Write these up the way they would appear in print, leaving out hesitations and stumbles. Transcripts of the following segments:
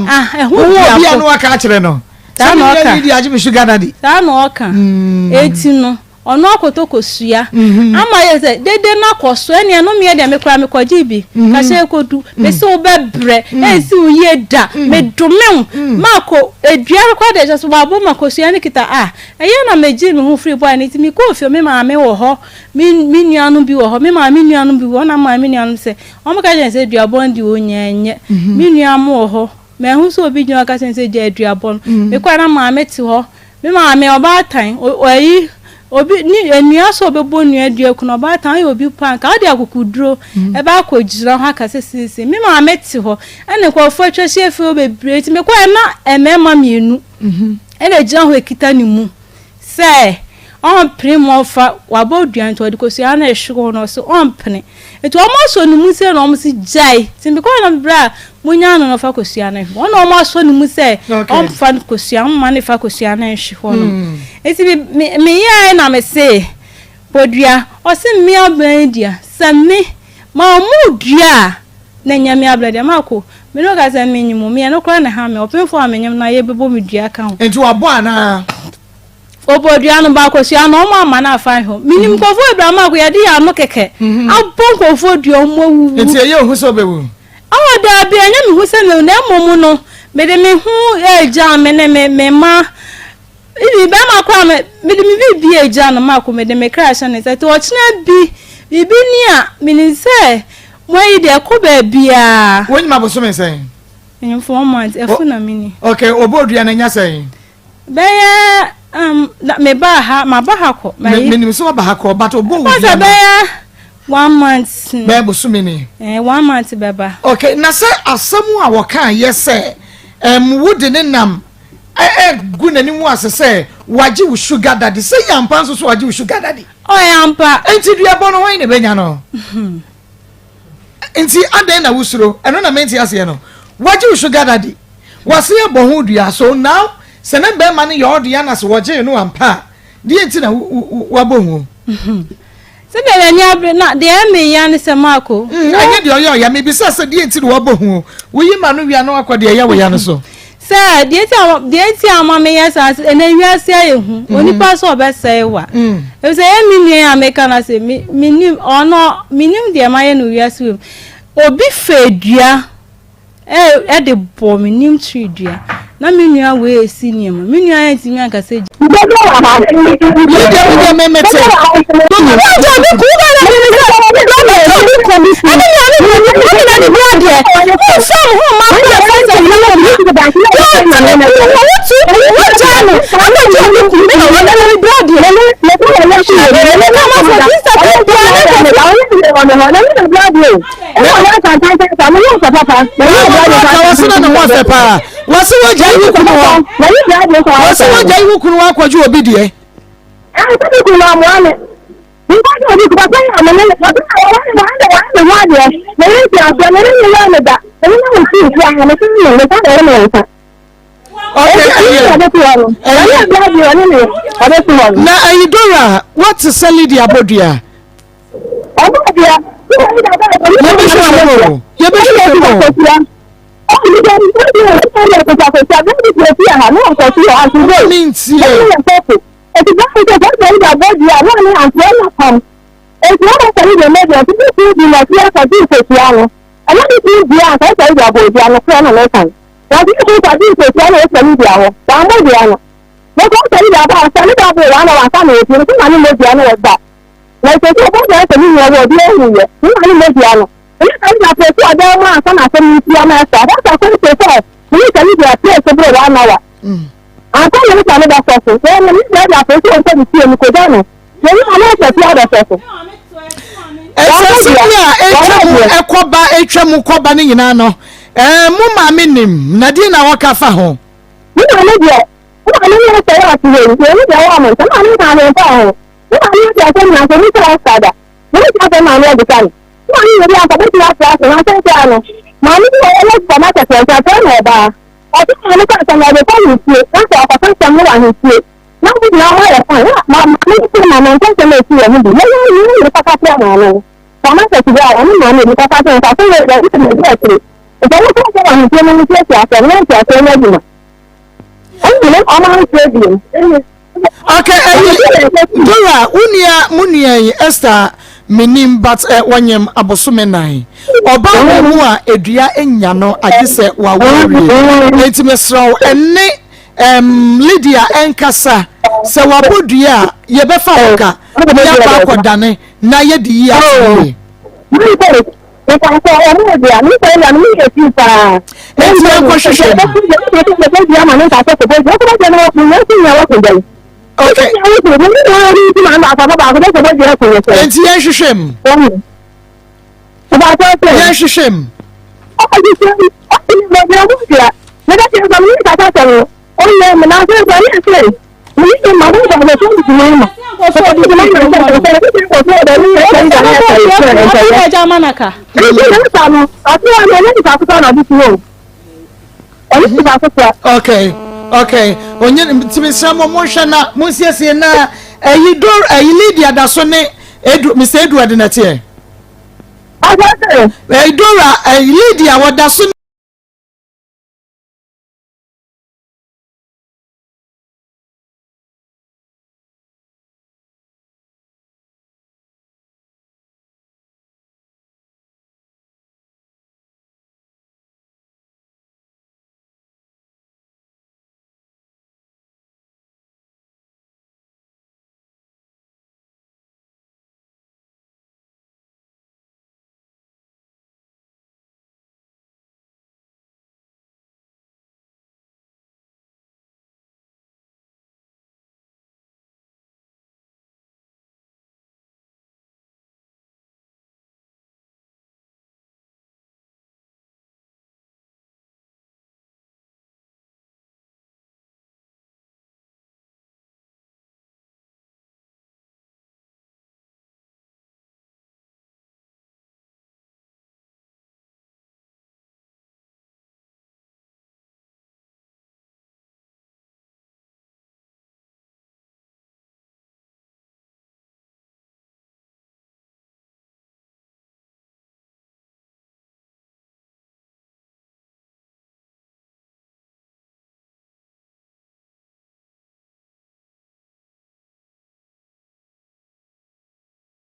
Ah, ɛho Wohu dua obi a po. na waka akyerɛ no. Saa Sɛ na me nua ɔka. Lydia agye me sugar daddy. Saa na ɔka. Eti no, ɔno akɔtɔ kosua. Ama yɛ sɛ dede no akɔ so ɛnea no meɛ deɛ me koraa mekɔgye bi. Kahyɛ ekodu. Mese wo bɛbrɛ. Ɛnsi wo yie da. Medome wo. Maakɔ edua no koraa deɛ kyerɛ sɛ wabɔ ma kosua no kita ah. Ɛyɛ na megye me ho firi bɔe no nti mekɔɔ fie me maame wɔ hɔ. Me me nuanom bi wɔ hɔ. Me maame nuanom bi wɔ hɔ na maame nuanom sɛ Wɔka kyerɛɛ no sɛ, Duabɔ no deɛ ɔnyaa nyɛ. Me nua mo wɔ hɔ. Manhu sɛ obi gyina hɔ ka kyerɛ no sɛ, Gyae duabɔ no. Mekɔe na maame te hɔ. Me maame, ɔbaatan, ɔyi, obi, ne nua sɛ ɔbɛbɔ nua dua ku no, ɔbaatan, ɔyɛ obi paa, nka wode akokoduro ɛbɛ akɔgyina hɔ aka sɛ seesei. Me maame te hɔ, ɛna nkurɔfoɔ atwa ahyia fie hɔ bebree. Nti mekɔe na mmarima mmienu ɛna ɛgyina hɔ ɛkita ne mu. Sɛ ɔmpene ma ɔfa wabɔ dua nti ɔde kosua no rehwe hɔ no ɔse ɔmpene nti wɔn asɔ ne mu sɛ na wɔn se gyae nti mekɔɛ na berɛ a monyaa no na ɔfa kosua no hwe hɔ na wɔn asɔ ne mu sɛ ɔmfa kosua mma ne fa kosua no nhwe hɔ no hmm. nti me meyɛɛ na me se bodua ɔse mmea bɛn dua sɛ me ma ɔmo dua a Na nya me abla deɛ mako. Me ne wo ka sɛ menyim wo, meyɛ no koraa na ɛha me, ɔpemfoɔ a menyim no a yɛbɛbɔ me dua ka ho. Nti wabɔ anaa? Ɔbɔ dua no, baakosua no, ɔmo amma no afa nhwɛ. Menim nkurɔfoɔ bebree a mako yɛde yɛn ano kɛkɛ abɔ nkurɔfoɔ dua ɔmo awuwu. Nti ɛyɛ wo hu sɛ wobɛwu? Oh daabi, ɛnyɛ me hu sɛ mɛwu na mmom no mede me ho regya me ne me me mma. Even bɛrima koraa me mede me biribi agya no mako mede me kra hyɛ ne nsa nti ɔkyena bi biribi ni a menim sɛ mo ayi deɛ ɛkɔ baabiaa. Wonyim abosome sɛn? Menyim 4 months ɛfo na mini. Okay, ɔbɔ odua no anya sɛn? Bɛyɛ na me baa ha maba ha kɔ. Menim sɛ waba ha kɔ but ɔbɔ odua no. Bɛyɛ one month. Bɛyɛ bosome ni. Eh, one month bɛba. Okay, na sɛ asɛm a wɔka yɛ sɛ wo de ne nam gu n'anim ase sɛ wagye wo sugar daddy sɛ yɛ ampa nso so wagye wo sugar daddy. Ɔyɛ ampa. Nti duabɔ no wɔn na ebenya no. Nti adɛn na wosuro ɛno na mente aseɛ no wagye wo sugar daddy wase abɔ ho dua so now sɛ ne bɛrima no yɛ ɔde ana sɛ wɔgyee no ampa a deɛ nti na wabɔ ho. Sɛdeɛ n'ani abere na deɛ ɛmɛ ya ne sɛ Marco. Ɛnyɛ deɛ ɔyɛ ɔya mebisa sɛ deɛ nti na wabɔ ho woyi ma no wia na wakɔ deɛ ɛyɛ wo ya no so. Sɛ deɛ nti a deɛ nti a ama meyɛ saa sɛ ɛnɛ wiase ayɛ hu onipa sɛ ɔbɛsɛe wa efisɛ ɛyɛ me nua a meka no sɛ me menim ɔno menim deɛ mayɛ no wiase wɔ mu obi fɛ dua ɛde bɔ me nim tiri dua na me nua wei esi nneɛma me nua yɛ ntumi ankasa gyi. Medeɛ medeɛ me mete. Wɔse na ne ho afɛ paa. Wɔse wagyae wo kunu hɔ. Wɔse wagyae wo kunu hɔ akɔgye obi deɛ. Na ayi Dora, wote sɛ Lydia Bodua? Yɛbɛhwehwɛ mu o, yɛbɛhwehwɛ mu o. Mentie. Na ɛsɛ sɛ ɔbɔ dua sɛ ne nua wɔ ɔde ahu yɛ ne maame mmɔdua no. Ɛnyɛ saa na afei sɛ ɔdan mu ansa na asɛm no nti ama ɛsɔ. Ɛhɔ sɛ akɔm sɛ sɛ ne sɛ ne dua pie so bere one hour. Ansa na ne sɛ ne bɛsɔ so. Sɛ ne ne dua de afei sɛ ɔnkɔ ne fie mu kɔgya no. Sɛ ne maame sɛ fie abɛsɔ so. Ɛsɛ sɛ bi a ɛtwa mu ɛkɔba ɛtwa mu kɔba ne nyinaa no ɛɛ mo maame nim na deɛ na wɔka fa ho. Ne maame deɛ ne maame ne sɛ yɛ ɔte hɔ yi deɛ ne deɛ wɔ ɔmo nsa maame nka ahwɛ mfa ho. Me maame ate asɛm nanso onni sɛ ɔsa da. Mene saa asɛm maame abisa no. Me maame yɛ obi a anka obetumi atra ase nanso seesei no, maame bi wɔ hɔ ɔwɔ supermarket wɔ nkyɛn, ɔfrɛ no ɔbaa. Ɔto maame sɛ anka nea ɔbɛkɔ ahemfie na sɛ ɔkɔka asɛm no wɔ ahemfie na wɔn nyinaa ho ayɛ fine. Na ma maame no sɛ maame nka asɛm a esi wɔ ho bi. Mɛyɛ nea onipa ka kyerɛ maame no. Supermarket bi a ɔne maame onipa ka kyerɛ no sɛ asɛm wei deɛ ɛsɛ sɛ medi akyire. Nti ɔmo kɔ sɛ ahemfie no nsiesie asɛm na nteaseɛ nyɛ adwuma. Ɛnna ne ɔmo ankyerɛ bio. Okay, ɛyi Dora, wo nua mo nua yi Esther menim but eh, wɔnyem abosome nan. Ɔba wɔ mu a edua nya no agye sɛ wawo awie. Enti mesrɛ wo ɛne um, Lydia ɛnkasa sɛ wabɔ dua a yɛbɛfa wo ka na yɛakɔ akɔdane na yɛde yi ato yie. Enti yɛnkɔhwehwɛ mu. Okay. Enti yɛnhwehwɛ mu. Yɛnhwehwɛ mu. Okay, okay. Onye ntumi nsira mo mo nhwɛ na mo nsiesie na ɛyi dor ɛyi Lydia da so ne Edu Mr Edward na teɛ. Ɛyi Dora ɛyi Lydia wɔda so.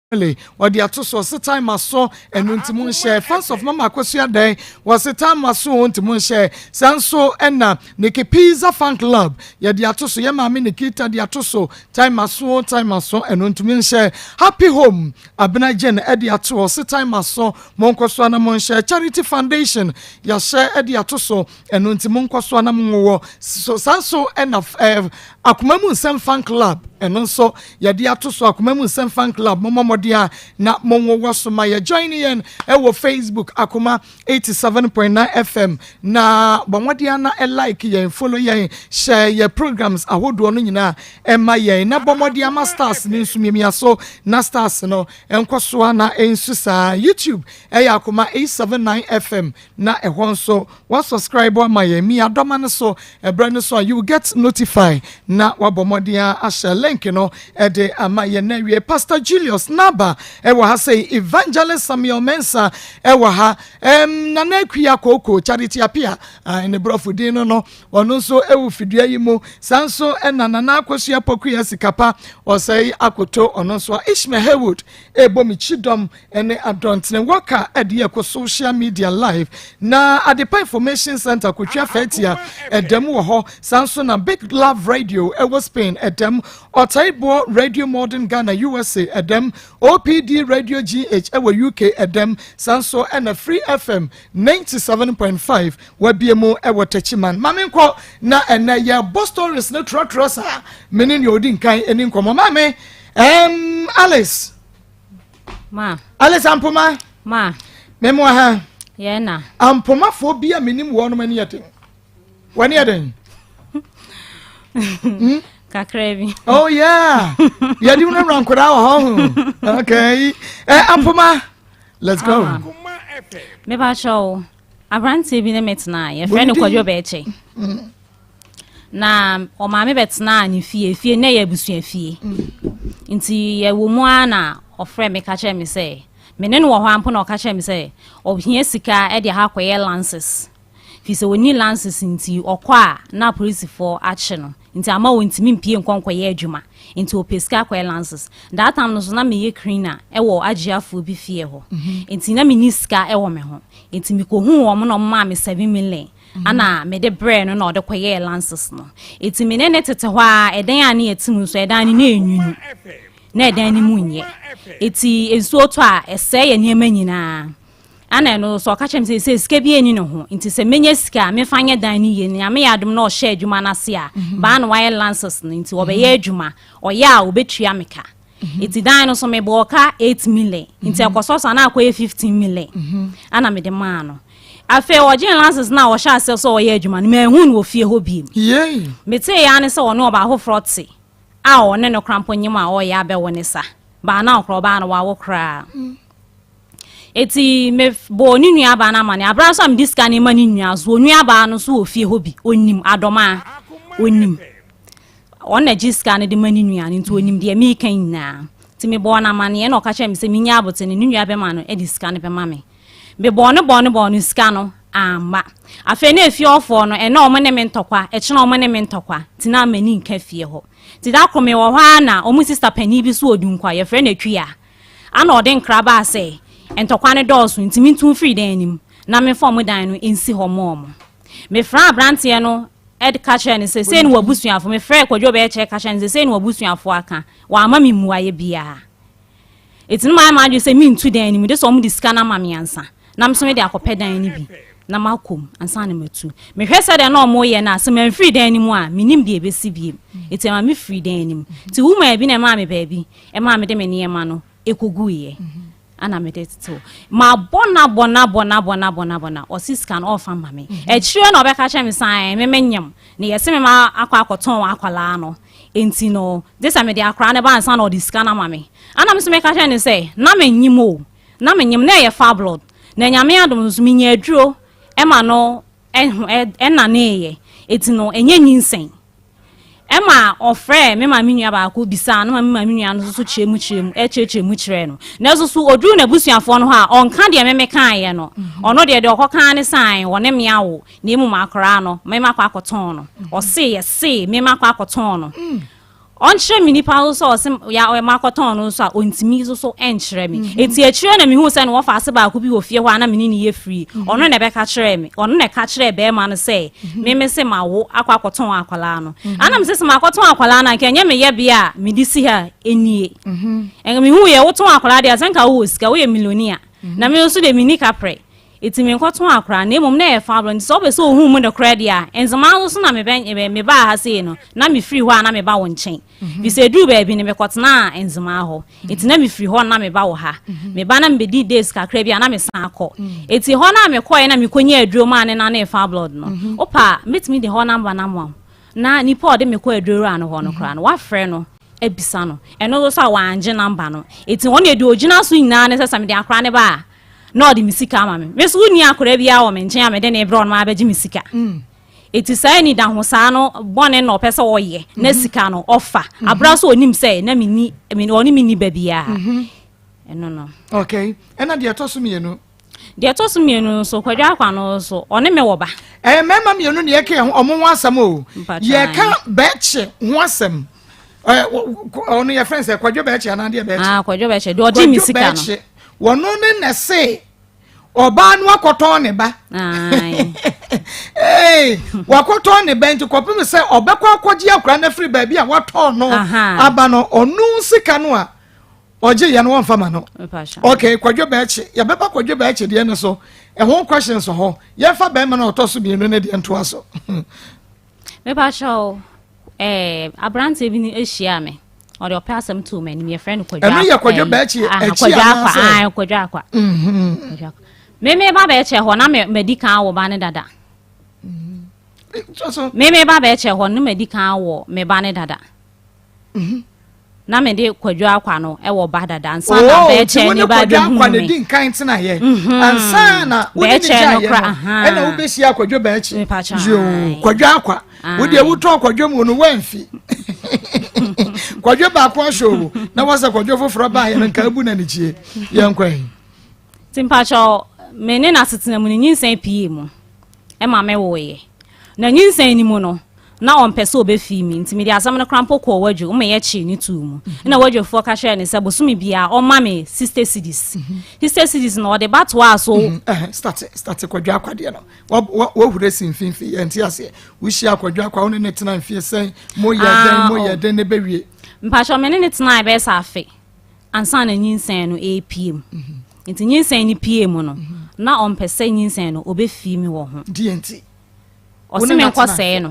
Wɔde ato so ɔse time aso ɛno nti mo nhyɛ fans of mama akosua dɛn wɔse time aso o nti mo nhyɛ saa nso ɛna Nikki Pizza fan club yɛde ato so yɛ maame Nikita de ato so time aso o time aso ɛno nti mo nhyɛ happy home Abena Jane ɛde ato ɔse time aso mo nkɔ so ana mo nhyɛ Charity Foundation yɛahyɛ ɛde ato so Ɛno nti monkɔ so na monwowɔ so. Saa nso na eh, Akoma Mu Nsɛm Fan Club, ɛno nso yɛde ato so, Akoma Mu Nsɛm Fan Club, mommɔ mmɔden a na monwowɔ so ma yɛ. Join yɛn ɛwɔ Facebook, Akoma 87.9 FM, na bɔ mmɔden a na like yɛn, follow yɛn, hyɛ yɛ programs ahodoɔ no nyinaa ɛma yɛn, na bɔ mmɔden ama stars no nso miamia so na stars no ɛnkɔ so a na ɛnsu saa. YouTube ɛyɛ Akoma 879 FM, Na ɛhɔ nso wa subscribe ama yɛn mi adɔma no so ɛbrɛ no so a you will get notify na wabɔ mmɔden a ahyɛ link no ɛde ama yɛn na awie Pastor Julius Naba ɛwɔ ha sɛ Evangelist Samuel Mensah ɛwɔ ha ɛm Nana Akua Koko Charity Apia ne borɔfo din no no ɔno nso ɛwɔ fidua yi mu saa nso ɛna Nana Akosua Pokuya Sikapa ɔsɛe akoto ɔno nso Ishmael Haywood ɛbɔ me kyidɔm ne Adɔntene Walker de yɛ kɔ social media live na Adepa Information Center kotwa fɛtia ɛdɛm wɔ hɔ saa nso na Big Love Radio ɛwɔ Spain ɛdɛm Ɔtaiboɔ Radio Modern Ghana USA ɛdɛm OPD Radio GH ɛwɔ UK ɛdɛm saa nso ɛna Free FM 97.5 wabie mu ɛwɔ Techiman maame nkɔ na ɛnɛ yɛbɔ stories no trɔtrɔ saa me ne nea odi nkan ɛni nkɔmmɔ maame ɛm Alice Ma. Alice Ampoma. Ma. Mɛmoa ha. Yɛn na. Ampomafoɔ bi a menim wɔn ani yɛ den. Wɔn ani yɛ den. Hmm? Kakra bi. Oh yeah. Yɛde wura wura nkwadaa wɔ hɔ ho. Okay. Eh, Ampoma. Let's go. Ah. Mepa kyɛw. Aberanteɛ bi ne me tena. Yɛfrɛ no Kwadwo Bɛɛkyɛ. Mm. Na ɔmaame bɛtenaa ne fie, fie na ɛyɛ abusua fie. Nti yɛwɔ mu ara na ɔfrɛ me ka kyerɛ me sɛ, Me ne no wɔ hɔ ara mpo na ɔka kyerɛɛ me sɛ ɔhia sika de akɔ akɔyɛ lances. Firi sɛ ɔnni lances nti ɔkɔ a na apolisifoɔ akye no nti ama ɔntumi mpue nkɔ nkɔyɛ adwuma nti ɔpɛ sika akɔyɛ lances. That time no nso na meyɛ cleaner wɔ Agyeafoɔ bi fie hɔ nti na menni sika wɔ me ho nti mekɔhuu wɔn na wɔmaa me 7 million ana mede brɛɛ no na ɔde kɔyɛɛ lances no. Nti me ne no tete hɔ ara, ɛdan a na yɛte mu nso ɛdan no na ɛnwunu na ɛdan no mu nyɛ nti nsuo tɔ a ɛsɛe yɛn nneɛma nyinaa. Ana ɛno nso ɔka kyerɛ me sɛ sɛ sika bi ɛni ne ho nti sɛ menya sika a memfa nyɛ dan no yie. Nyame yɛ adom na ɔhyɛ adwuma no ase a mhm. baa na wayɛ lances no nti ɔbɛyɛ mhm. adwuma ɔyɛ a ɔbɛtua me ka mhm. nti dan no so mebɔɔ ka 8 million nti ɛkɔsɔ so ana akɔyɛ 15 million ana mede maa no. Afei ɔgyee lances no a ɔhyɛ aseɛ sɛ ɔyɛ adwuma no manhu no wɔ fie hɔ biem. Metee ya ne sɛ ɔne ɔbaa foforɔ te a ɔne no kora mpo nyem a ɔyɛ abɛwo ne sa baa na ɔkorɔ ɔbaa no wawo koraa mm. Eti mebɔɔ ne nuabaa no amanneɛ. Abere nso a mede sika no rema ne nua nso, onuabaa no nso wɔ fie hɔ bi. Onim Adɔmaa. Onim. Ɔno na gye sika no de ma ne nua no, nti onim deɛ mereka nyinaa. Nti mebɔɔ no amanneɛ na ɔka kyerɛɛ me sɛ menya abote no, ne nua bɛma no de sika no bɛma me. Mebɔɔ no bɔɔ no bɔɔ no, sika no amma. Afei na efie hɔfoɔ no, ɛnnɛ wɔn ne me ntɔkwa, ɛkyena wɔn ne me ntɔkwa, nti na m'ani nka fie hɔ. Nti da koro mewɔ hɔ ara na wɔn sista panin bi nso wɔ Dunkwa, yɛfrɛ no Akua. Ana ɔde nkra baa sɛ ntɔkwa no dɔɔso nti mentu mfiri dan no mu na memfa wɔn dan no nsi hɔ mma wɔn. Mefrɛɛ aberanteɛ no ka kyerɛɛ no sɛ sei ne w'abusuafoɔ, mefrɛɛ Kwadwo Bɛɛkyɛ ka kyerɛɛ no sɛ sei ne w'abusuafoɔ aka, wamma me mmuaeɛ biara. Enti no mayɛ m'adwene sɛ mentu dan no mu, gye sɛ wɔde sika no ama me ansa na me nso mede akɔpɛ dan no bi na makɔ mu ansa na matu. Mehwɛ sɛdeɛ na wɔreyɛ no a, sɛ mamfiri dan no mu a, mennim deɛ ɛbɛsi bio. Enti ɛma mefirii dan no mu. Nti woman bi na ɛmaa me baabi ɛmaa mede me nneɛma no ɛkɔguiɛ ana mede tetew mabɔ no abɔ no abɔ no abɔ no abɔ no abɔ no ɔse sika no ɔmfa mma me mhm. Akyire na ɔbɛka kyerɛ me sɛ me menyam na yɛse me ma akɔ akɔtɔn akwadaa no nti no gye sɛ mede akwadaa no ba ansa na ɔde sika no ama me. Ana me so meka kyerɛ no sɛ na menyim o, na menyim na ɛyɛ fabulous na Nyame adom nso menya aduro ɛma no ɛnaneeɛ ɛti no ɛnyɛ nyinsɛn. Ɛma ɔfrɛɛ me maame nua baako bisaa no ma me maame nua no nso so kyerɛ mu kyerɛ mu kyerɛkyerɛ mu kyerɛɛ no. Nanso so ɔduruu n'abusuafoɔ no hɔ a, ɔnka deɛ me mekaeɛ no. Mhm. Ɔno deɛ deɛ ɔkɔkaa ne sɛ wɔne me awo, na mmom akwaraa no, me makɔ akɔtɔn no. Mhm. Ɔse yɛse me makɔ akɔtɔn no. Mm. Ɔnkyerɛ me nipa nso sɛ ɔse ya makɔtɔn no nso a ɔntumi nso so nkyerɛ me. Mhm. Enti akyire na mehu sɛ no wɔfa ase baako bi wɔ fie hɔ a na me ne no yɛ free. Ɔno na ɛbɛka kyerɛɛ me. Ɔno na ɛka kyerɛɛ bɛrima no sɛ me me se mawo akɔ akɔtɔn akwadaa no. Mhm. Ana me se sɛ makɔtɔn akwadaa no anka ɛnyɛ me yɛbea a mede si ha nie. Mhm. Ɛnka mehu yɛ wotɔn akwadaa deɛ sɛ nka wowɔ sika woyɛ milonia. Mhm. Na me nso deɛ menni kaprɛ. Eti menkɔtɔn akwadaa na mmom na ɛyɛ fabulous. Nti sɛ wopɛ sɛ ohu mu nokorɛ deɛ a nzemaa nso so na mebɛ mebaa ha sei no na mefiri hɔ a na meba wo nkyɛn. Fi sɛ ɛduruu baabi no mekɔtenaa Nzemaa hɔ. Enti na mefiri hɔ na meba wɔ ha. Meba na mebɛdi days kakra bi a na mesan akɔ. Enti hɔ no a mekɔeɛ na mekɔnyaa aduro maa ne nanee fibroid no, wopɛ a mɛtumi de hɔ number no ama wo. Na nipa a ɔde me kɔɔ aduro wura no hɔ no koraa no, woafrɛ no abisa no. Ɛno nso so a wangye number no. Enti ɔno deɛ deɛ ɔgyina so nyinaa ne sɛ sɛ mede akwadaa no ba a na ɔde me sika ama me. Me nso wonni akwadaa biara wɔ me nkyɛn a mede no rebrɛ ɔno ma abɛgye me sika. Enti saa anidahosaa no bɔne na ɔpɛ sɛ ɔyɛ na mhm. sika no ɔfa mhm. abira so onim sɛ na menni ɔne menni ba biara mhm. ɛno no. Okay, ɛna deɛ ɛtɔ so mmienu. Deɛ ɛtɔ so mmienu nso Kwadwo Akwa no nso ɔne me wɔ ba. Ɛyɛ mmarima mmienu na yɛka yɛn ho ɔmo ho asɛm o. Yɛka bɛɛkye ho asɛm. Ɔno yɛ fɛn sɛ Kwadwo bɛɛkye anaa deɛ bɛɛkye. Ah, Kwadwo bɛɛkye deɛ ɔgye mi sika no. Kwadwo bɛɛkye wɔno ne na ɛse ɔbaa no akɔtɔn ne ba. Ee, wakɔtɔn ne ba nti kɔpem sɛ ɔbɛkɔ akɔgye akora no afiri baabi a watɔn no aba no ɔno sika no a ɔgye yɛ no wɔmfa ma no. Ok, Kwadwo bɛɛkye yɛbɛba Kwadwo bɛɛkye deɛ no so ɛho questions wɔ hɔ. Yɛmfa bɛrima no a ɔtɔ so mmienu no deɛ ntoa so. Mepakyɛw, eh, aberanteɛ bi ne ahyiaa me. Ɔde ɔpɛ asɛm too m'anim. Yɛfrɛ no Kwadwo. Ɛno yɛ Kwadwo Bɛɛkye akyi anaasɛ? Kwadwo Akwa. Mhm. Kwadwo Akwa. Me me ba bɛɛkyɛ hɔ na me madi kan wɔ ba ne dada. Mhm. Me me ba bɛɛkyɛ hɔ na madi kan wɔ me ba ne dada. Mhm. Na mede Kwadwo Akwa no wɔ ba dada ansa na oh, bɛɛkyɛ ne ba bɛhu me. Akwa ne di nkan tena yɛ. Mhm. Ansa na wo ne ne gya yɛ no ɛna wobɛhyia Kwadwo Bɛɛkye. Yoo, Kwadwo Akwa. Wo deɛ wotɔ Kwadwo mu no woamfi. Kwadwo baako ahyɛ o na wɔsɛ Kwadwo foforɔ baayɛ no nka abu na ne kyie. Yɛnkɔ yi. Nti mpakyɛw, me ne no asetena mu no, nyinsɛn pii mu ma mewoeɛ. Na nyinsɛn no mu no, na ɔmpɛ sɛ ɔbɛfii me, nti mede asɛm no koraa mpo kɔɔ Wadwo ma yɛkyee no too mu. Ɛna Wadwofoɔ ka kyerɛɛ no sɛ bosome biara ɔmma me 60 cedis. 60 cedis no ɔde ba toaa so. Start, start Kwadwo Akwadeɛ no. Wahuri asi mfimfini, yɛnte aseɛ. Wohyia Kwadwo Akwa, wo ne ne tena mfie sɛn? Moyɛ dɛn, moyɛ dɛn na ɛbɛwie? Mpakyɛw, me ne no tenae bɛyɛ sɛ afe. ansa na nyinsɛn no repue mu. Nti nyinsɛn no pue mu no, na ɔmpɛ sɛ nyinsɛn no ɔbɛfii me wɔ ho. Deɛ nti? Ɔse me nkɔ sɛe no.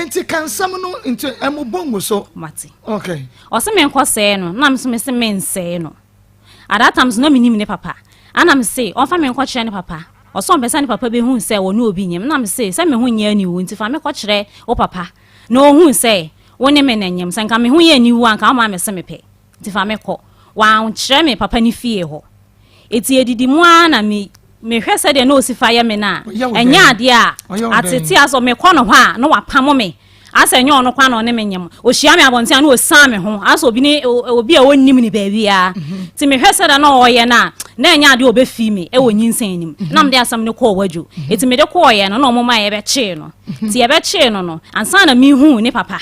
Nti ka nsɛm no nti ɛmo bɔ ngu so. Mate. Okay. Ɔse me nkɔ sɛe no, na me nso me se me nsɛe no. At that time so na menim ne papa. Ana me se ɔmfa me nkɔ kyerɛ ne papa. Ɔse ɔmpɛ sɛ ne papa bɛhu sɛ ɔne obi nyem. Na me se sɛ me ho nyɛ aniwu nti fa me kɔ kyerɛ wo papa na ɔhu sɛ wo ne me na nyem. Sɛ nka me ho yɛ aniwu a nka woma me se mepɛ. Nti fa me kɔ. Wankyerɛ me papa no fie hɔ. Enti edidi mu ara na me mehwɛ sɛdeɛ na ɔsi fa yɛ me no a, ɛnyɛ adeɛ a atete asɛ mekɔ no hɔ a na wapamo me. Asɛ ɛnyɛ ɔno koraa na ɔne me nyem. Ɔhyia me abɔnten a na ɔsiane me ho asɛ obi ne obi a ɔnnim ne baabiara. Nti mehwɛ sɛdeɛ na ɔyɛ no a, na ɛnyɛ adeɛ a ɔbɛfii me wɔ nyinsɛn no mu. Na mede asɛm no kɔɔ Wadwo. Enti mede kɔeɛ no na wɔma yɛbɛkyee no. Nti yɛbɛkyee no no, ansa na mehuu ne papa.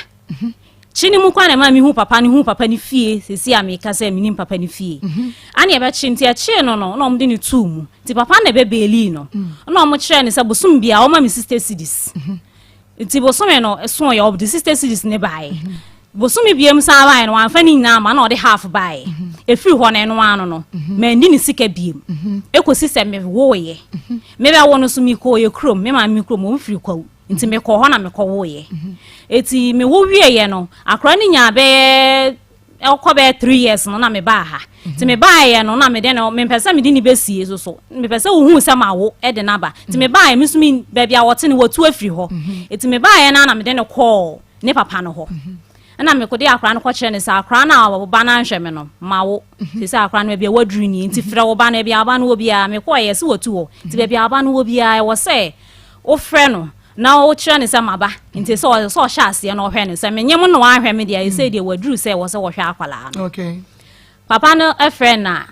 Kyi no mu kwan na ɛma mehu papa no hu papa no fie sisi a meka sɛ menim papa no fie mhm. ane ɛbɛkye nti ɛkyee no no na ɔmde no tuu mu nti papa na ɛbɛbeelii no mm. na ɔmo kyerɛɛ no sɛ bosom bia ɔma me sixty cedis mhm. nti bosome no ɛso yɛ ɔde sixty cedis ne baeɛ mhm. bosome biam san baeɛ no wamfa ne nyinaa ma na ɔde half baeɛ ɛfiri hɔ no ɛno ano no mandi ne sika biem ɛkɔsi sɛ mewoeɛ mebɛwo no so mekɔɔ yɛ kurom me maame kurom ɔmfiri kwawu Nti mekɔɔ hɔ na mekɔwoeɛ. Eti mewo wieeɛ no, akwadaa no nyaa bɛyɛ ɔkɔ bɛyɛ 3 years no na mebaa ha. Nti mebaeɛ no na mede no, mempɛ sɛ mede ne bɛsie so so. Mepɛ sɛ wohu sɛ mawo de no aba. Nti mebaeɛ, me nso me baabi a wɔte no wɔtu afiri hɔ. Eti mebaeɛ no na mede no kɔɔ ne papa no hɔ. Ɛna mekɔde akwadaa no kɔkyerɛ no sɛ akwadaa no a wo ba no anhwɛ me no, mawo. Te sɛ akwadaa no baabi a waduru nie, nti frɛ wo ba no, baabi a wo ba no wɔ biara. Mekɔeɛ sɛ wɔtu hɔ. Nti baabi a wo ba no wɔ biara, ɛwɔ sɛ wofrɛ no na wokyerɛ no sɛ maba nti sɛ ɔsɛ sɛ ɔhyɛ aseɛ na ɔhwɛ no sɛ menye mo na wahwɛ me deɛ ɛsɛ deɛ waduru sɛ ɛwɔ sɛ wɔhwɛ akwadaa no. Papa no frɛ no a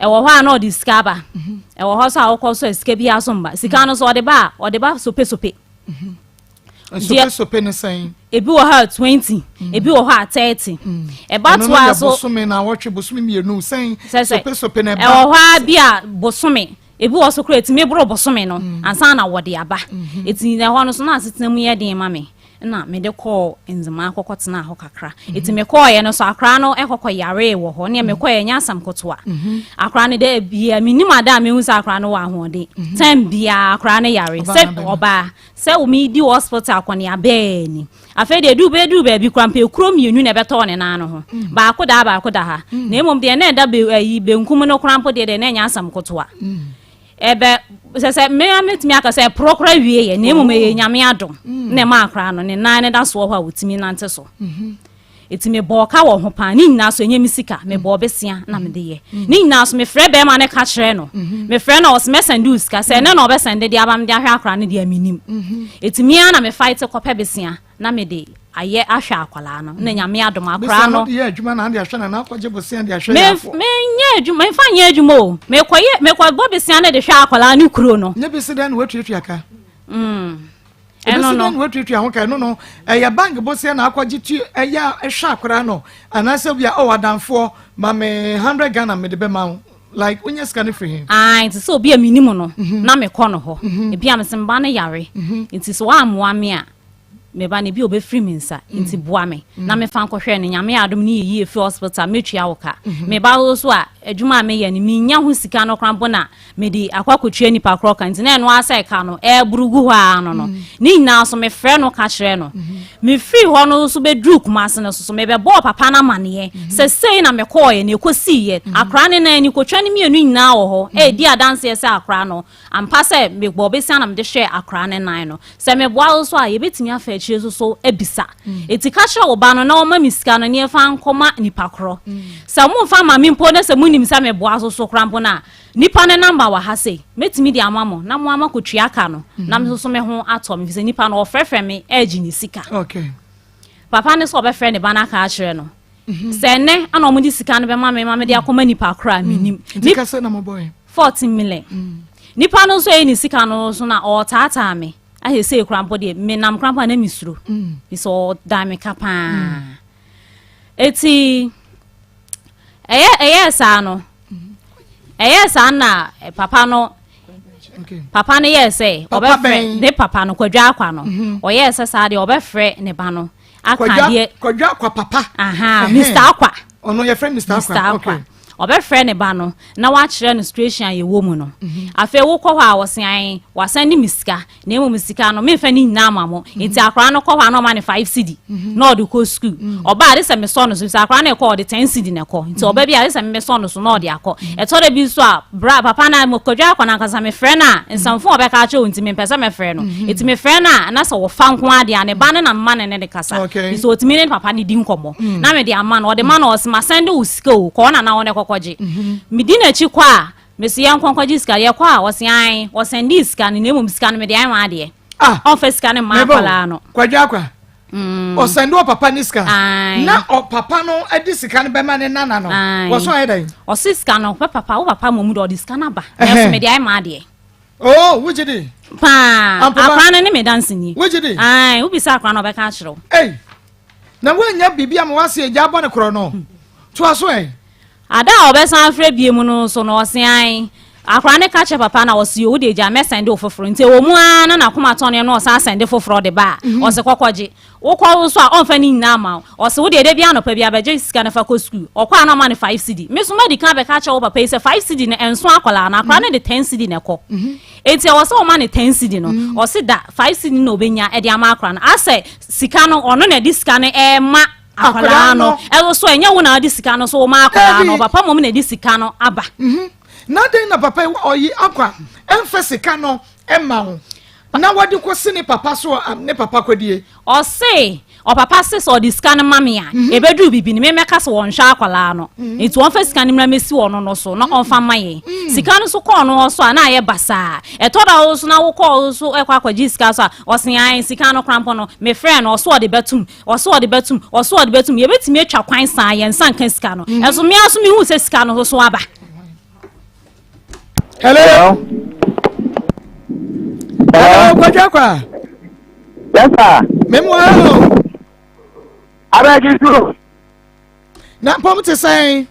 ɛwɔ hɔ a na ɔde sika aba mhm. ɛwɔ hɔ so a wokɔ so a sika biara so mba sika no so ɔde ba a ɔde ba sopesope. Mhm. Sopesope ne sɛn? Ebi wɔ hɔ a 20, mm. ebi wɔ hɔ a 30. Mm. Ɛba toa so. Bosome na awɔtwe bosome mmienu sɛn sopesope na ɛba. Ɛwɔ hɔ a bi a bosome. Ebi wɔ so koraa etumi boro bosome no ansa na wɔde aba. Eti na ɛhɔ no so na asetena mu yɛ den ma me na mede kɔɔ Nzemaa kɔkɔ tenaa hɔ kakra. Eti mekɔɔeɛ no so akora no kɔkɔ yaree wɔ hɔ. Nea mekɔɔeɛ nyɛ asɛm kotoa. Akora no dɛ bia menim ada a mehu sɛ akora no wɔ ahoɔden. Time biara akora no yare. Sɛ ɔbaa sɛ medi hospital akɔneaba ni. Afei deɛ ɛduru bɛduru baabi koraa mpo ekuro mmienu na ɛbɛtɔɔ ne nan no ho. Mm. Baako da ha, baako da ha. Mm. Na mmom deɛ na ɛda be ayi benkum no koraa mpo deɛ deɛ na ɛnyɛ asɛm kotoa. Mm. Ɛbɛ sɛ sɛ mmea mɛtumi aka sɛ ɛporɔ koraa wie yɛ na mmom ɛyɛ oh. Nyame adom mm. na ɛma akora no ne nan no da soɔ hɔ a wɔtumi nante so. Mm-hmm. Eti mebɔɔ ka wɔ ho paa ne nyinaa so ɛnyɛ me sika mebɔɔ besia na mede yɛ ne nyinaa so mefrɛ bɛrima no ka kyerɛ no mefrɛ no ɔsɛ mɛsɛnde wo sika sɛ ɛnɛ na ɔbɛsɛnde de aba mede ahwɛ akora no deɛ menim eti me ara na me fight kɔpɛ besia na mede ayɛ ahwɛ akwadaa no na Nyame adom akwadaa no yɛ adwuma na ade ahwɛ na na akɔgye besia de ahwɛ yɛ afɔ menyɛ adwuma mfa nyɛ adwuma o mekɔyɛ mekɔbɔ besia no de hwɛ akwadaa no kuro no nyɛ besi dɛn na watuatua ka mm. Ɛno no. Ebesi dɛn na watuatua ho ka? Ɛno no, ɛyɛ bank bosea na akɔgye tu ɛyɛ ɛhwɛ akwadaa no anaasɛ bi a oh adamfoɔ ma me 100 Ghana mede bɛma wo like wonya sika no firi he? Ae, nti sɛ obi a menim no mhm. na mekɔ no hɔ mhm. ebi a mese mba no yare mhm. nti sɛ woammoa me a me ba no bi obɛfiri me nsa nti boa me na mefa nkɔhwɛ no. Nyame adom ne yɛyi ɛfiri hospital, mɛtua wo ka. Me ba wo so a adwuma a meyɛ no menya ho sika no koraa mpo na mede akɔ akɔtua nipa korɔ ka nti na ɛno ara sɛ ɛka no ɛreboro gu hɔ ara no no mm. Ne nyinaa so mefrɛ no ka kyerɛ no mm-hmm. Mefiri hɔ no so bɛduru Kumase no so so mebɛbɔɔ papa no amanneɛ mm-hmm. sɛ sei na mekɔɔyɛ na ɛkɔsiiɛ mm-hmm. Akora ne nan ni kɔtwa no mmienu nyinaa wɔ hɔ ɛredi adanseɛ sɛ akora no ampa sɛ mebɔ bɛsia na mede hwɛ akora ne nan no sɛ meboa wo so a yɛbɛtumi afa akyire so so abisa. Eti ka kyerɛ wo ba no na ɔma me sika no na yɛmfa nkɔma nipa korɔ. Sɛ momfa ma me mpo na sɛ monim sɛ meboa so so koraa mpo no a, nipa no number wɔ ha sei, mɛtumi de ama mo na mo ara moakɔtua ka no na me nso so me ho atɔ me, efisɛ nipa no ɔfrɛfrɛ me regye ne sika. Papa no sɛ ɔbɛfrɛ ne ba no aka akyerɛ no sɛ ɛnnɛ ana wɔde sika no bɛma me ma mede akɔma nipa korɔ a mennim. Nti ka sɛ na mobɔe? 14 million. Nipa no nso ɛyɛ ne sika no so na ɔtaataa me. Ahɛ sɛ ekura mpo deɛ, menam kora mpo a na mesuro. Sɛ ɔda me ka paa. Eti ɛyɛ saa no, ɛyɛ saa na papa no papa no yɛɛ sɛ ɔbɛfrɛ ne papa no, Kwadwo Akwa no. Ɔyɛɛ sɛ saa deɛ, ɔbɛfrɛ ne ba no aka deɛ. Kwadwo Akwa papa. Aha, Mr Akwa. Ɔno yɛfrɛ Mr Akwa. Mr Akwa. Ɔbɛfrɛ ne ba no na wakyerɛ no situation a yɛwɔ mu no. Afei wokɔ hɔ a, wɔse wasan ne me sika, na mmom sika no memfa ne nyinaa ma mo. Nti akwaraa no kɔ hɔ a, na ɔma ne 5 cedi na ɔde kɔ school. Ɔbaa de sɛ mesɔ no so sɛ akwaraa no ɛkɔ, ɔde 10 cedi na ɛkɔ. Nti ɔba bi a de sɛ memesɔ no so na ɔde akɔ. Ɛtɔ da bi nso a, bra papa na Kwadwo Akɔ no ankasa mefrɛ no a, nsɛmfo a ɔbɛka akyerɛ wo nti mempɛ sɛ mɛfrɛ no. Nti mefrɛ no a, na sɛ wɔfa nko adeɛ a, ne ba no na mma ne ne de kasa. Nti ɔtumi ne papa no di nkɔmmɔ na mede ama no, ɔde ma no, ɔse masɛn de wo sika o, kɔɔ na na wo ne kɔkɔgye. Medi n'akyi kɔ a, mesi yɛn nkɔnkɔgye sika. Yɛkɔ a, ɔse an ɔsɛnde sika no, na mmom sika no mede ayɛ wɔn adeɛ. Ɔmfa sika no mma akwadaa no. Kwadwo Akwa ɔsɛnde ɔpapa ne sika na ɔpapa no de sika no bɛma ne nana no, wɔso ayɛ dɛn? Ɔse sika no pɛ papa wo papa mmom de ɔde sika no aba, nanso mede ayɛ ma adeɛ. Oh, wogye di? Paa, akwadaa no ne me danseni. Wogye di? Ae, wobisa akwadaa no, ɔbɛka akyerɛ wo. Ei, na woanya biribi ama wase agya abɔ ne korɔ no toa so ɛ. Ada a ɔbɛsan afrɛ bie mu no nso no, ɔse an akwaraa ne ka kyerɛ papa na ɔse o, wode agya mɛsɛnde wo foforɔ. Nti ɛwɔ mu ara na n'akoma tɔn no, ɔsan sɛnde foforɔ de ba a, ɔse kɔkɔgye. Wokɔ wo so a, ɔmfa ne nyinaa ma wo. Ɔse wode ɛda bi anɔpa bi abɛgye sika no fa kɔ sukuu. Ɔkɔ a, na ɔma no 5 cedi. Me so madi kan bɛka kyerɛ wo papa yi sɛ 5 cedi no ɛnso akwaraa no. Akwaraa no de 10 cedi na ɛkɔ, enti ɛwɔ sɛ ɔma no 10 cedi no. Ɔse da 5 cedi no na ɔbɛnya ɛde ama akwaraa no, asɛ sika no ɔno na ɛde sika no ɛma akwaraa no. Ɛwɔ so ɛnyɛ wo na ɔde sika no so wɔma akwaraa no, papa mom na ɛde sika no aba. Na den na papa yi ɔyi Akwa ɛmfa sika no ɛma wo na wɔde kɔ si ne papa so, ne papa kɔdie? Ɔse ɔpapa se sɛ ɔde sika no ma me a, ɛbɛduru bibi no memɛka sɛ wɔnhwɛ akwaraa no. Nti wɔmfa sika no mmra mɛsi ɔno no so na ɔmfa ma yɛn. Sika no so kɔɔ no hɔ so a, na ayɛ basaa. Ɛtɔ da wo so na wokɔɔ so ɛkɔ akɔgye sika so a, ɔse ae, sika no korampɔ no mefrɛ no, ɔso ɔde bɛtum, ɔso ɔde bɛtum, ɔso ɔde bɛtum. Yɛbɛtumi atwa kwan saa yɛn nsa nka sika no. Ɛso mmea so mehu sɛ sika no so aba. Hello. Hello, Kwadwo Akwa. Yes, sir. Memu hello. Abeg so. Na mpɔm te sɛn?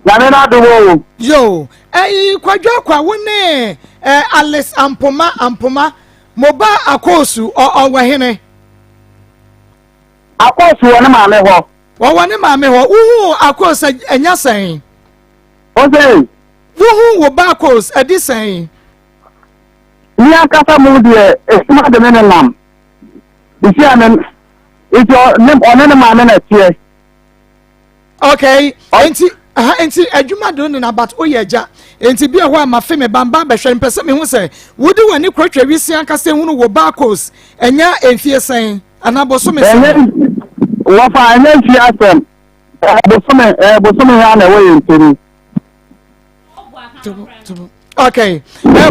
Nyame na adom o. Yo, ɛyi Kwadwo Akwa, wo ne Alice Ampoma Ampoma mo ba Akoosu ɔwɔ hene? Akoosu wɔ ne maame hɔ. Wɔwɔ ne maame hɔ. Wohu Akoosu ɛnya sɛn? Ose. Wohu wo ba Akoosu ɛdi sɛn? Ni ankasa mu deɛ, esuma de me ne nam. Nti a ne nti ɔne ne maame na ɛteɛ. Okay, nti aha nti adwuma do ne na, but woyɛ agya nti bi ɛhɔ a ma fe me ba mba bɛhwɛ, mpɛ sɛ mehu sɛ wode w'ani korɔtwa wisi ankasa ehunu wo ba Akos ɛnya mfie sɛn anaa bosome sɛn? Ɛnyɛ wɔfa, ɛnyɛ mfie asɛm. Bosome bosome ya na ɛwɔ yɛn ntɛm. Okay,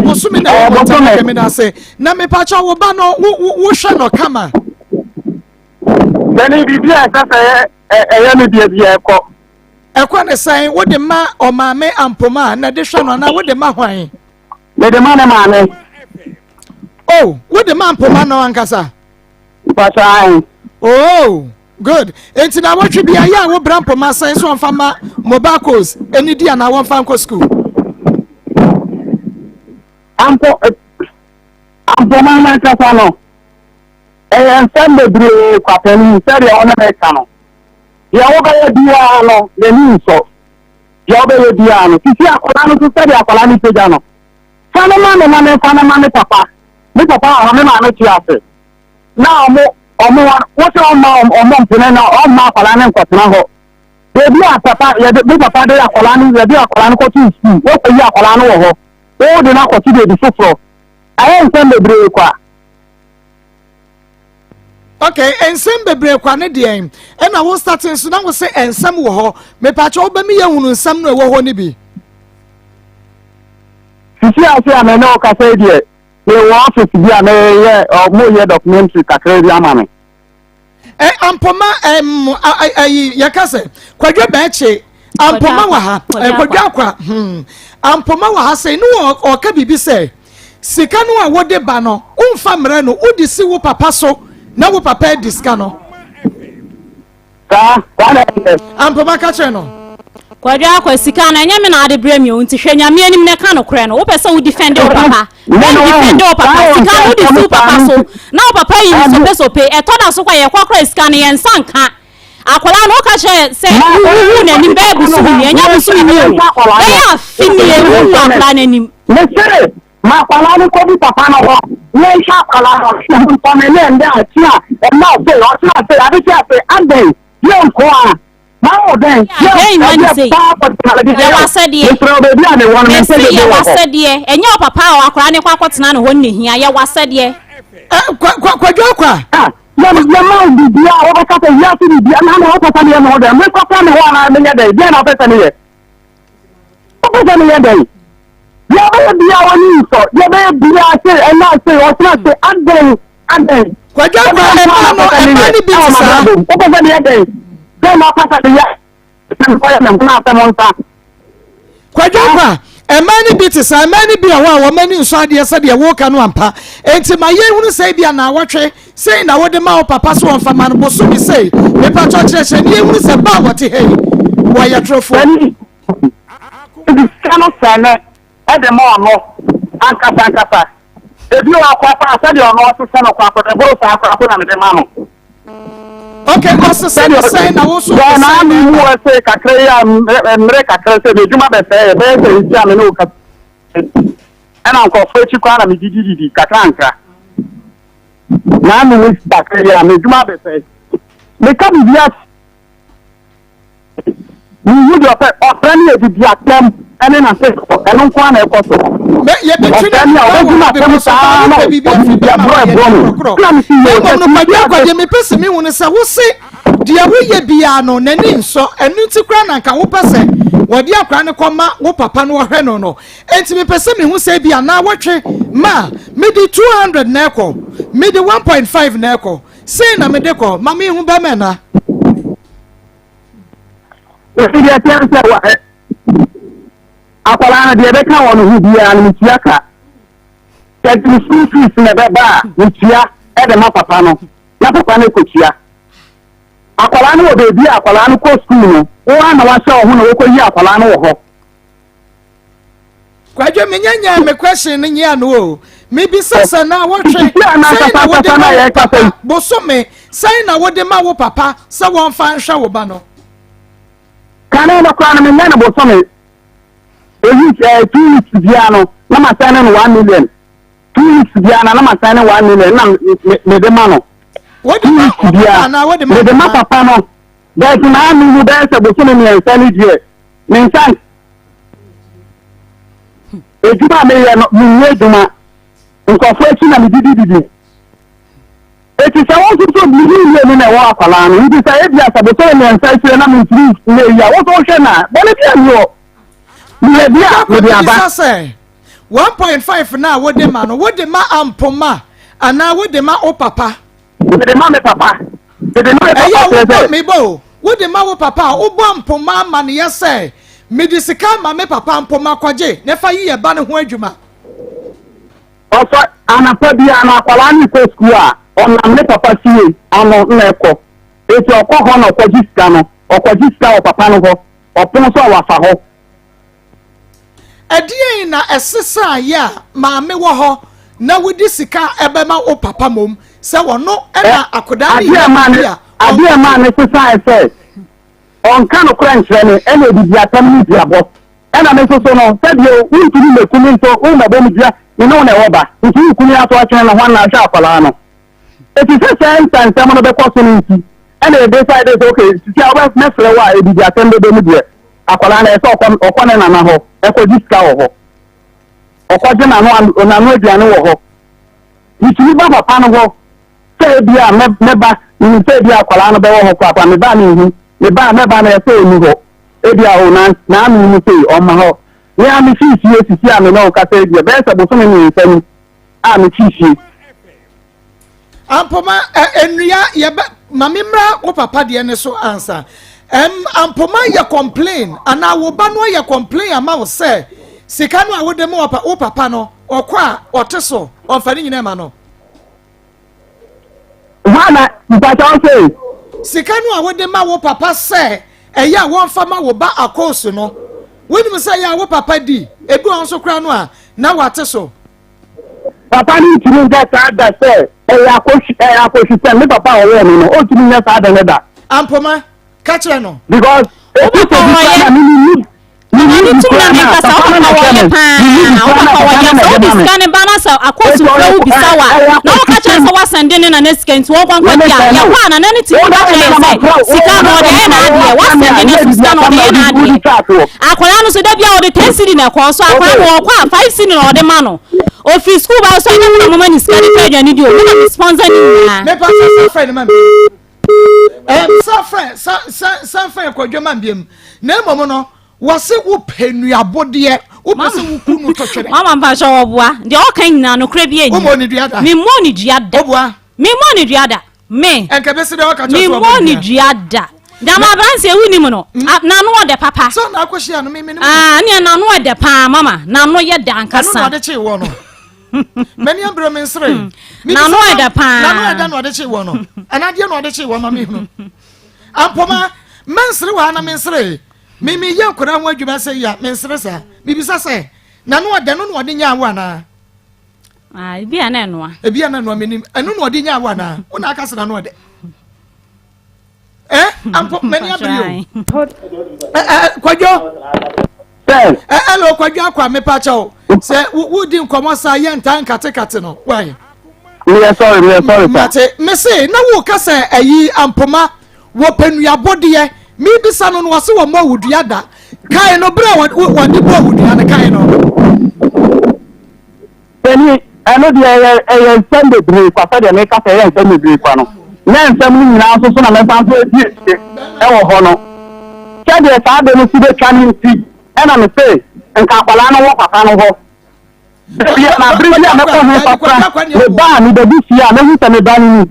bosome na ɛwɔ ntɛm. Okay, meda ase. Na mepakyɛ, wo ba no, wohwɛ no kama? Sɛne biribi a ɛsɛ sɛ ɛyɛ no deɛ bi ɛkɔ. Ɛkɔ ne sɛn? Wode ma ɔmaame Ampoma a na ɛde hwɛ no anaa wode ma hwan? Mede ma ne maame. Oh, wode ma Ampoma no ankasa? Mpakyɛ. Oh, good. Enti na wɔtwe bi ayɛ a, wobra Mpoma sɛn so ɔmfa ma mobile codes ɛni di anaa wɔmfa nkɔ school? Ampo Ampoma no ankasa no, ɛyɛ nsɛm bebree kwapɛni sɛdeɛ ɔne meka no. Deɛ wobɛyɛ biara no, n'ani nsɔ. Deɛ wobɛyɛ biara no, sisi akwadaa no so sɛdeɛ akwadaa no pagya no. Fa no ma me na memfa no ma me papa. Me papa wɔ hɔ, me maame te ase. Na ɔmo wosɛ ɔmma ɔmo mpene na ɔmma akwadaa no nkɔtena hɔ. Beebi a papa yɛde me papa de akwadaa no, yɛde akwadaa no kɔto sukuu, wɔkɔyi akwadaa no wɔ hɔ. Wɔde no akɔto beebi foforɔ. Ayɛ nsɛm bebree kwa. Okay, nsɛm bebree kwa ne deɛ ɛna wo start nso na wo sɛ nsɛm wɔ hɔ. Mepakyɛ, wobɛmi yɛ hunu nsɛm no ɛwɔ hɔ no bi. Sisi ase a me ne wo kasa yi deɛ, mewɔ office bi a meyɛ, ɔmo yɛ documentary kakra bi ama me. Ɛ Ampoma, ɛm, ayi yɛka sɛ Kwadwo Bɛɛkye. Ampoma wɔ ha, Kwadwo Akwa, Ampoma wɔ ha sɛ ne ɔka biribi sɛ sika no a wode ba no, womfa mmerɛ no, wode si wo papa so na wo papa adi sika no. Saa, saa na ɛyɛ. Ampoma ka kyerɛ no. Kwadwo Akwa, sika no ɛnyɛ me na ade brɛ me o, nti hwɛ Nyame anim na ɛka nokorɛ no. Wopɛ sɛ wo defend wo papa. Bɛn defend wo papa. Sika no wode si wo papa so na wo papa yi no sopesope. Ɛtɔ da so kɔ yɛkɔ kora sika no yɛn nsa nka. Akwadaa no woka kyerɛ sɛ wohu n'anim bɛyɛ bosome ni, ɛnyɛ bosome ni o, bɛyɛ afe nie wohu akwadaa n'anim. Mese ma akwadaa no kɔdu papa no hɔ na ɛnhwɛ akwadaa no ntɔ me ne ɛndɛ akyi a ɛma ase ɔkyena ase adekye ase adɛn yɛ nko a mawo dɛn yɛ ɛdeɛ paa pɔtena mede yɛ w'asɛdeɛ mesrɛ wo baabi a mewɔ no mese yɛ w'asɛdeɛ ɛnyɛ wo papa a akwadaa no kɔ akɔtena ne hɔ no na hia yɛ w'asɛdeɛ. Kwadwo Akwa. Yɛ yɛma wo biribiara a wobɛka sɛ wiase biribiara na na wopɛ sɛ meyɛ me ho dɛn mekɔfa me hɔ anaa menyɛ dɛn deɛ na wopɛ sɛ meyɛ wopɛ sɛ meyɛ dɛn deɛ wobɛyɛ biara w'ani nsɔ deɛ wobɛyɛ biara se ɛna se ɔkyena se adɛn adɛn Kwadwo Akwa ɛmaa no ɛmaa no bi te saa wopɛ sɛ meyɛ dɛn dɛn na wopɛ sɛ meyɛ Kwadwo Akwa, mmaa no bi te saa, mmaa no bi wɔ hɔ a wɔn ani nsɔ adeɛ sɛdeɛ woreka no ampa. Enti ma yɛnhunu sɛ ebia naawɔtwe sei na wode ma wo papa sɛ ɔmfa ma no, bosome sei. Mepakyɛw kyerɛkyerɛ na yɛnhunu sɛ ba a wɔte ha yi, wɔyɛ torofoɔ. Mede sika no sɛne de ma ɔno ankasa ankasa. Ebi wɔ hɔ koraa a, sɛdeɛ ɔno ɔsesa no koraa mpo, ɛboro saa koraa mpo na mede ma no. Ok, ɔsesa no sɛn na wo nso wode sɛn na na ɛba? Mu ɛsɛ kakra yi a mmerɛ kakra sɛ m'adwuma bɛsɛe ɛbɛyɛ sɛ nti a me ne wo kasa ɛna nkurɔfoɔ akyi koraa na medidididi kakra nkra na ano mu kakra yi a m'adwuma bɛsɛe meka biribi ase Mehu deɛ ɔpɛ, ɔfrɛ me adidi atɛm ɛne n'asefo, ɛno nko ara na ɛkɔ so. Yɛbɛtwi Ɔfrɛ me a, ɔbɛdi m'atɛm saa na ɔde biribi aborɔ ɛborɔ me. Ɛna mese yoo, Na sɛ mmom no, biribi Kwadwo Akwa, ade. deɛ mepɛ sɛ mehu ne sɛ, wo se deɛ woyɛ biara no, n'ani nsɔ, ɛno nti koraa na anka wopɛ sɛ wɔde akwadaa no kɔma wo papa na ɔhwɛ no no. Enti mepɛ sɛ mehu sɛ ebia naawɔtwe ma mede 200 na ɛkɔ, mede 1.5 na ɛkɔ, sei na mede kɔ, ma menhu bɛmɛ na. Ɛfi deɛ ɛteɛ ne sɛ wa ɛ akwadaa no deɛ ɛbɛka wɔ ne ho biara no metua ka. Sɛ ne school fees na ɛbɛba a metua ɛde ma papa no na papa no kɔtua. Akwadaa no wɔ baabi a akwadaa no kɔ school no wo ara na wahyɛ wo ho na wokɔyi akwadaa no wɔ hɔ. Kwadwo me nya nyaa me question no nyia no o. Me bisa sɛ na wotwe sɛn na wode ma wo papa bosome sɛn na wode ma wo papa sɛ wɔmfa nhwɛ wo ba no. Kane no koraa no menya no bosome a week eh, 2 weeks biara no na ma sɛn no 1 million, 2 weeks biara na na ma sɛn no 1 million na mede ma no. Wode 2 ma weeks wo papa biara anaa wode ma mede ma mama? Papa no bɛɛsi maa me hu bɛyɛ sɛ bosome 3 no deɛ me nsa edwuma a meyɛ no menyɛ adwuma nkurɔfoɔ akyi na medidididi eti sɛ wɔn nso so mene mmienu na ɛwɔ akwadaa no nti sɛ ebi asɛ bosome 3 akyire na mentumi nyɛ yi a wɔn nso wohwɛ na bɔne bi ani hɔ meyɛ bi a mede aba. Bisa sɛ 1.5 na wode ma no, wode ma ampoma anaa wode ma wo papa? Mede ma me papa. Mede ma me papa. Ɛyɛ kyerɛ wobɔ sɛ mebɔ o, wode ma wo papa a wobɔ mpoma amanneɛ sɛ mede sika ma me papa mpoma kɔgye na fa yi yɛ ba no ho adwuma? Ɔsɔ anapa biara no akwadaa no kɔ sukuu a ɔnam ne papa fie ano na ɛkɔ eti ɔkɔ hɔ na ɔkɔgye sika no ɔkɔgye sika wɔ papa no hɔ ɔpon so a wafa hɔ. Ɛdeɛn na ɛsesaeɛ a maame wɔ hɔ na wode sika ɛbɛma wo papa mmom sɛ ɔno ɛna akwadaa no adeɛ yɛ ɛmaa ne biribi a adeɛ ɛmaa ne sesaeɛ sɛ ɔnka nokorɛ nkyerɛ me ɛna odidi atɛm ne duabɔ ɛna me nso so no sɛdeɛ wontumi mmɛku me nso wommɛbɔ me dua me ne wo na ɛwɔ ba nti woku me ato atwene no ho anaa hwɛ akwadaa no ɛti sɛ sɛ nsɛnsɛm no bɛkɔ so no nti ɛna yɛ decide sɛ okay sisi a wobɛ mɛfrɛ wo a edidi atɛm bɛbɛ mu deɛ akwadaa no ɛsɛ ɔkɔ ɔkɔ ne nana hɔ ɛkɔgye sika wɔ hɔ ɔkɔgye n'ano n'ano aduane wɔ hɔ metumi ba papa no hɔ sɛ ebi a mɛ mɛba menim sɛ ebi a akwadaa no bɛwɔ hɔ korakora meba mehu meba mɛba no ɛsɛ ɔni hɔ ebi a o na n'ano mu sei ɔma hɔ me a mefi fie sisi a me ne wo kasa yi deɛ bɛyɛ sɛ bosome 3 ni a mefi fie. Ampoma nnua yɛbɛ ma me mmra wo papa deɛ ne so ansa. Ɛm Ampoma yɛ complain anaa wo ba no ayɛ complain ama wo sɛ sika no a wode ma wo papa no ɔkɔ a ɔte so ɔmfa ne nyinaa ma no. Hwana mpakyɛ wo se? Sika no a wode ma wo papa sɛ ɛyɛ a wɔmfa ma wo ba akɔɔso no, wonim sɛ ɛyɛ a wo papa di, ebi wɔ hɔ nso koraa no a na wate so. Papa no ntumi nka saa da sɛ ɛyɛ akɔhwi ɛyɛ akɔhwisɛm ne papa a ɔwɔ no no ɔntumi nyɛ saa da no da. Ampoma, ka kyerɛ no. Because Wo efi papa sɛ bi wɔyɛ. koraa na me me ni Mama me ne ni bi tum na koraa na meka sɛ wo papa no papa na ɛhwɛ wɔyɛ me paa me ni bi wo koraa na papa papa wɔyɛ no na sɛ ɛde wode ma me. sika ne ba na sɛ Eti akɔɔsufrɛ ɔyɛ wo bisa ɛ wo a ɛyɛ na woka kyerɛ akɔhwisɛm. sɛ woasɛnde ne nana sika nti wɔnkɔ Me nkɔgye me a sɛ no. yɛkɔ a nana no tumi Wo ka da kyerɛ me yɛn na sɛ ma frɛ wo sika wo no da ɔde me ayɛ na wo n'adeɛ afrɛ me woasɛnde a ne nyɛ so biribi sika no asɛm ɔde na yɛ wode n'adeɛ wode twa toɔ. akwadaa no so da bia ɔde 10 cedi na ɛkɔ so akwadaa Okay. no ɔkɔ a 5 cedi na ɔde ma no ofiri sukuu ba so ɛnyɛ mo na moma ne sika de tɔ aduane di o mo na mo sponsor ne nyinaa Mepa sɛ sa frɛ no ma me. Ɛm sa frɛ sa sa sa frɛ kɔdwa ma mbiem. Na mmom no wɔse wopɛ nnuabodeɛ wopɛ sɛ woku no to twene. Mama mpakyɛ wɔboa deɛ ɔka nyinaa nokorɛ bi Womɔ ɛnni ne dua da. memmɔ ne dua da Woboa. memmɔ ne dua da me Ɛnka bɛsi dɛ wɔka kyerɛ sɛ memmɔ wɔbɔ ne dua. dua da dama aberanteɛ wonim no n'ano ɔdɛ papa Sɛ na akɔhyia no me me ne mu. Ah, neɛ n'ano ɔdɛ paa mama n'ano yɛ dɛ Ɛno na ankasa ɔde kyee wɔ no. M'ani abere me nsere. N'ano ɛdɛ paa. N'ano ɛdɛ na ɔde kyee wɔ no. Ɛna adeɛ na ɔde kyee wɔ ma me hunu. Ampoma mɛnsere wɔ ha na mensere. Me me yɛ nkwadaa ho adwuma sɛ yi a mensere saa. Mibisa sɛ n'ano ɔdɛ no na ɔde nyaa wo anaa? Ah, ebi a na ɛnoa Ebi a na ɛnoa menim. Ɛno na ɔde nyaa wo anaa? Wo na aka sɛ n'ano ɔdɛ. Eh, ampo m'ani abere o. Eh, eh, Kwadwo. Sɛ. Eh, hello Kwadwo akwa mepa kyɛw. Sɛ wodi nkɔmmɔ saa yɛ ntaa nkatekate no. Why? Meyɛ sorry, meyɛ sorry sir. Mate, me se na wo ka sɛ ayi ampoma wɔpɛ nnuabɔdeɛ. Mebisa no no wɔse wɔmmɔ awudua da. Kae no berɛ a wɔde bɔ awudua no kae no. Panin, ɛno deɛ ɛyɛ ɛyɛ nsɛm bebree kwa sɛdeɛ meka sɛ ɛyɛ nsɛm bebree kwa no. Na nsɛm no nyinaa nso so na mɛsan nso adi akyire ɛwɔ hɔ no. Sɛdeɛ saa ade no si bɛtwa no nti ɛna mese nka akwadaa no wɔ papa no hɔ. Da bi a na bere bi a mɛkɔ he sakra, meba a mebɛdu fie a mɛhu sɛ me ba no ni.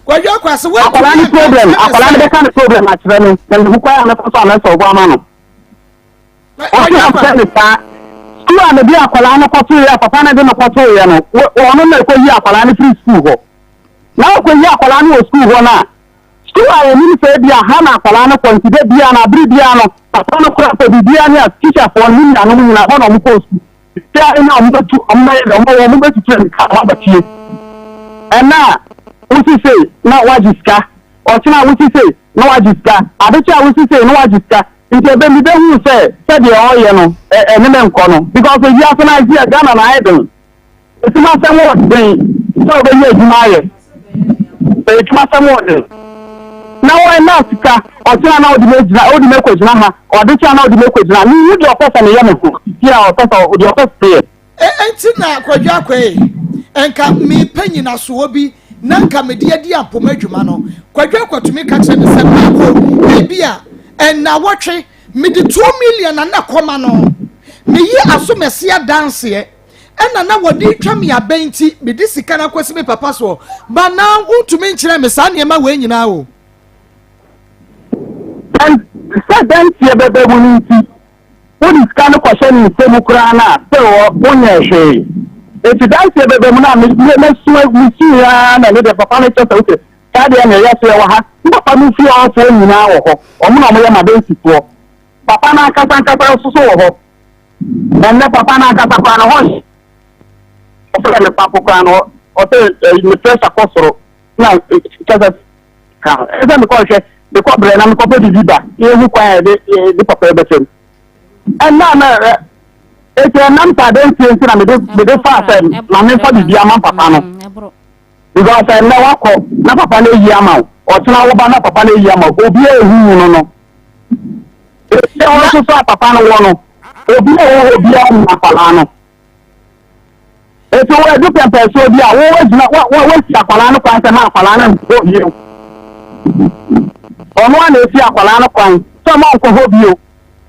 Akwadaa no problem, akwadaa no bɛka ne problem akyerɛ me na mehu kwan a mɛfa so a mɛsɔlvo ama no. Ɔse ɔmpɛ no saa. Sukuu a mede akwadaa no kɔtoeɛ a papa no de no kɔtoeɛ no, ɔno na ɛkɔyi akwadaa no firi sukuu hɔ. Na ɔkɔyi akwadaa no wɔ sukuu hɔ no a, sukuu a yɛnim sɛ ebia ha na akwadaa no kɔ nti da biara no abere biara no papa no koraa sɛ biribiara ne a tikyafoɔ no ne nuanom nyinaa hɔ na wɔkɔɔ sukuu. Biara ne a wɔbɛtu wɔbɛyɛ dɛ wɔbɛwɔ wɔbɛtutu mmirika na wɔaba fie. Ɛna a wosi sei na woagye sika, ɔkyena a wosi sei na woagye sika, adekye a wosi sei na woagye sika. Nti ɛbɛ mi bɛhuu sɛ sɛdeɛ ɔyɛ no ɛ ɛne me nkɔ no because ewiase no ayɛ Ghana na ayɛ den. Adwumasɛm wɔ den sɛ wobɛnya adwuma ayɛ. Adwumasɛm wɔ den. Na wɔn na sika ɔkyena na wode mɛgyina wode mɛkɔgyina ha ɔdekyena na wode mɛkɔgyina mehu deɛ ɔpɛ sɛ meyɛ me ho sisi a ɔpɛ sɛ deɛ ɔpɛ sɛ meyɛ. Enti na Kwadwo Akwei, nka mepɛ nyinasoɔ bi na nka mede adi apoma adwuma no. Kwadwo Akwa tumi ka kyerɛ me sɛ, Marco, ebia nnawɔtwe mede 2 million na na kɔma no. Meyi asomɛse adanseɛ ɛna na wɔde retwa me abɛn nti mede sika no akɔsi me papa soɔ. Ba na wontumi nkyerɛ me saa nneɛma wei nyinaa o. Sɛ danteɛ bɛba mu no nti, wode sika no kɔhyɛ ne nsam koraa no a, still wonyɛɛ hwee. Enti danseɛ bɛba mu no a, mɛsu mesuiɛ ara na ɛno deɛ papa no kyɛ sɛ okay, saa deɛ na ɛyɛ so yɛwɔ ha. Me papa no fie hɔfoɔ nyinaa wɔ hɔ, wɔn na wɔyɛ m'adansifoɔ. Papa no ankasa ankasa nso so wɔ hɔ. Ɛnnɛ papa no ankasa koraa no hɔ nhyɛ. Ɔfrɛ me papo koraa no, ɔsɛ me pressure kɔ soro na kyɛ sɛ ka ho. Ɛsɛ sɛ mekɔhwɛ, mekɔ brɛ na mekɔpɛ biribi ba na yɛhu kwan a yɛde yɛde papa yi bɛfam. Ɛnna na ɛ eti ɛnam sɛ adansie nti na mede mede faa sɛ ma memfa biribi ama papa no. Because ɛnnɛ wakɔ na papa no ayi ama wo, ɔkyena wo ba na papa no ayi ama wo, obi a ehu no no. Efie hɔ nso so a papa no wɔ no, obi a ɛwɔ hɔ biara nim akwadaa no. Eti wo edu pɛmpɛnsoɔ bi a wo wagyina wa wa wasi akwadaa no kwan sɛ ma akwadaa no nkɔ bio. Ɔno a na esi akwadaa no kwan sɛ ma ɔnkɔ hɔ bio.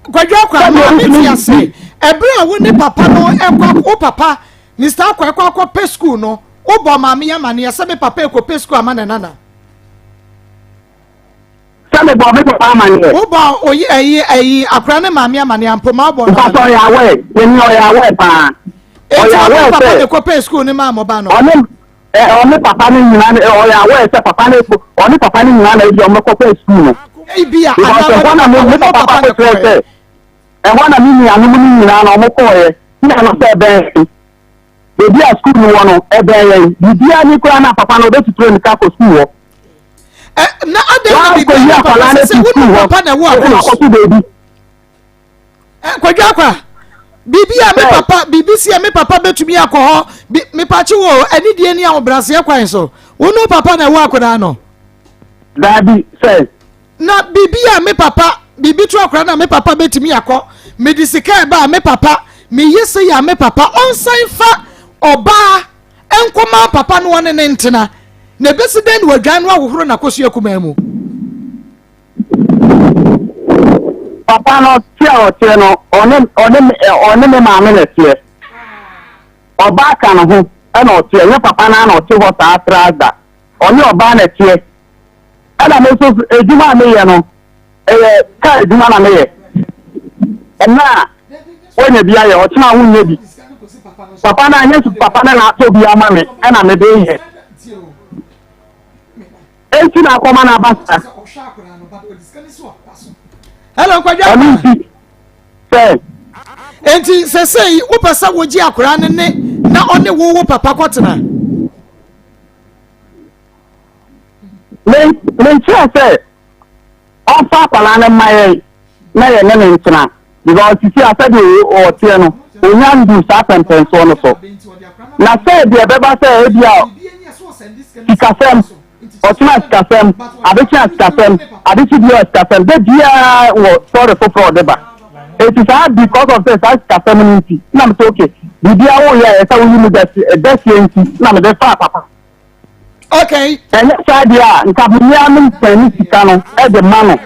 Kwadwo Akwa, Sɛdeɛ maame wotumi te ase. Ɛberɛ a wo ne papa no ɛkɔ wo papa Mr. Akwa ɛkɔ akɔpɛ sukuu no, wobɔ maame yi amaneɛ sɛ me papa ɛkɔpɛ sukuu ama ne nana. Sɛ mebɔ me papa amaneɛ. Wobɔ oyi ɛyi ɛyi akora ne maame amaneɛ ampo ma wobɔ no Mpatsɔ amaneɛ. ɔyɛ aware, yɛni ɔyɛ aware paa. Eti Ɔyɛ ɔne aware papa sɛ ne kɔpɛɛ sukuu ne maa mo ba no. ɔne ɛ ɔne papa no nyinaa no ɔyɛ aware sɛ papa no ɔne papa no nyinaa na ebi ɔmo kɔpɛɛ sukuu no. Ebi a Because anaa ɛhɔ ɔne na me papa me ɔne papa papa ne kɔkyerɛ kɔɛ. sɛ ɛhɔ na me nuanom no nyinaa na ɔmo kɔɔɛ. Nna no sɛ ɛbɛn Baabi a sukuu no wɔ no, ɛbɛn yɛn. Biribiara ni koraa na papa no ɔbɛtutu mmirika akɔ sukuu hɔ. Ɛ na adɛn na biribiara Wakɔyi ni papa akwadaa no sɛ afiri wo sukuu ne hɔ papa na ɛwɔ de no akos. akɔto baabi. Ɛ Kwadwo Akwa, biribi a me Sɛ papa biribi si a me papa bɛtumi akɔ hɔ bi mepakye wɔ anidie ne ahobrɛaseɛ kwan so. Wo ne wo papa na ɛwɔ akwadaa no. daabi sɛ Na biribi a me papa, biribi to akwadaa no a me papa bɛtumi akɔ, mede sika ɛba a me papa, meyɛ sei a me papa, ɔnsan fa ɔbaa nkɔma papa no ɔne ne ntena. Na ɛbɛsi dɛn na wadwan no ahohoro n'akosua kumaa mu? Papa no te a ɔteɛ no, ɔne ɔne ɔne me maame na ɛteɛ. Ɔbaa ka ne ho ɛna ɔteɛ, nyɛ papa no ara na ɔte hɔ saa traa da. Ɔne ɔbaa na ɛteɛ. Ɛna me nso adwuma a meyɛ no, ɛyɛ kaa adwuma na meyɛ. Ɛna a woanya bi ayɛ, ɔkyena a wonyɛ bi. Papa no anyɛ papa no na atɔ bi ama me ɛna mede yɛ. Enti na akɔma no aba saa. Hello, Kwadwo. Ɛno nti sɛ. Enti sɛsɛyi wopɛ sɛ wogye akwaraa no ne na ɔne wo wo papa kɔtena. Me menkyerɛ sɛ ɔmfa akwadaa no mma yɛn na yɛne no ntena because sisi a sɛdeɛ ɔteɛ no ɔnya ndu saa pɛmpɛnsoɔ no so na sɛ deɛ ɛbɛba sɛ ebi a sikasɛm ɔkyena sikasɛm adekyea sikasɛm adekye biara sikasɛm de biara wɔ sɔre foforɔ ɔde ba eti saa because of sɛ saa sikasɛm no nti na mo sɛ okay biribiara woyɛ a ɛsɛ woyi mu dɛseɛ nti na mede faa papa. Okay. Ɛnyɛ saa deɛ a, nka me ara me sɛne sika no de ma no.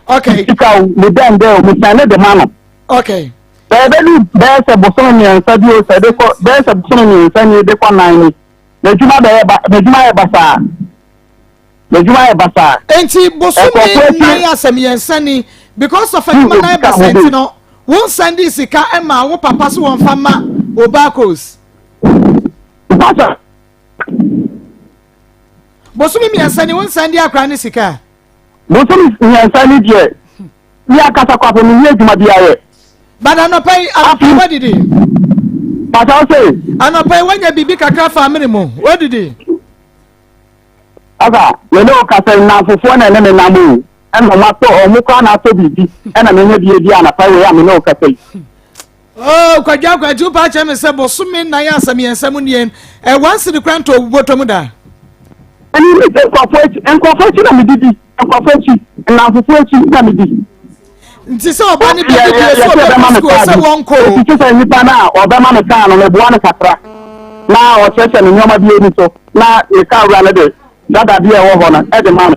Okay. Sika o, me dɛn dɛn o, me sɛne de ma no. Okay. Sɛ ɛbɛdu bɛyɛ sɛ bosome mmiɛnsa bi o, sɛ ɛde kɔ bɛyɛ sɛ bosome mmiɛnsa ni de kɔ nan ni, n'adwuma bɛyɛ ba n'adwuma yɛ basaa. N'adwuma yɛ basaa. Enti bosome nan asɛ mmiɛnsa ni because of adwuma nan basaa nti no, wo nsan de sika ma wo papa so wɔn fa ma Obakos. Mpasa. Bosome mmiɛnsa ni wo nsan di akora ne sika. Bosome mmiɛnsa ni deɛ mi akasa kwapo mi nyɛ adwuma bi ayɛ. But anɔpa yi anɔpa yi wadidi. Pasa ɔsɛ. Anɔpa yi wanya biribi kakra fa amene mu wadidi. Asa me ne wo kasa yi nnamfofoɔ na ɛne me nam o ɛna ɔmo atɔ ɔmo koraa na atɔ biribi ɛna menya bi adi anɔpa wei a me ne wo kasa yi. Oh, Kwadwo Akwantu, wopɛ akyerɛ me sɛ bosome nnan ansa mmiɛnsa mu nie, eh, one cedi koraa ntɔ wo bɔtɔ mu da? Ɛne me sɛ nkurɔfoɔ akyi, nkurɔfoɔ akyi na medi di, nkurɔfoɔ akyi, nnamfofoɔ akyi na medi. Nti sɛ ɔba no bɛdi die sɛ ɔbɛkɔ sukuu sɛ wɔnkɔ o. Nti sɛ nipa no a ɔbɛma me kaa no meboa no kakra na ɔkyerɛkyerɛ me nneɛma bi ani so na me kaa wura no de dada bi a ɛwɔ hɔ no de ma me.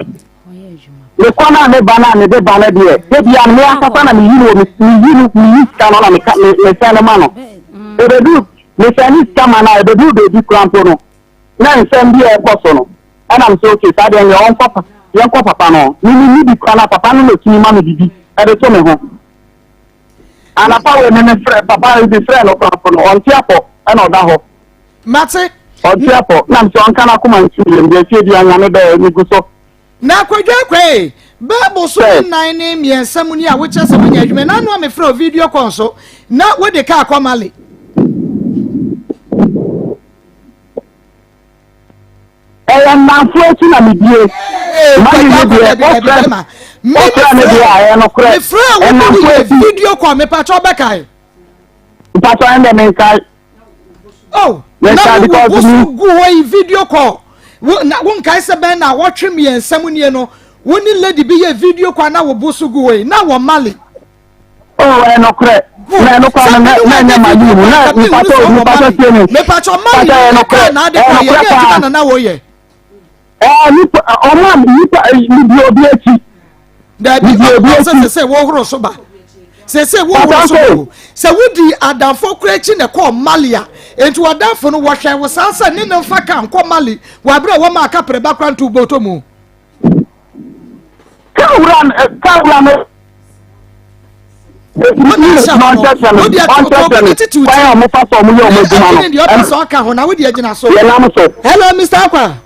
Me kɔ no a me ba no a mede ba no deɛ, da biara no me ankasa na meyi no wɔ me meyi no meyi sika no na meka me mesɛn no ma no. Ɛbɛduru mesɛn ne sika ma no a ɛbɛduru baabi koraa mpo no na nsɛm bi a ɛkɔ so no ɛna me sɛ okay saa deɛ nea ɔnkɔ pa yɛnkɔ papa no me me ni bi koraa na papa no na otumi ma me bibi ɛde to me ho. Anapa wei me me frɛ papa me frɛ no koraa mpo no ɔnte apɔ ɛna ɔda hɔ. Mate. Ɔnte apɔ na me sɛ ɔnka n'akoma nsi yam deɛ ɛteɛ biara Nyame bɛyɛ me gu so. Na Kwadwo Akwei, bɛɛ bosome nnan ne mmiɛnsa mu ni a wokyerɛ sɛ wonya adwuma na ano a mefrɛ wo video call nso na wode kaa kɔ Mali. Ɛyɛ nnamfo akyi na medie. Mali ne deɛ wofrɛ wofrɛ me deɛ a ɛyɛ nokorɛ. Mefrɛ wo ne woyɛ video call mepakyɛ wobɛkae. Mpakyɛ ɛndɛ menkae. Oh, na wo wo so gu hɔ yi video call. Wo na wo nkae sɛ bɛn na wɔtwe mmiɛnsa mu nie no. Wo ne lady bi yɛ video call na wo bo so gu hɔ yi na wɔ Mali. Oh, ɛyɛ nokorɛ. Na ɛno koraa no na ɛnyɛ Mali mu. Na mpakyɛ mpakyɛ tie me. Mepakyɛ Mali no kaa na ade kɔ yɛ ne adwuma na na wɔyɛ. Ɛɛ nipa ɔmo a nipa midi obi akyi. Dabi ɔmo sɛ sɛ sɛ wɔhoro so ba sɛ sɛ wɔhoro so ba o sɛ wodi adamfo kora akyi na ɛkɔɔ Mali a nti wɔdamfo no wɔhwɛ wo saa sɛ ne ne nfa ka nkɔ Mali wɔ abere a wɔma aka prɛba kora nto bɔtɔ mu. Kaa wura kaa wura no. Hello, Mr. Akwa.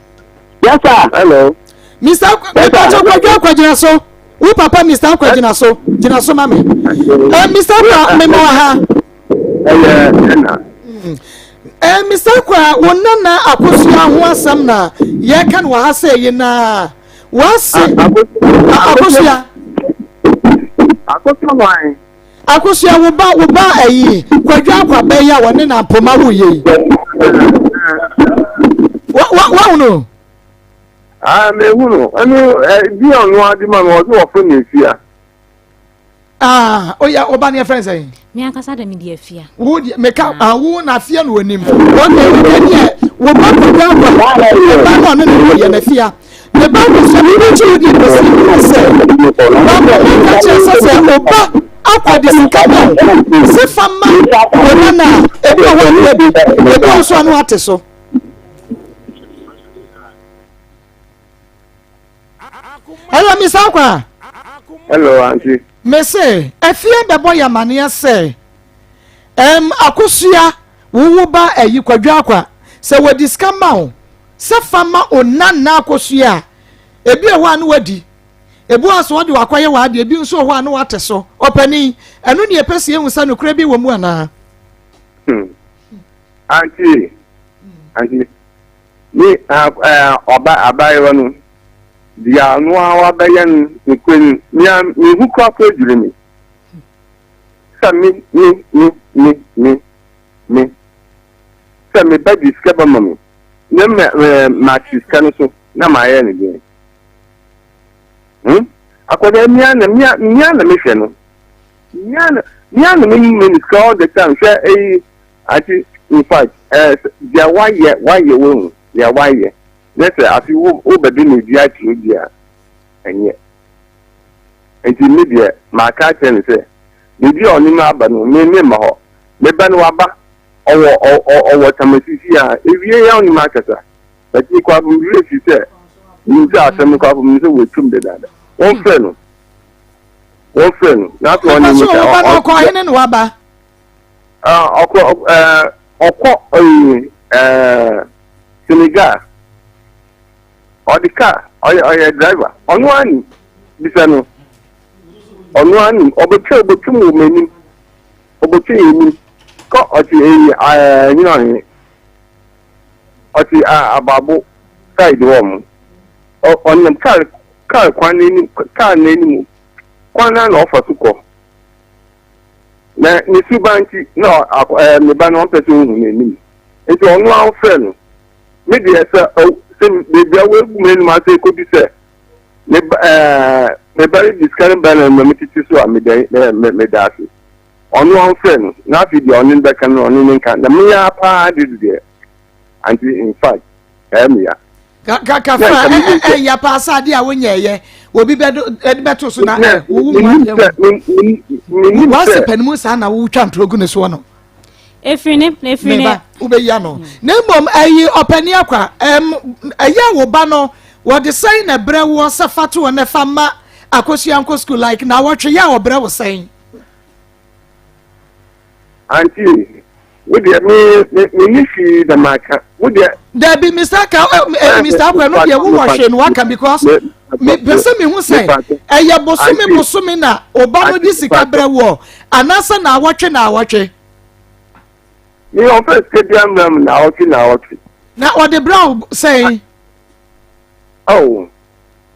Yes, sir. Hello. Mr. Akwa, mepatɔ kwadwo akwa gyina so. Wo papa Mr. Akwa gyina so. Gyina so ma me. Eh, Mr. Akwa, mema wɔ ha. Ɛyɛ ɛna. Eh, Mr. Akwa, wo nana akosua ho asɛm na yɛka no wɔ ha sɛ yi na wase akosua. Akosua wan? Akosua wo ba wo ba ayi kwadwo akwa bɛyɛ a wɔne na mpoma wo yɛ yi. Wa wa wa no. Ah, me hu no. Ɛno bi a ɔno ade ma no ɔde wɔfrɛ no efia. Ah, oya ɔba ne yɛfrɛ sɛn? Me ankasa de me de afia. Wo de meka ah wo na afia no onim. Okay, wo de deɛ wo ba kɔdwa akwa. Wo ba no ɔno ne wo yɛ na afia. Ne ba no sɛ wo kyi wo de bɛsi ne sɛ. Ba no ka kyerɛ sɛ sɛ ɔba akɔ de sika ma wo. Sɛ fa ma wo nana ebi wɔ hɔ a bi ebi wɔ so ano ate so. Hello, Miss Akwa. Hello, auntie. Me se, afie bɛbɔ yɛ amaneɛ sɛ, ɛm akosua wowo ba ayi kwadwo akwa sɛ wɔdi sika ma wo sɛ fa ma onanna akosua a ebi wɔ hɔ a ne wadi ebi wɔ so wɔde wakɔyɛ w'adeɛ ebi nso wɔ hɔ a ne wate so ɔpanin ɛno ne ɛpɛ sɛ yɛhu sɛ nokorɛ bi wɔ mu anaa. Hmm. Auntie, auntie, Me ɔba abaayewa no, deɛ ɔno ara wabɛyɛ no nokorɛ ni, me ara me ho koraa koraa dwiri me. Sɛ me, me, me, me, me, me, sɛ me ba de sika bɛma me, na me, me, mate sika no so na mayɛ no deɛn? Hmm? Akwadaa me ara na, me ara, me ara na mehwɛ no. Me ara na, me ara na me me no sika all the time. Hwɛ eyi, Ati in fact eh deɛ wayɛ wayɛ wahu deɛ wayɛ ne sɛ afi wo wobɛde ne di akyerɛ bi a ɛnyɛ nti me deɛ maka akyerɛ ne sɛ biribi a ɔne no aba no me me mma hɔ me ba no waba ɔwɔ ɔwɔ tamasisi a ewie ya ɔne me akasa but me kɔ afom werɛ fi sɛ menim sɛ asɛm kɔ afom sɛ wɔatwam dedaada wɔmfrɛ no wɔmfrɛ no na afei ɔne me ka ɔkɔ hene na waba Ɔkɔ ɛɛ ɔkɔ ɛyi ɛɛ Senegal. Ɔde kaa ɔyɛ ɔyɛ driver. Ɔno ara nim bisa no. Ɔno ara nim ɔbɛtwa ɔbɛtwa mu wɔ m'anim. Ɔbɛtwa yɛn anim. Kɔ ɔte ɛyi ɛɛ hene ɔhene. Ɔte abaabo side hɔ mo. Ɔnam kaa kaa kwan n'anim kaa n'anim kwan na ɔfa so kɔ. Na ne suban nti, na ɛɛ me ba no ɔmpɛ sɛ ohu n'anim. Nti ɔno ara ɔfrɛ no. Me deɛ sɛ sɛ baabi a wɔagu m'anim ase kɔdu sɛ me ba ɛɛ me ba no de sika no ba na ma metete so a meda ɛɛ meda ase. Ɔno ara ɔfrɛ no. Na afei deɛ ɔne no bɛka no ɔne no nka. Na me ara paa de deɛ ante in fact ɛyɛ me ya. Kafra ɛyɛ paa sɛ adeɛ a wonyɛɛyɛ obi bɛde bɛto so na wowo mu adeɛ ho wase panimu saa na wotwa ntoro gu ne soɔ no efiri ne efiri ne wobɛyi ano na mmom ɛyi ɔpani akwa ɛyɛ wo ba no wɔde sɛn na ɛbrɛ woɔ sɛ fa to na fa ma akosua nkɔ sukuu like na wɔtwe yɛ a ɔbrɛ wo sɛn. Auntie, wo deɛ me me me ni hwee na ma ka. Wo deɛ. Dabi Mr. Aka eh, eh, Mr. Akwa no deɛ wo wɔ hwee no waka because me pɛ sɛ me hu sɛ ɛyɛ bosome bosome na ɔba no de sika brɛ woɔ anaasɛ na awɔtwe na awɔtwe. Me ɔfɛ sika bi amra mu na awɔtwe na awɔtwe. Na ɔde brɛ wo sɛn? Oh,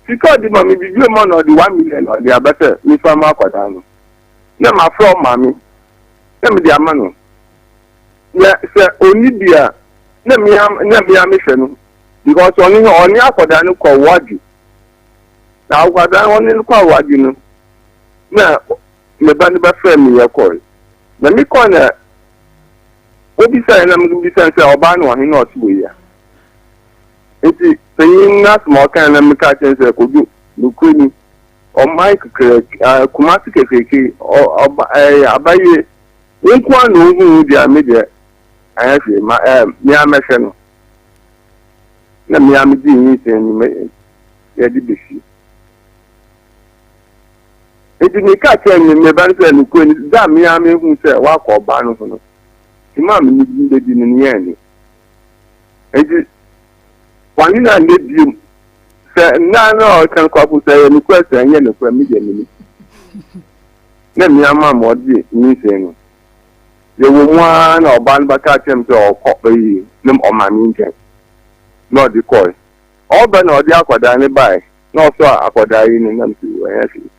sika ɔde ma me bibi ma na ɔde 1 million ɔde abɛsɛ mefa ma akwadaa no. Na mafrɛ ɔmaame na mede ama no. Na sɛ ɔnni bi a, na mea na mea mehwɛ no because ɔne ɔne akwadaa no kɔ wadwo. Na akwadaa no ɔne no kɔ awadwo no, na me ba no bɛfrɛ me yɛ kɔe. Na me kɔe na obisaeɛ na mebisa no sɛ ɔbaa no ɔhe na ɔte wei a. Nti panyin no asɛm a ɔkae na meka kyerɛ no sɛ Kojo, nokorɛ ni, ɔman kekrɛ Kumasi kekreke ɔba ɛyɛ abayie wo nko ara na ohu wo deɛ me deɛ ɛnyɛ hwee ma ɛɛ me ara mɛhwɛ no na me ara me di nyinsɛn no me yɛde bɛsi. Enti meka kyerɛɛ me me ba no sɛ, Nokorɛ ni, da a me ara mehuu sɛ woakɔ ɔbaa no ho no, dwuma a me ne no bɛdi no, ne yɛn ni. Enti wɔne no anyɛ bio. Sɛ nna no a ɔka no kwafo sɛ ɛyɛ nokorɛ sɛ ɛnyɛ nokorɛ, me deɛ mennim. Na me ama ma ɔde nyinsɛn no. Yɛwɔ mu ara na ɔbaa no bɛka kyerɛ me sɛ ɔkɔ ayi ne ɔmaame nkyɛn na ɔde kɔe. Ɔba na ɔde akwadaa no bae na ɔsɔ akwadaa yi no na mese ɛnyɛ hwee.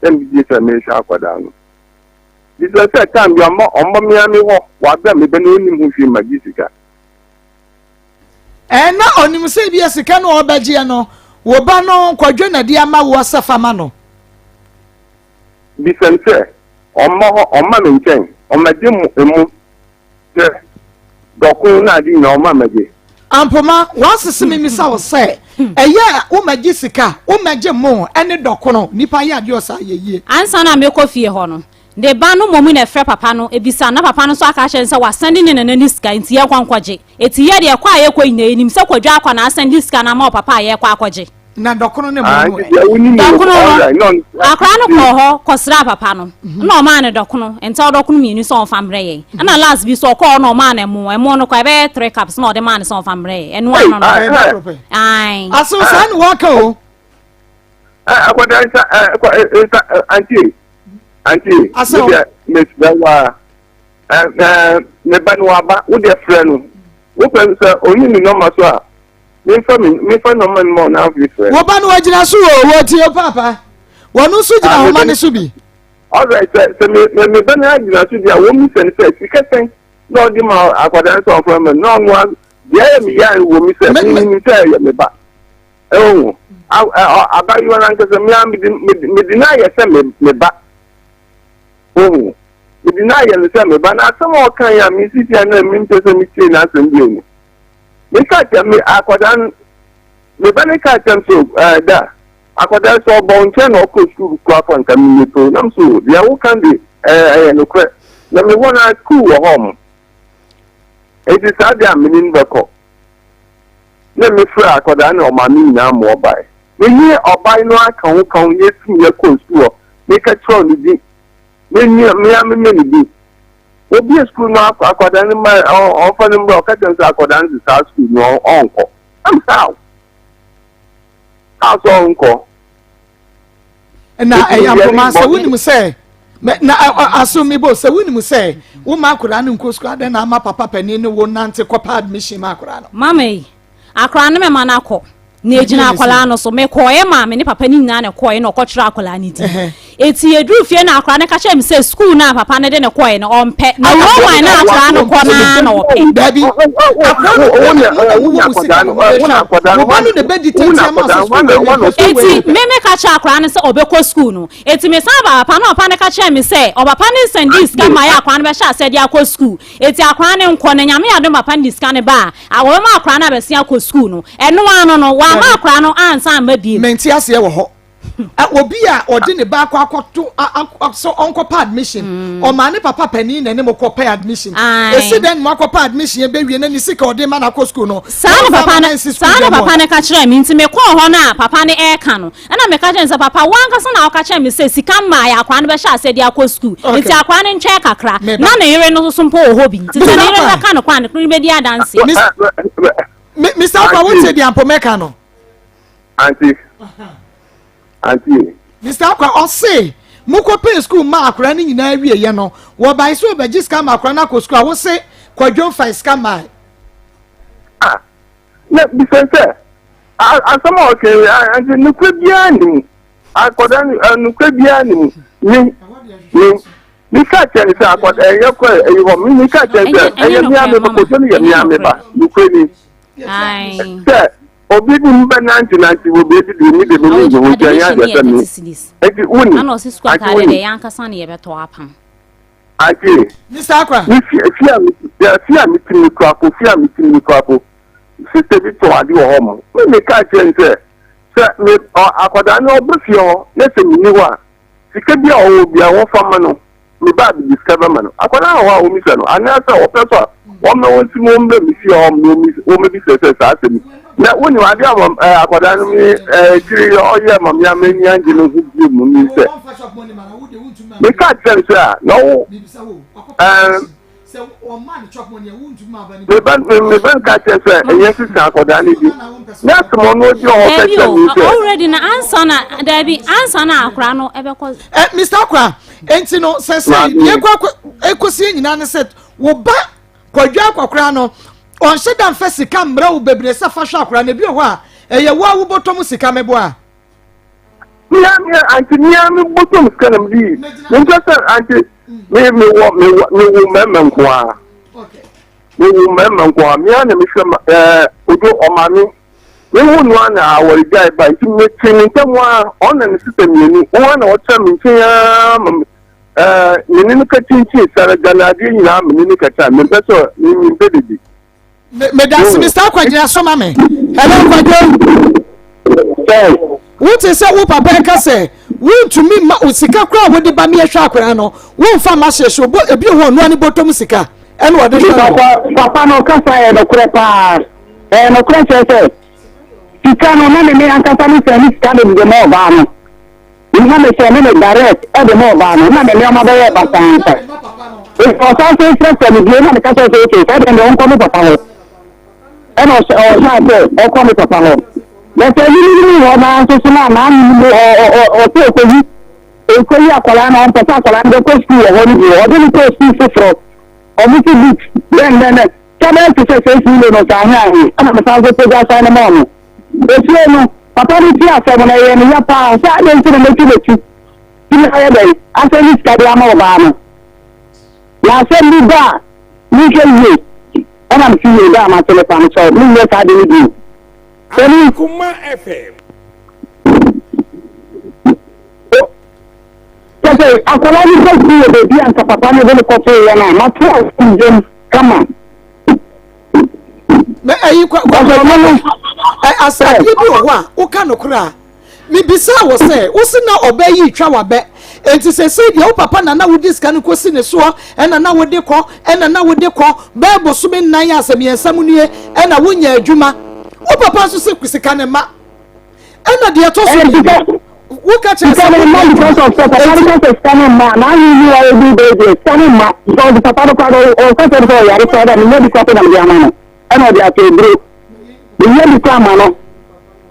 Na megye sɛ mehwɛ akwadaa no. Bisa sɛ time bi ɔmmɔ ɔmmɔ me ara me hɔ wabɛ me bɛ na ɔnnim ho hwee ma gye sika. Ɛɛ na ɔnim sɛ ebia sika no a ɔbɛgyeɛ no wo ba no kwadwo na de ama woɔ sɛ fa ma no. Bisa no sɛ ɔmmɔ hɔ ɔmma me nkyɛn ɔmmɛgye mo emu sɛ dɔko na ade nyinaa ɔmma mmɛgye. Ampoma, w'asese me misa wo sɛ ɛyɛ a wo mɛgye sika, wo mɛgye mo ɛne dɔkono, nipa yɛ adeɛ ɔsaa yɛ yie. Ansa na mekɔ fie hɔ no, ne ba no mmom na ɛfrɛ papa no bisa no, na papa no nso aka akyerɛ no sɛ wasɛnde ne nana no sika nti yɛnkɔ nkɔgye. Enti yɛ deɛ kɔ a yɛkɔ nyinaa yɛnim sɛ Kwadwo Akwa na asɛnde sika no ama ɔpapa a yɛrekɔ akɔgye. Na dɔkono ne Ah, mo nti deɛ wonim no Dɔkono no, alright, na ɔno akwadaa no kɔɔ hɔ kɔsraa papa no, ɛna ɔmaa no dɔkono, ntaw dɔkono mmienu sɛ ɔmfa mbrɛ yɛn. Ɛna last bi nso ɔkɔɔ hɔ na ɔmaa no ɛmo, ɛmo no kɔ ɛbɛyɛ three cups na ɔde maa no sɛ ɔmfa mbrɛ yɛn. Ɛno Hey, ano no. ah, Ɛyɛ da eh, koro pɛ. Ae. Aso saa na waka o. eh, akwadaa nsa, eh, akwa- eh, nsa, eh, auntie, auntie, Asɛm. me deɛ, mesrɛ wo a, eh, eh, me ba no waba, wo deɛ frɛ no. Wopɛ sɛ ɔnyi ne nɔma so a, Memfa me memfa nɔɔma no ma wo na afei frɛ. Wo ba no wagyina so o, wɔtie o paapa. Wɔn nso gyina Ah, ahoma no so bi. Alright, sɛ sɛ me me me ba no agyina so bi a, wɔn mi sɛ no sɛ sika sɛn na ɔde ma akwadaa no sɛ ɔmfa ma no na ɔno a deɛ ɛyɛ me ya wɔ mi sɛ Me- me- me nim sɛ ɛyɛ me ba. Ɛwɔ ho. Abayewa no ankasa me a mede mede mede no ayɛ sɛ me me ba. Ohu. Mede no ayɛ no sɛ me ba na asɛm a ɔka yi a me sisi a na mempɛ sɛ metie n'asɛm bio no. Meka kyerɛ me akwadaa no, me ba no ka kyerɛ me sɛ, ɛɛ da, akwadaa sɛ ɔbɔ wo nkyɛn na ɔkɔ sukuu kura kɔ nka me po. Nam so deɛ woka de ɛɛ ɛyɛ nokorɛ. Na me hɔ na sukuu wɔ hɔ mo. Eti saa deɛ a me ne no bɛkɔ. Na me frɛ akwadaa ne ɔmaame nyinaa ma ɔbae. Me ne ɔbae no aka ho ka ho yɛtum yɛkɔ sukuu hɔ. Meka kyerɛw ne din. Me nua me a me ne din. Obue sukuu no akɔ akwadaa no ma ɔmfa no mbra ɔka kyerɛ no sɛ akwadaa no sɛ saa sukuu no ɔnkɔ. Am how? How sɛ ɔnkɔ? Na ɛyɛ ampoma sɛ wonim sɛ na aso mi bo sɛ wonim sɛ woma akwadaa no nkɔ sukuu adɛn na ama papa panin ne wo nante kɔpa admission ma akwadaa no. Mama yi Akwadaa no mɛma no akɔ na egyina akwadaa no so. Mekɔɔɛ maa me ne papa no nyinaa na ɛkɔɔɛ na ɔkɔtwerɛ akwadaa no din. Eti yɛduru fie na akwadaa no ka kyerɛ me sɛ sukuu no a papa no de no kɔɔɛ no ɔmpɛ. Na Roman na akwadaa no kɔ no ara na ɔpɛ. Dabi, akwadaa no kɔ na mo na mowɔ mo sika na mobɛhwɛ. Mo ba no na ɛbɛdi tete ama sɛ sukuu wei mepɛ sukuu wei Eti me meka kyerɛ akwadaa no sɛ ɔbɛkɔ sukuu no. Eti mesan baa papa no papa no ka kyerɛɛ me sɛ ɔpapa no nsɛndii sika mmaeɛ a akwadaa no bɛhyɛ aseɛ de akɔ sukuu. Eti akwadaa no nkɔ na Nyame adom papa no de sika no ba a, A Wɔbɛma akwadaa no abɛsen akɔ sukuu no, ɛno ara no no, wɔamma akwadaa no ansan amma bio. Mente aseɛ wɔ hɔ. Obi a ɔde ne ba akɔ akɔto sɛ ɔnkɔpɛ admission, mm. ɔmaa ne papa panin na ne mo kɔpɛ admission. Esi dɛn mo akɔpɛ admission bɛwie na ne sika ɔde ma no akɔ sukuu no. Saa na papa no saa na papa no ka kyerɛ me nti mekɔɔ hɔ no a papa no ɛreka no. Ɛna meka kyerɛ no sɛ, Papa, wo ankasa na woka kyerɛɛ me sɛ sika mmaeɛ a akwadaa no bɛhyɛ aseɛ de akɔ sukuu, nti akwadaa no ntwɛn kakra. Na ne yere no nso mpo wɔ hɔ bi, nti sɛ ne yere no bɛka no kɔ a, ne kunu no bɛdi adanseɛ. Mr. Akwa, wotie deɛ ampo mɛka no? Auntie, auntie. Mr. Akwa, ɔse mokɔpɛɛ sukuu ma akwadaa no nyinaa wieɛ no, wɔbae sɛ wɔbɛgye sika ma akwadaa no akɔ sukuu a, wose Kwadwo mfae sika mmae. Ah, Na bisa sɛ, Asɛm a ɔka yi, ante nokorɛ biara nni mu. Akwadaa no, nokorɛ biara nni mu. Me, me, me ka kyerɛ no sɛ akwadaa ɛyɛ kɔ ɛyi hɔ. Me, me ka kyerɛ no sɛ ɛyɛ mea me ba, koto no yɛ mea me ba. Nokorɛ ni. Sɛ obi de mu bɛ nante nante wɔ baabi deɛ mi de mi ni ho nti ɛnyɛ adeɛ sɛ me. Eti wuni, ante wuni. Ante. Mr. Akwa. Me fie fie a me fie a me ti mi kura po fie a me ti mi kura po. Sista bi tɔn ade wɔ hɔ mo. Me me kaa kyerɛ no sɛ, sɛ me ɔ akwadaa no ɔba fie hɔ na sɛ menni hɔ a, sika bi a ɔwɔ biara wɔmfa ma no. Me ba de sika bɛma no. Akwadaa wɔ hɔ a wɔmmisa no, anaasɛ ɔpɛ so a, wɔmma wɔnsi mu wɔmmrɛ me fie hɔ na wɔmmisa sɛ saa asɛm yi. Na wonim adeɛ a ma- eh, akwadaa no me eh, akyiri yi ɔyɛ ma me a m'ani angye no ho bio mu ne sɛ meka kyerɛ no sɛ a na wo eh, me ba me me ba nka kyerɛ sɛ ɛnyɛ sesa akwadaa no bi na asɛm ɔno ɔgyina hɔ ka Dabi kyerɛ o, me sɛ already na ansa na dabi ansa na akora no ɛbɛkɔ. Eh, Mr. Akwa, enti no sɛ sɛ Maame. deɛ ɛkɔ ɛkɔsie nyinaa ne sɛ wo ba Kwadwo akɔkora no, ɔnhyɛ da mfa sika mbrɛ wo bebree sɛ fa hwɛ akora no. Ebi wɔ hɔ a, ɛyɛ wo a wobɔtɔ mu sika meboa. Mia mia anti mia me bɔtɔ mu sika na me di. Me mpɛ sɛ anti me me wɔ me wɔ me wo mmarima nko ara. Me wo mmarima nko ara. Mia na me hwɛ ma ɛɛ odo ɔmaame. Me wo no ara na awɔregyae ba nti me te ne ntam ara ɔna ne sista mmienu wɔn ara na wɔtra me nkyɛn ara ma me Ɛɛ, me ne no ka kyinkyin sare da na adeɛ nyinaa me ne no kasa mempɛ sɛ mempɛ dede. Medase Mr. Akwagyina so ma me. Hello Kwadwo. Wote sɛ wo papa ɛka sɛ wontumi ma wo sika koraa a wode ba me ɛhwɛ akwadaa no womfa ma hyehyɛ obo ebi wɔ ɔnoa ne bɔtɔm sika ɛna ɔde hwɛ no. Papa papa no kasa yɛ nokorɛ paa ɛyɛ nokorɛ kyerɛ sɛ sika no na me me ankasa me sɛ ne sika de de ma ɔbaa no. Na me sɛ ne me direct de ma ɔbaa no na me nneɛma bɛyɛɛ basaa nsa. Nti ɔsan so frɛfrɛ me bio na meka kyerɛ sɛ okay saa deɛ deɛ ɔnkɔ me papa hɔ. Ɛna ɔhyɛ ɔhyɛ sɛ ɔkɔ me papa hɔ. Na sɛ ɛno no mu hɔ naa nso so na naa mu ɔsɛ ɔkɔyi ɔkɔyi akwadaa no ɔmpɛ sɛ akwadaa no bɛkɔ sukuu wɔ hɔ no bio ɔde no kɔɔ sukuu foforɔ ɔmo si book dɛn dɛn dɛn sɛ bɛyɛ te sɛ sɛ esi no saa ahe ahe ɛna mesan so pagya san no maa no. Efie no, papa no tie asɛm no, ɛyɛɛ no ya paa sɛ adɛn nti na mɛtu m'akyi tumi ayɛ dɛn asɛn ne sika de ama ɔbaa no. Na asɛm bi ba a, menhwɛ yie. Ɛna mese yie da a mate no pa no kyɛw, menyɛ saa ade no bio. Sɛ me. Kuma FM. Kyɛ sɛ akwadaa no kɔ sukuu wɔ baabi a nka papa no de no kɔtoeɛ no a, mato asomdwam kama. na ɛyi kwa kwa ɛ asadeɛ bi wɔ hɔ a woka nokorɛ a mebisaa wɔ sɛ wosi na ɔbɛ yi twa wabɛ enti sɛsɛ deɛ wo papa na na wodi sika no kɔsi ne soɔ ɛna na wode kɔ ɛna na wode kɔ bɛɛ bosome nnan a sɛ mmiɛnsa mu nie ɛna wonya adwuma wo papa nso sɛ sika ne ma ɛna deɛ ɛtɔ so mmienu woka kyerɛ sɛ sika ne mma because of sɛ papa no ka sɛ sika ne mma na ayi yi wa ebi bɛyɛ deɛ sika ne mma because papa no kora no ɔka kyerɛ sɛ ɔyare sɛ ɔda menya bi kora pɛ na mede ama no ɛna ɔde ato aduro menya bi kora ama no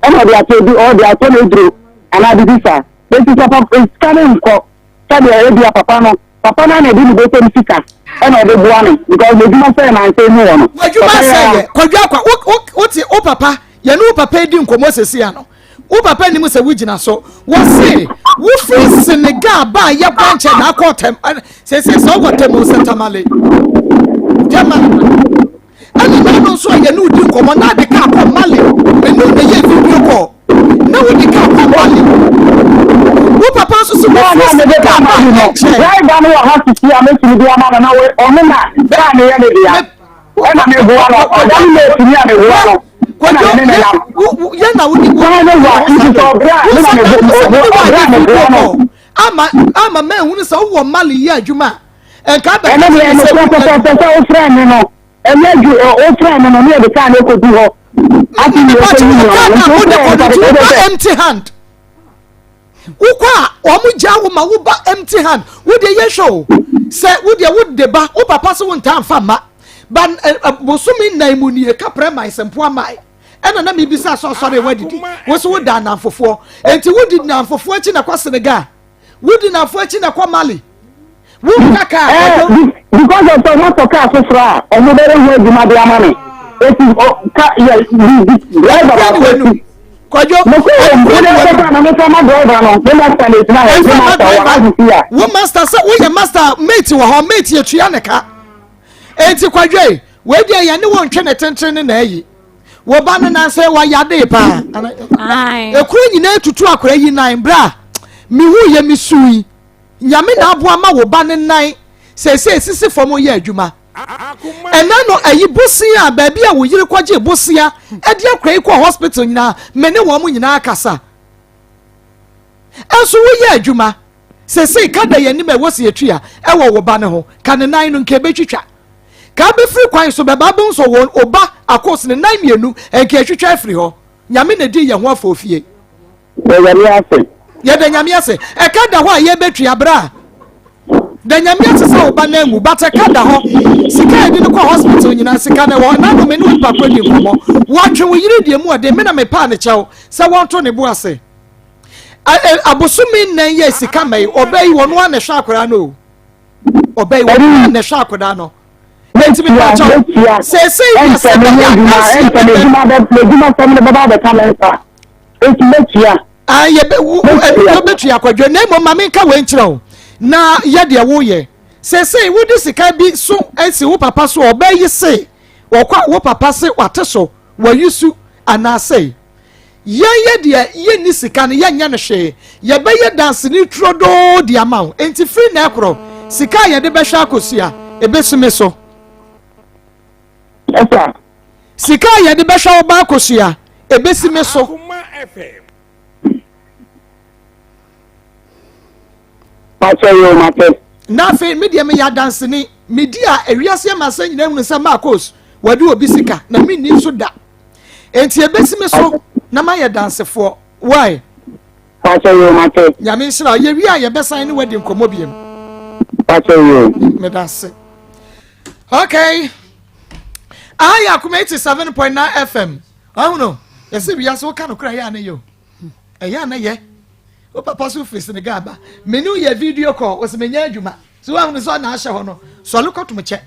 ɛna ɔde ato aduro ɔde ato no aduro anaa bibi saa bɛsi sɛ papa sika ne nkɔ sɛdeɛ ebia papa no Papa no ara na ɛde ne bɔtɔm sika ɛna ɔde boa no because n'adwuma sɛɛ nansa emu wɔ no. W'adwuma sɛɛ yɛ Kwadwo Akwa wo wo wote wo papa yɛne wo papa edi nkɔmɔ sɛsi ano wo papa nim sɛ wogyina so wɔse wofiri Senegal baa yɛ kwan nkyɛn na akɔ tɛm sɛsɛ sɛ wowɔ tɛm o sɛ tamale tɛma Ɛna n'ano nso a yɛne wo di nkɔmmɔ na ade kaa kɔ Mali. Me ne wo na ɛyɛɛ video call na wode kaa kɔ Mali. Wo papa nso so Kaa wofiri na mede sini kaa kaa baa Mali no, nkyɛn. driver no wɔ ha sisi a mɛtumi de ama no na ɔno na kaa no yɛ ne dea. Ɛna meboa no, ɔda no mɛtumi a meboa no. Ɛna me ne ne nam. Yɛn na wode wo Kaa no wa nti sɛ ɔbrɛ a me na meboa ɔbrɛ a meboa no. Ama ama mɛhunu sɛ wowɔ Mali yɛ adwuma a. Nka bɛka Ɛno deɛ kyerɛ me sɛ nokorɛ pɛpɛɛpɛ sɛ wofrɛɛ me no, ɛnyɛ adwu ɛ, wofrɛɛ me no ne yɛde kaa no kɔdu hɔ. Ate Nipa deɛ kyerɛ ɔkɔyi wo nneɛma kaa no, na nti wode wofrɛɛ kɔ no no nti sɛ woba sɛ empty hand. Wokɔ a wɔn gya wo ma woba empty hand. Wo deɛ yɛhwɛ o sɛ wo deɛ wode ba wo papa sɛ wo ntaa nfa mma ba bosome nnan mu nie kaprɛ mae sɛ mpoa mae ɛna na mebisa sɛ ɔsɔre wadidi wo so woda anamfofoɔ enti wodi namfofoɔ akyi na kɔ Senegal. Wodi n'afo akyi na kɔ Mali. Wonka kaa Eh, kwadwo. because of sɛ ɔmo atɔ kaa foforɔ a ɔmo bɛyɛ ho adwuma de ama me. Eti ɔ ka yɛ di di driver Ɛnokura ne baako w'anum. eti. Kwadwo, Mekɔ wɔ mu, ɛnokura wode ne ɛsɛ w'anum. sɛ na mefa ma driver no, me master na egyina hɔ, me Ɛnfa ma master wɔ ha driver. sisi a. Wo master sɛ woyɛ master a mate wɔ hɔ, mate yɛtua ne ka. Enti kwadwo yi, wei deɛ yɛne wo ntwe ne tenten ne na ayi. Wo ba no nan sɛ wayadee paa. Ekuro nyinaa tutu akora yi nan bra. Mehu yɛ mesui. Nyame na aboa ma wo ba no nan sɛsɛ esisi fam yɛ adwuma. Ɛna no ayi bosea a baabi a wo yere kɔgye bosea ɛde akora yi kɔ hospital nyinaa me ne wɔn nyinaa kasa. Ɛnso woyɛ adwuma sɛsɛ ka da yɛn anim a ɛwɔ sɛ yɛtua ɛwɔ wo ba no ho ka ne nan no nka ebetwitwa. Ka bɛfiri kwan so bɛba abɛhu sɛ wɔn oba akos ne nan mienu nka yɛtwitwa afiri hɔ. Nyame na di yɛn ho afɔfie. Yɛda Nyame ase. Yɛda Nyame ase. Ɛka da hɔ a yɛbɛtua bra. Da Nyame ase sɛ wo ba no anwu but ɛka da hɔ. Sika a yɛde no kɔ hospital nyinaa sika no ɛwɔ hɔ. Nano me ne onipa koro di nkɔmmɔ. Wɔatwe wo yere deɛ mu ɔden me na mepaa ne kyɛw sɛ wɔnto ne bo ase. Abosome nnan yɛ sika ma yi ɔbaa yi wɔn ara na ɛhwɛ akwadaa no o. Ɔbaa yi wɔn ara na ɛhwɛ akwadaa no. Enti mi pa kyɛw seesei deɛ sɛ bɛyɛ adanseɛ bɛbɛ. M'adwuma sɛm no bɛba abɛka me nsa. Enti mɛtua. Ah, yɛbɛ wo wobɛtua kwadwo na mmom ma menka wei nkyerɛ wo na yɛ deɛ woyɛ. Seesei wode sika bi so asi wo papa so ɔbaa yi se wɔkɔ a wo papa se wate so wayi su anaasɛ Yɛn yɛ deɛ yɛnni sika no yɛnyɛ no hwee, yɛbɛyɛ danseni turodoo de ama wo. Enti firi nnɛ rekorɔ, sika a yɛde bɛhwɛ akosua, ɛbɛsi me so. Sika a yɛde bɛhwɛ wo ba akosua, ɛbɛsi me so. Pakyɛ yoo mate. Na afei me deɛ meyɛ adanseni, medi a ewiase ama sɛ nyinaa hunu sɛ Marcos wɔde obi sika na menni nso da. Enti ebesi me so na mayɛ dansefoɔ. Why? Pakyɛ yoo mate. Nyame nhyira wo. Yɛwie a yɛbɛsan ne wadi nkɔmmɔ biem. Pakyɛ yoo. Meda ase. Okay. Aha yɛ Akoma 87.9 FM. Ɔhono, yɛsɛ wiase woka no kora ɛyɛ a na yɛ o. Ɛyɛ a na yɛ. Wo papa so firi Senegal ba. Me ne yɛ video call, wɔsɛ menya adwuma. So woahunu sɛ ɔna ahyɛ hɔ no, sɔre kɔtom kyɛ.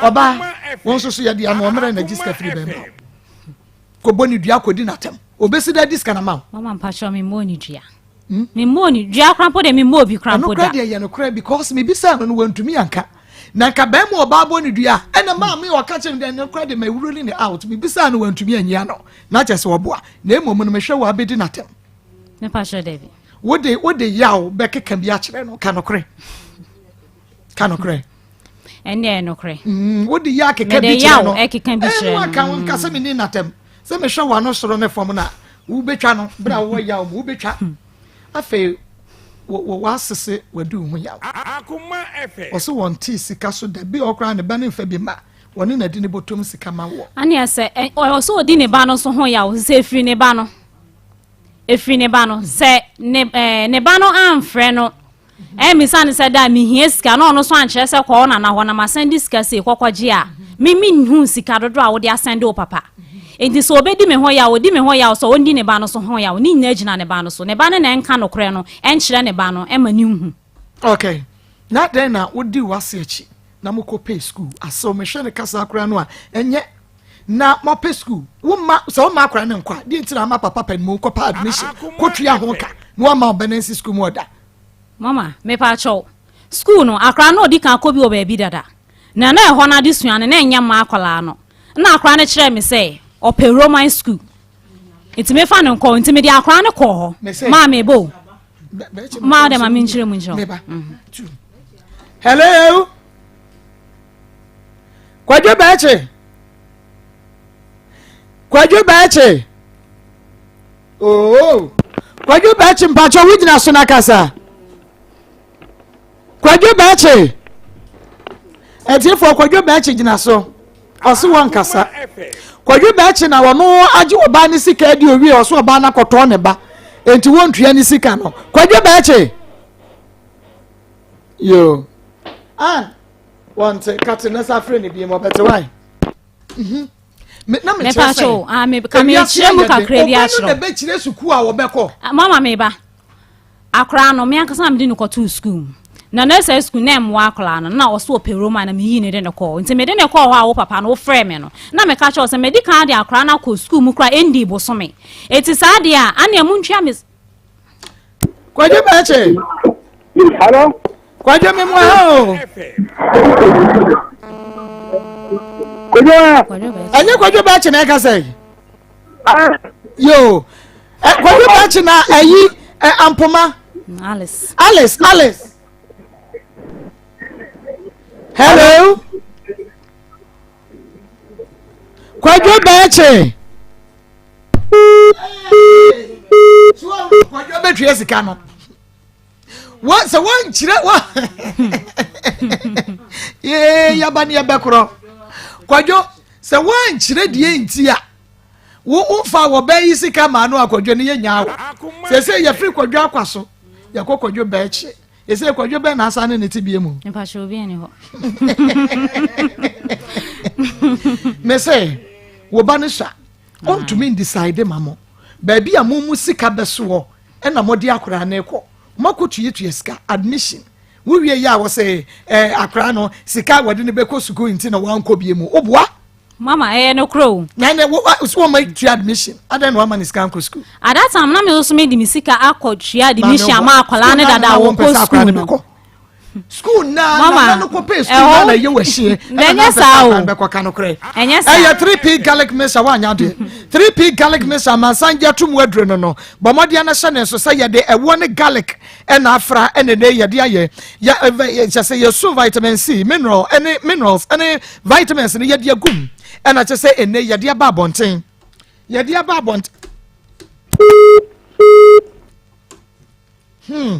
Ɔbaa, wɔn nso so yɛde ano ɔmmerɛ na gye sika firi bɛrima hɔ. Kɔbɔ ne dua kɔdi n'atɛm. Obɛsi dɛ di sika no ma wo. Mama mpakyɛ me mmɔɔ ne dua. Hmm? Me mmɔɔ ne dua koraa mpo deɛ me mmɔɔ bi koraa mpo da. Ɛno koraa deɛ yɛ nokorɛ because mebisaa no no wantumi anka. Na nka bɛrima ɔbaa bɔ ne dua ɛna maame ɔka kyerɛ me deɛ ɛno koraa deɛ ma wuro ne out. Mebisaa no wantumi anyi ano. Na kyerɛ sɛ ɔboa. Na mmom no mehwɛ wɔ abɛdi n'atɛm. Mepa kyerɛ dɛbi. Wode wode yaw bɛkeka bi akyerɛ no ka nokorɛ. Ka nokorɛ. Ɛnde ɛyɛ nokorɛ. Mm, wode yaw keka bi kyerɛ no. Mede yaw ɛkeka bi kyerɛ no. Ɛno aka wo nka sɛ menni n'atɛm. Sɛ mehwɛ w'ano soro ne fam na wobɛtwa no berɛ a wowɔ yaw mu wobɛtwa. Hmm. Afei wɔ w'asese wadu ho yaw. Ɔse wɔntee sika so da bi ɔkoraa ne ba no mfa bi ma wɔne na di ne bɔtɔm sika ma wɔ. Aneɛ sɛ ɔsɛ ɔdi ne ba no so ho yaw sɛ ɛfiri ne ba no. Ɛfiri ne ba no. Sɛ ne, ɛɛ, ne ba no amfrɛ no ɛmmisa no sɛ da mehia sika na ɔno nso ankyerɛ sɛ kɔ wo nana hɔ na masan de sika sei kɔkɔgye a, me menhu sika dodoɔ a wode asɛnde wo papa. Enti sɛ ɔbɛdi me ho yaw, ɔdi me ho yaw sɛ ɔndi ne ba no so ho yaw. Ne nyinaa gyina ne ba no so. Ne ba no na ɛnka nokorɛ no ɛnkyerɛ ne ba no ɛma no nhu. Okay. Na dɛn na wodi w'ase akyi na mokɔ pay school? Asew mehwɛ ne kasa koraa no a ɛnyɛ na moapɛ sukuu woma sɛ woma akora no nkɔ a deɛ nti na ama papa pɛ no mu kɔpa admission kɔtua ho ka na wama ɔbɛ no nsi sukuu mu ɔda. Mama mepa kyɛw sukuu no akora no ɔdi kan kɔ bi wɔ baabi dada na na ɛhɔ no adesua no na ɛnyɛ mma akwadaa no na akora no kyerɛɛ me sɛ ɔpɛ Roman sukuu nti mefa no nkɔ nti mede akora no kɔɔ hɔ maa mebɔ maa dɛ ma menkyerɛ mu nkyerɛ mhm. Hello Kwadwo Bɛɛkye. Kwadwo Bɛɛkye. Oo. Kwadwo Bɛɛkye mpakyɛ wogyina so na kasa. Kwadwo Bɛɛkye. Atiefoɔ Kwadwo Bɛɛkye gyina so. Ɔse wɔn kasa. Kwadwo Bɛɛkye na wɔn agye ɔbaa ne sika adi owie ɔso ɔbaa no akɔtɔn ne ba. Enti wɔntua ne sika no. Kwadwo Bɛɛkye. Yoo. Ann. Wɔnte kate na sa frɛ ne biem ɔbɛte wae. Mhm. Me na mekyerɛ sɛ. Ah, me ka me kyerɛ mu kakra bi akyerɛ. Obi no na bɛkyerɛ sukuu a wɔbɛkɔ. Ah, mama me ba. Akora no me ankasa na mede no kɔtoo sukuu mu. Na na sɛ sukuu na ɛmmoa akora no na ɔso ɔpɛ Roma na meyii ne de no kɔɔ. Nti mede ne kɔɔ hɔ a wo papa no wofrɛ me no. Na meka kyerɛ wo sɛ madi kan de akora no akɔ sukuu mu koraa ɛndii bosome. Eti saa deɛ a anea montua me Kwadwo Bɛkye. Hello. Kwadwo mi mu ha o. Kwadwo a. Ɛnyɛ Kwadwo Bɛkye na ɛka sɛ. Ah. Yo. Kwadwo Bɛkye na ɛyi ampoma. Alice. Alice Alice. Hello. Kwadwo Bɛkye. Kwadwo bɛtua sika no wɔ sɛ wɔnkyerɛ wɔ yee yaba ne yɛbɛkorɔ. Kwadwo, sɛ woankyerɛ deɛ nti a wo womfa wɔbɛn yi sika maa no a Kwadwo no yɛnyaa wo. Seesei yɛfiri Kwadwo akwa so, yɛkɔ Kwadwo bɛɛkye. Ɛsɛ Kwadwo bɛn na asan ne ne te bie mu? Mpakyɛ obi ani hɔ. Me sɛ wo ba no sua, ɔntumi ndecide ma mo. Baabi a mo mu sika bɛsoɔ ɛna mode akwaraa no kɔ. Moakɔ tuatua sika, admission. Wowie yɛ a wɔsɛ eh, akwaraa no sika a wɔde no bɛkɔ sukuu nti na wankɔ bie mu. Woboa? Mama ɛyɛ no korɔ o. Na ɛnɛ wo so wɔn tua admission adan na wama ne sika nkɔ sukuu. At that time na mi nso mi di mi sika akɔ tua admission ama akwadaa ne dada wɔ kɔ sukuu no. Sukuu naa na na no kɔ pay sukuu naa na ɛyɛ wɔ ahyie. Na ɛnyɛ saa o. Bɛkɔ ka no korɛ. Ɛnyɛ saa. Ɛyɛ 3P garlic mixture wanya adeɛ. 3P garlic mixture amansan gye atum aduro no no. Bɔ mmɔden na hyɛ ne nso sɛ yɛde ɛwoɔ ne garlic ɛna afra ɛna ɛnɛ yɛde ayɛ yɛ kyɛ sɛ yɛsu vitamin C mineral ɛne minerals ɛne vitamins no yɛde agum ɛna kyɛ sɛ ɛnɛ yɛde aba abɔnten yɛde aba abɔnten hmm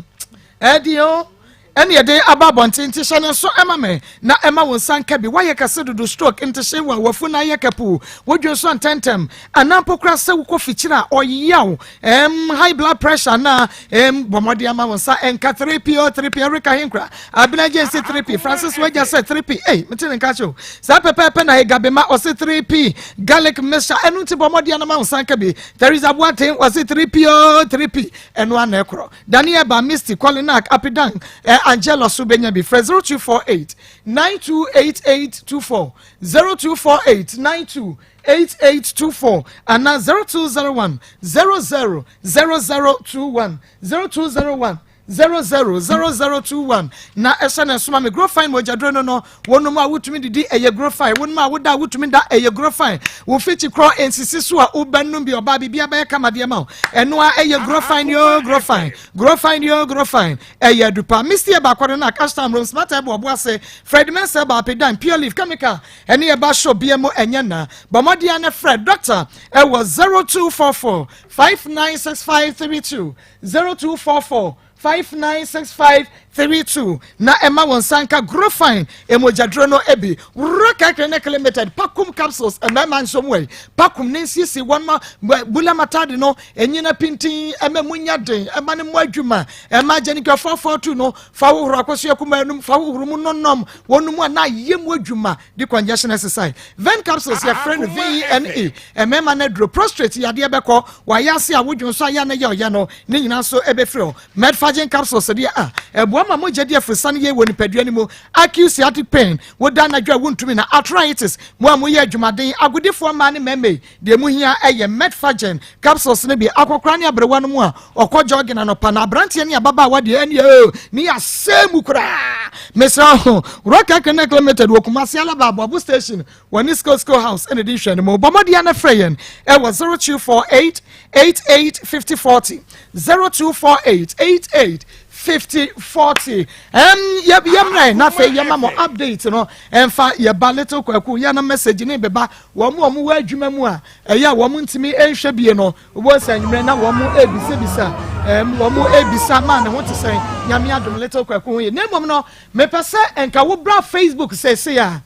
ɛde o ɛne yɛde aba abɔnten nti hyɛ ne nso ɛma me na ɛma wo nsa nka bi woayɛ kɛse dodo stroke ntehye wɔ wafu no ayɛ kapu wodwe nso ntɛntɛm anaa mpo koraa sɛ wokɔ fikyiri a ɔyaw ɛm high blood pressure anaa ɛm bɔ mmɔden ama wo nsa ɛnka 3p o 3p Erica Hinkra Abena Jane se 3p Francis Wagya sɛ 3p ei mete ne nka kyɛw saa pɛpɛɛpɛ na Egabema ɔse 3p garlic mixture ɛno nti bɔ mmɔden ama wo nsa nka bi Teresa Boateng ɔse 3p o 3p ɛno ana ɛkorɔ Daniel Ba Misty Kolinak Apidan eh, Angela so bɛnya bi frɛ 0248 928824 0248 92 8824 anaa 0201 00 0021 0201 00 0021 na ɛhyɛ ne nsoma me grofine mogyaduro no no wɔnom a wotumi didi ɛyɛ grofine wɔnom a woda a wotumi da ɛyɛ grofine wo fikyi korɔ nsisi so a wobɛnom bi ɔbaa biribi abɛyɛ kama deɛ ma wo ɛno a ɛyɛ grofine yo grofine grofine yo grofine ɛyɛ adupa misty ɛba akɔre no a cash time room smart ɛbɔ ɔbo ase fred mensah ɛba apedan pure leaf chemical Ɛne ɛba show bia mu ɛnyɛ na. Bɔ mmɔden ara na frɛ doctor ɛwɔ 0244 596532 0244 596532 na ɛma wɔn nsa nka Grofine emogyaduro no bi. Rock Clinic Limited Pakum capsules mmarima nso mu ɛ Pakum ne nsiesie wɔn ma bula matade no enyina pintin ɛma mu nya den ɛma ne mu adwuma ɛma agyanikwa 442 no fa hohoro akosua kumaa num fa hohoro mu nɔnɔm Wɔn mu a na ayɛ mu adwuma de congestion exercise. Ven capsules yɛfrɛ no VENE. Mmarima no aduro prostrate yadeɛ bɛkɔ, wayɛ ase a wodwo nso ayɛ a na ɛyɛ ɔyɛ no, ne nyinaa nso ɛbɛfiri hɔ. Medfagin capsules deɛ a ɛboa ma mogya di afurusane yie wɔ nipadua no mu. Acute sciatic pain, woda anadwo a wontumi na arthritis, mo a moyɛ adwumaden, agodifoɔ mmaa ne mmarima yi, Deɛ emu hia yɛ Metforgen capsules no bi. Akɔkoraa ne aberewa no mu a ɔkɔ jogging anɔpa na aberanteɛ ne ababaawa deɛ ɛne oo ne yɛasɛe mu koraa. Mesrɛ ho, Rock Clinic Limited wɔ Kumasi Alaba Aboabo Station wɔ ne Skill Skill House ɛna ɛdi nhwɛne mu. Bɔ mmɔden na frɛ yɛn ɛwɔ 0248 88 50 40 0248 88 50 40. Ɛm yɛ yɛmmerɛ na afei yɛma mo update no ɛmfa yɛba Little Kwaku yɛ na message ne beba Wɔn a wɔwɔ adwuma mu a ɛyɛ a wɔntumi nhwɛ bie no, wobɛhu sɛ anwummerɛ na wɔn rebisabisa, ɛm, wɔn rebisa maa ne ho te sɛn, Nyame adom Little Kwaku ho ye. Na mmom no, mepɛ sɛ nka wobra Facebook seesei a,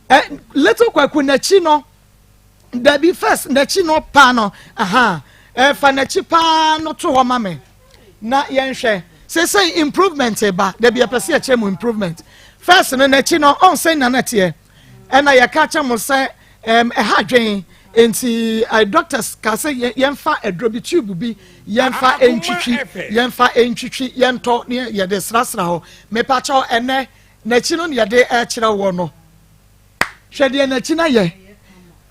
ɛ, Little Kwaku n'akyi no, dabi, first n'akyi no paa no, aha, ɛ, fa n'akyi paa no to hɔ ma me na yɛnhwɛ. Seesei improvement ba, dabi yɛpɛ sɛ yɛkyerɛ mu improvement. First no n'akyi no, ɔn sɛ nna na ɛteɛ. Ɛna yɛka kyerɛ mo sɛ ɛm ɛha adwen nti ɛ doctors ka sɛ yɛnfa aduro bi tube bi yɛnfa ntwitwi yɛnfa ntwitwi yɛntɔ ne yɛde srasra hɔ mepakyɛw ɛnɛ n'akyi no na yɛde ɛkyerɛ wɔ no hwɛ deɛ n'akyi no ayɛ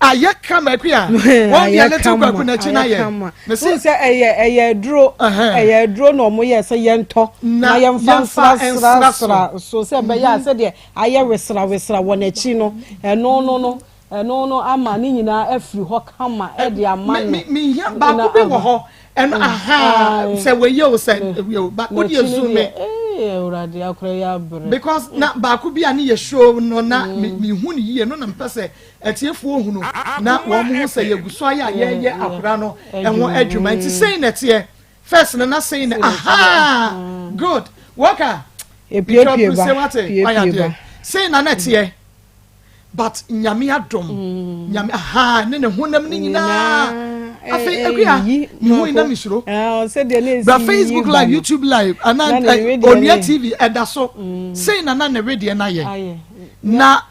ayɛ kama akua wɔn deɛ ne to kwaku n'akyi no ayɛ mesi sɛ ɛyɛ ɛyɛ aduro ɛyɛ aduro na wɔn yɛ sɛ yɛntɔ na yɛnfa nsrasra so sɛ ɛbɛyɛ a sɛdeɛ Ayɛ wesrawesra wɔ n'akyi no, ɛno no no, ɛno no ama ne nyinaa afiri hɔ kama de ama no. Me, me, mehia baako bi wɔ hɔ, ɛno, aha, sɛ wei o, sɛ wei o, ba, wode ezu me. Ee, Awurade, akora yi abrɛ. Because na baako bi a ne yɛ show no na me, mehu no yie, no na mepɛ sɛ atiefoɔ hunu na wɔn hu sɛ yɛgu so ayɛ a yɛreyɛ akora no ho adwuma. Nti sei na ɛteɛ. First no na sei na aha good worker. Epiepie ba, piepie ba. Sei na na ɛteɛ. But Nyame adom, Nyame ahaa ne ne honam ne nyinaa. Afei Akua, mehui na mesuro. Bra Facebook live, YouTube live, anaa Onua TV ɛda so. Sei na na ne wedeɛ no ayɛ. Na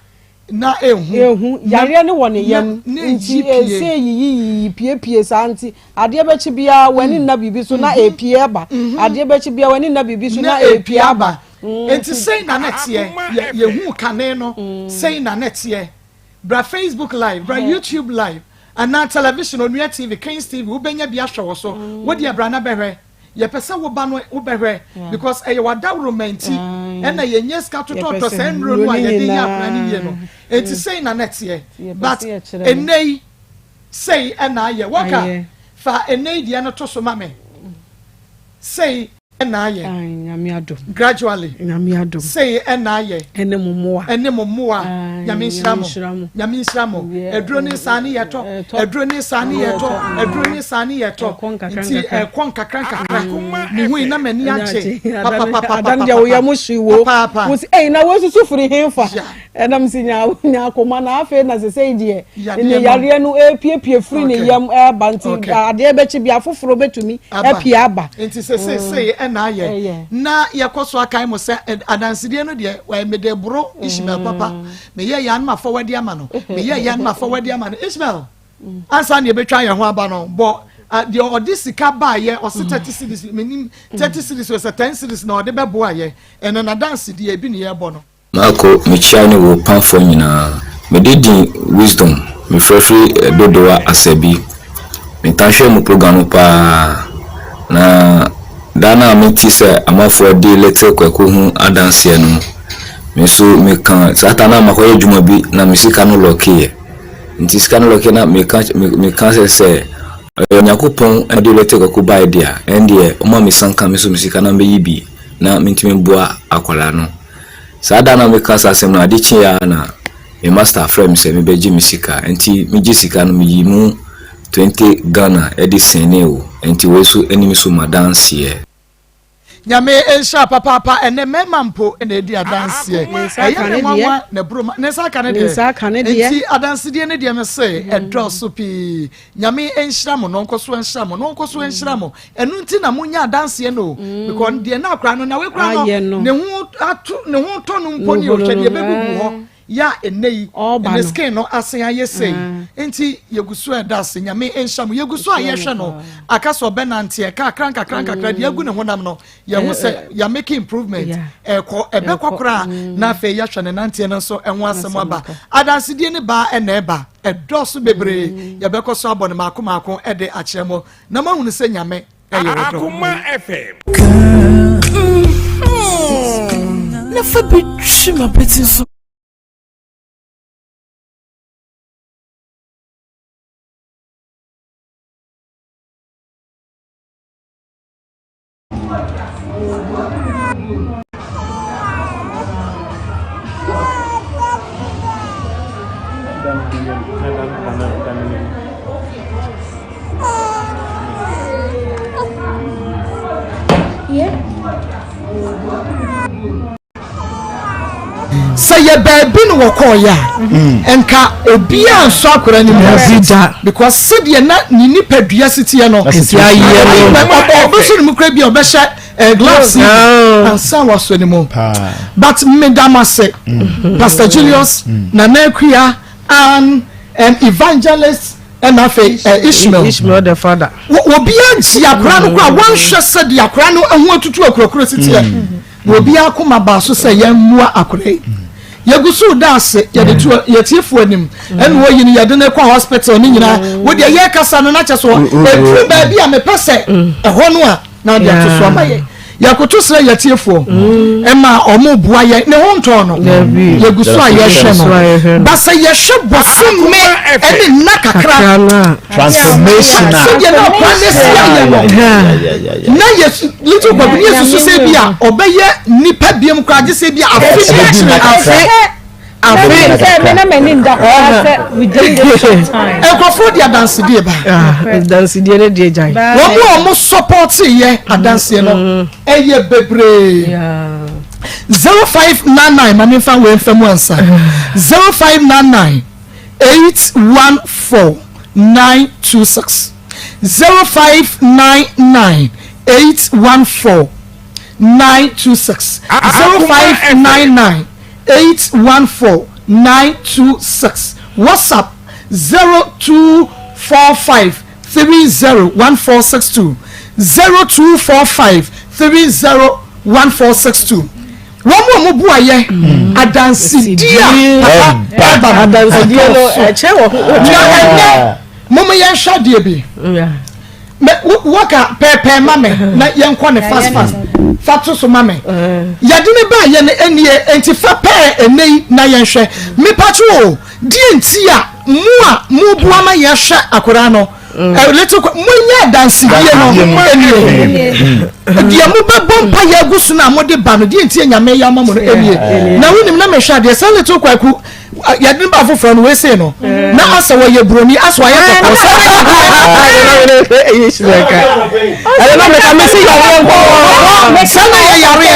na ehu. Ehu, yareɛ no wɔ ne yam. Nti ese yiyi yiyi piepie saa nti adeɛ bɛkye biara w'ani nna biribi so na epie aba. Adeɛ bɛkye biara w'ani nna biribi so na epie aba. Enti sei na na ɛteɛ, yɛ, yɛhuu kane no, sei na na ɛteɛ. Bra Facebook Live, bra YouTube Live, anaa television, Onua TV, Kings TV, wobɛnya bi ahwɛ wɔ so. Wo deɛ bra na bɛhwɛ. Yɛpɛ sɛ woba no wobɛhwɛ, because ɛyɛ w'adaworoma nti ɛna yɛnya sika totɔtɔ saa nnuro no a yɛde yɛ akwadaa no yie no. Enti sei na na ɛteɛ. But ɛnnɛ yi, sei ɛna ayɛ. Wɔka, fa ɛnnɛ yi deɛ no to so ma me. Sei. Ɛna ayɛ. Ae, Nyame adom. Gradually. Nyame adom. Sei ɛna ayɛ. Ɛne mo mmoa. Ɛne mo mmoa. Ae, Nyame nhyira mo. Nyame nhyira mo. Nyame nhyira mo. Aduro ne saa ne yɛtɔ. Aduro ne saa ne yɛtɔ. Aduro ne saa ne yɛtɔ. Ɛkɔ nkakra Nti nkakra. ɛkɔ nkakra nkakra. Mehu yi na m'ani agye. Papapapapapa. Adan deɛ wo yam hye wo. Papaapa. Wo si, ei na woasusu firi henfa? Yeah. Ɛnam sɛ nya nya akoma na afei na sesei deɛ ne Yadeɛ no. yareɛ no ɛrepiepie firi ne Okay. yam ɛreba nti Okay. adeɛ bɛkye bi afoforɔ bɛtumi Aba. apue aba. Nti sesei sei ɛna ayɛ. Ɛyɛ. Na yɛkɔ so akae mo sɛ ɛ- adansedie no deɛ ɛ, mede boro Ishmael papa. Meyɛ yɛ anoma fɔwadi ama no. Meyɛ yɛ anoma fɔwadi ama no. Ishmael, ansa na yɛbɛtwa yɛn ho aba no, bɔ a, deɛ ɔde sika baayɛ, ɔse 30 cedis, menim 30 cedis o sɛ 10 cedis na ɔde bɛboa yɛ. Ɛno n'adansedie ebi ne yɛbɔ no. Marko, mekyia ne wo pamfoɔ nyinaa. Mede din Wisdom, mefrɛ firi Dodowa Asabi. Metaa hwɛ mo program no paa. Na da no a mete sɛ amafoɔ di Little Kwaku ho adanseɛ no, me nso meka saa ta no a makɔyɛ adwuma bi na me sika no lɔkeeɛ. Nti sika no lɔkeeɛ na meka meka sɛ sɛ ɛyɛ Onyankopɔn na ɔde Little Kwaku baeɛ deɛ a, ɛndeɛ ɔma me sanka me nso me sika na mɛyi bi na mentumi mboa akwadaa no. Saa da no a meka saa asɛm no, ade kyeeɛ ara na me master frɛɛ me sɛ mebɛgye me sika. Nti megye sika no, meyii mu 20 Ghana de sɛnee wo. Nti wei nso ne me so m'adanseɛ. Nyame nhyira papaapa ɛnɛ mɛma mpo na edi adanseɛ ɛyɛ me nwanwa na ɛboro ma ne nsa aka ne deɛ nti adansedie ne deɛ me se ɛdɔɔso pii Nyame nhyira mo na ɔnkɔ so nhyira mo na ɔnkɔ so nhyira mo ɛno nti na monya adanseɛ no o because deɛ na akora no na wekura no ne ho ato ne ho tɔ no mpo ne ɔhwɛ deɛ bɛgugu hɔ yɛ a ɛnɛ yi ne skin no asen ayɛ sei nti yɛgu so ɛda ase Nyame nhyira mo yɛgu so a yɛhwɛ no aka sɛ ɔbɛnanteɛ kakra nkakra nkakra deɛ agu ne honam no yɛho sɛ yɛ make improvement ɛkɔ ɛbɛkɔ koraa na afei yɛahwɛ ne nanteɛ no nso ɛho asɛm aba adansedie ne baa ɛna ɛba Ɛdɔɔso bebree, yɛbɛkɔ so abɔ no mmaako mmaako de akyerɛ mo, na moahunu sɛ Nyame yɛ ɔdɔ. Akoma FM. Na fa bi twi m'apɛti so. Sɛ yɛ baabi na wɔkɔɔyɛ a, nka obiara nsɔ akwadaa no mu because sɛdeɛ na ne nipadua si teɛ no, ɔbɛsɔ ne mu kura bi a ɔbɛhyɛ eh, gloves yi oh. ansa wasɔ ne mu. But meda mo ase, mm. Pastor Julius, mm. Nana Akua, and evangelist ɛna afei eh, Ishmael. Ishmael the father. Obiara gye akwadaa no koraa wɔnhwɛ sɛdeɛ akwadaa no ho atutu akurakura si teɛ. Mm. Na obiara koma baa so sɛ yɛmmoa akwadaa yi. Yɛgu so reda ase, yɛde to yɛtiefoɔ anim. Ɛna wɔyi no yɛde no kɔ hospital ne nyinaa. Wo deɛ yɛrekasa no na kyɛ so ɛduru baabi a mepɛ sɛ ɛhɔ no a na ɔde ato so ama yɛn. Yɛkoto srɛ yɛtiefoɔ ɛma ɔmo boa yɛn ne ho ntɔɔ no. Yɛgu so a yɛhwɛ no. Ba sɛ yɛhwɛ bosome ɛne nna kakra. Transformation a. Sɛdeɛ na akwadaa no asi ayɛ no na yɛ little kwaku ne yɛsusu sɛ bi a ɔbɛyɛ nipa biam koraa gye sɛ bi a afe bi akyire afe afe. Nkurɔfoɔ de adansedie ba. Adansedie ne deɛ gyae. Wɔn a wɔn sɔpɔte yɛ adanseɛ no ɛyɛ bebree. 0599 ma memfa wei mfa mu ansa 0599 814 926 0599 814 926 0599 814 926 WhatsApp 0245 30 1462 0245 30 1462 Wɔn a wɔboa yɛ adansedie a papa ɛba no Adansedie no ɛdɔɔso. ɛkyɛ wɔ ho. Na ɛnɛ mom yɛnhwɛ adeɛ bi. Mɛ wɔka pɛɛpɛɛ ma me na yɛnkɔ ne fast fast fa to so ma me. Yɛde ne baa yɛ no ɛnie enti fa pɛɛ ɛnɛ yi na yɛnhwɛ. Mepatwo o, deɛ nti a mo a moboa ma yɛhwɛ akwadaa no little monyɛ adansedie no ɛnie. Deɛ mobɛbɔ mpa yɛ agu so no a mode ba no deɛ nti a Nyame yɛ ama mo no ɛnie. Na wonim na mehwɛ adeɛ sɛ little Kwaku yɛde no ba foforɔ no wei sei no na asɛ wɔyɛ buroni asɛ wɔayɛ kɔkɔɔ sɛ sɛ na yɛ yareɛ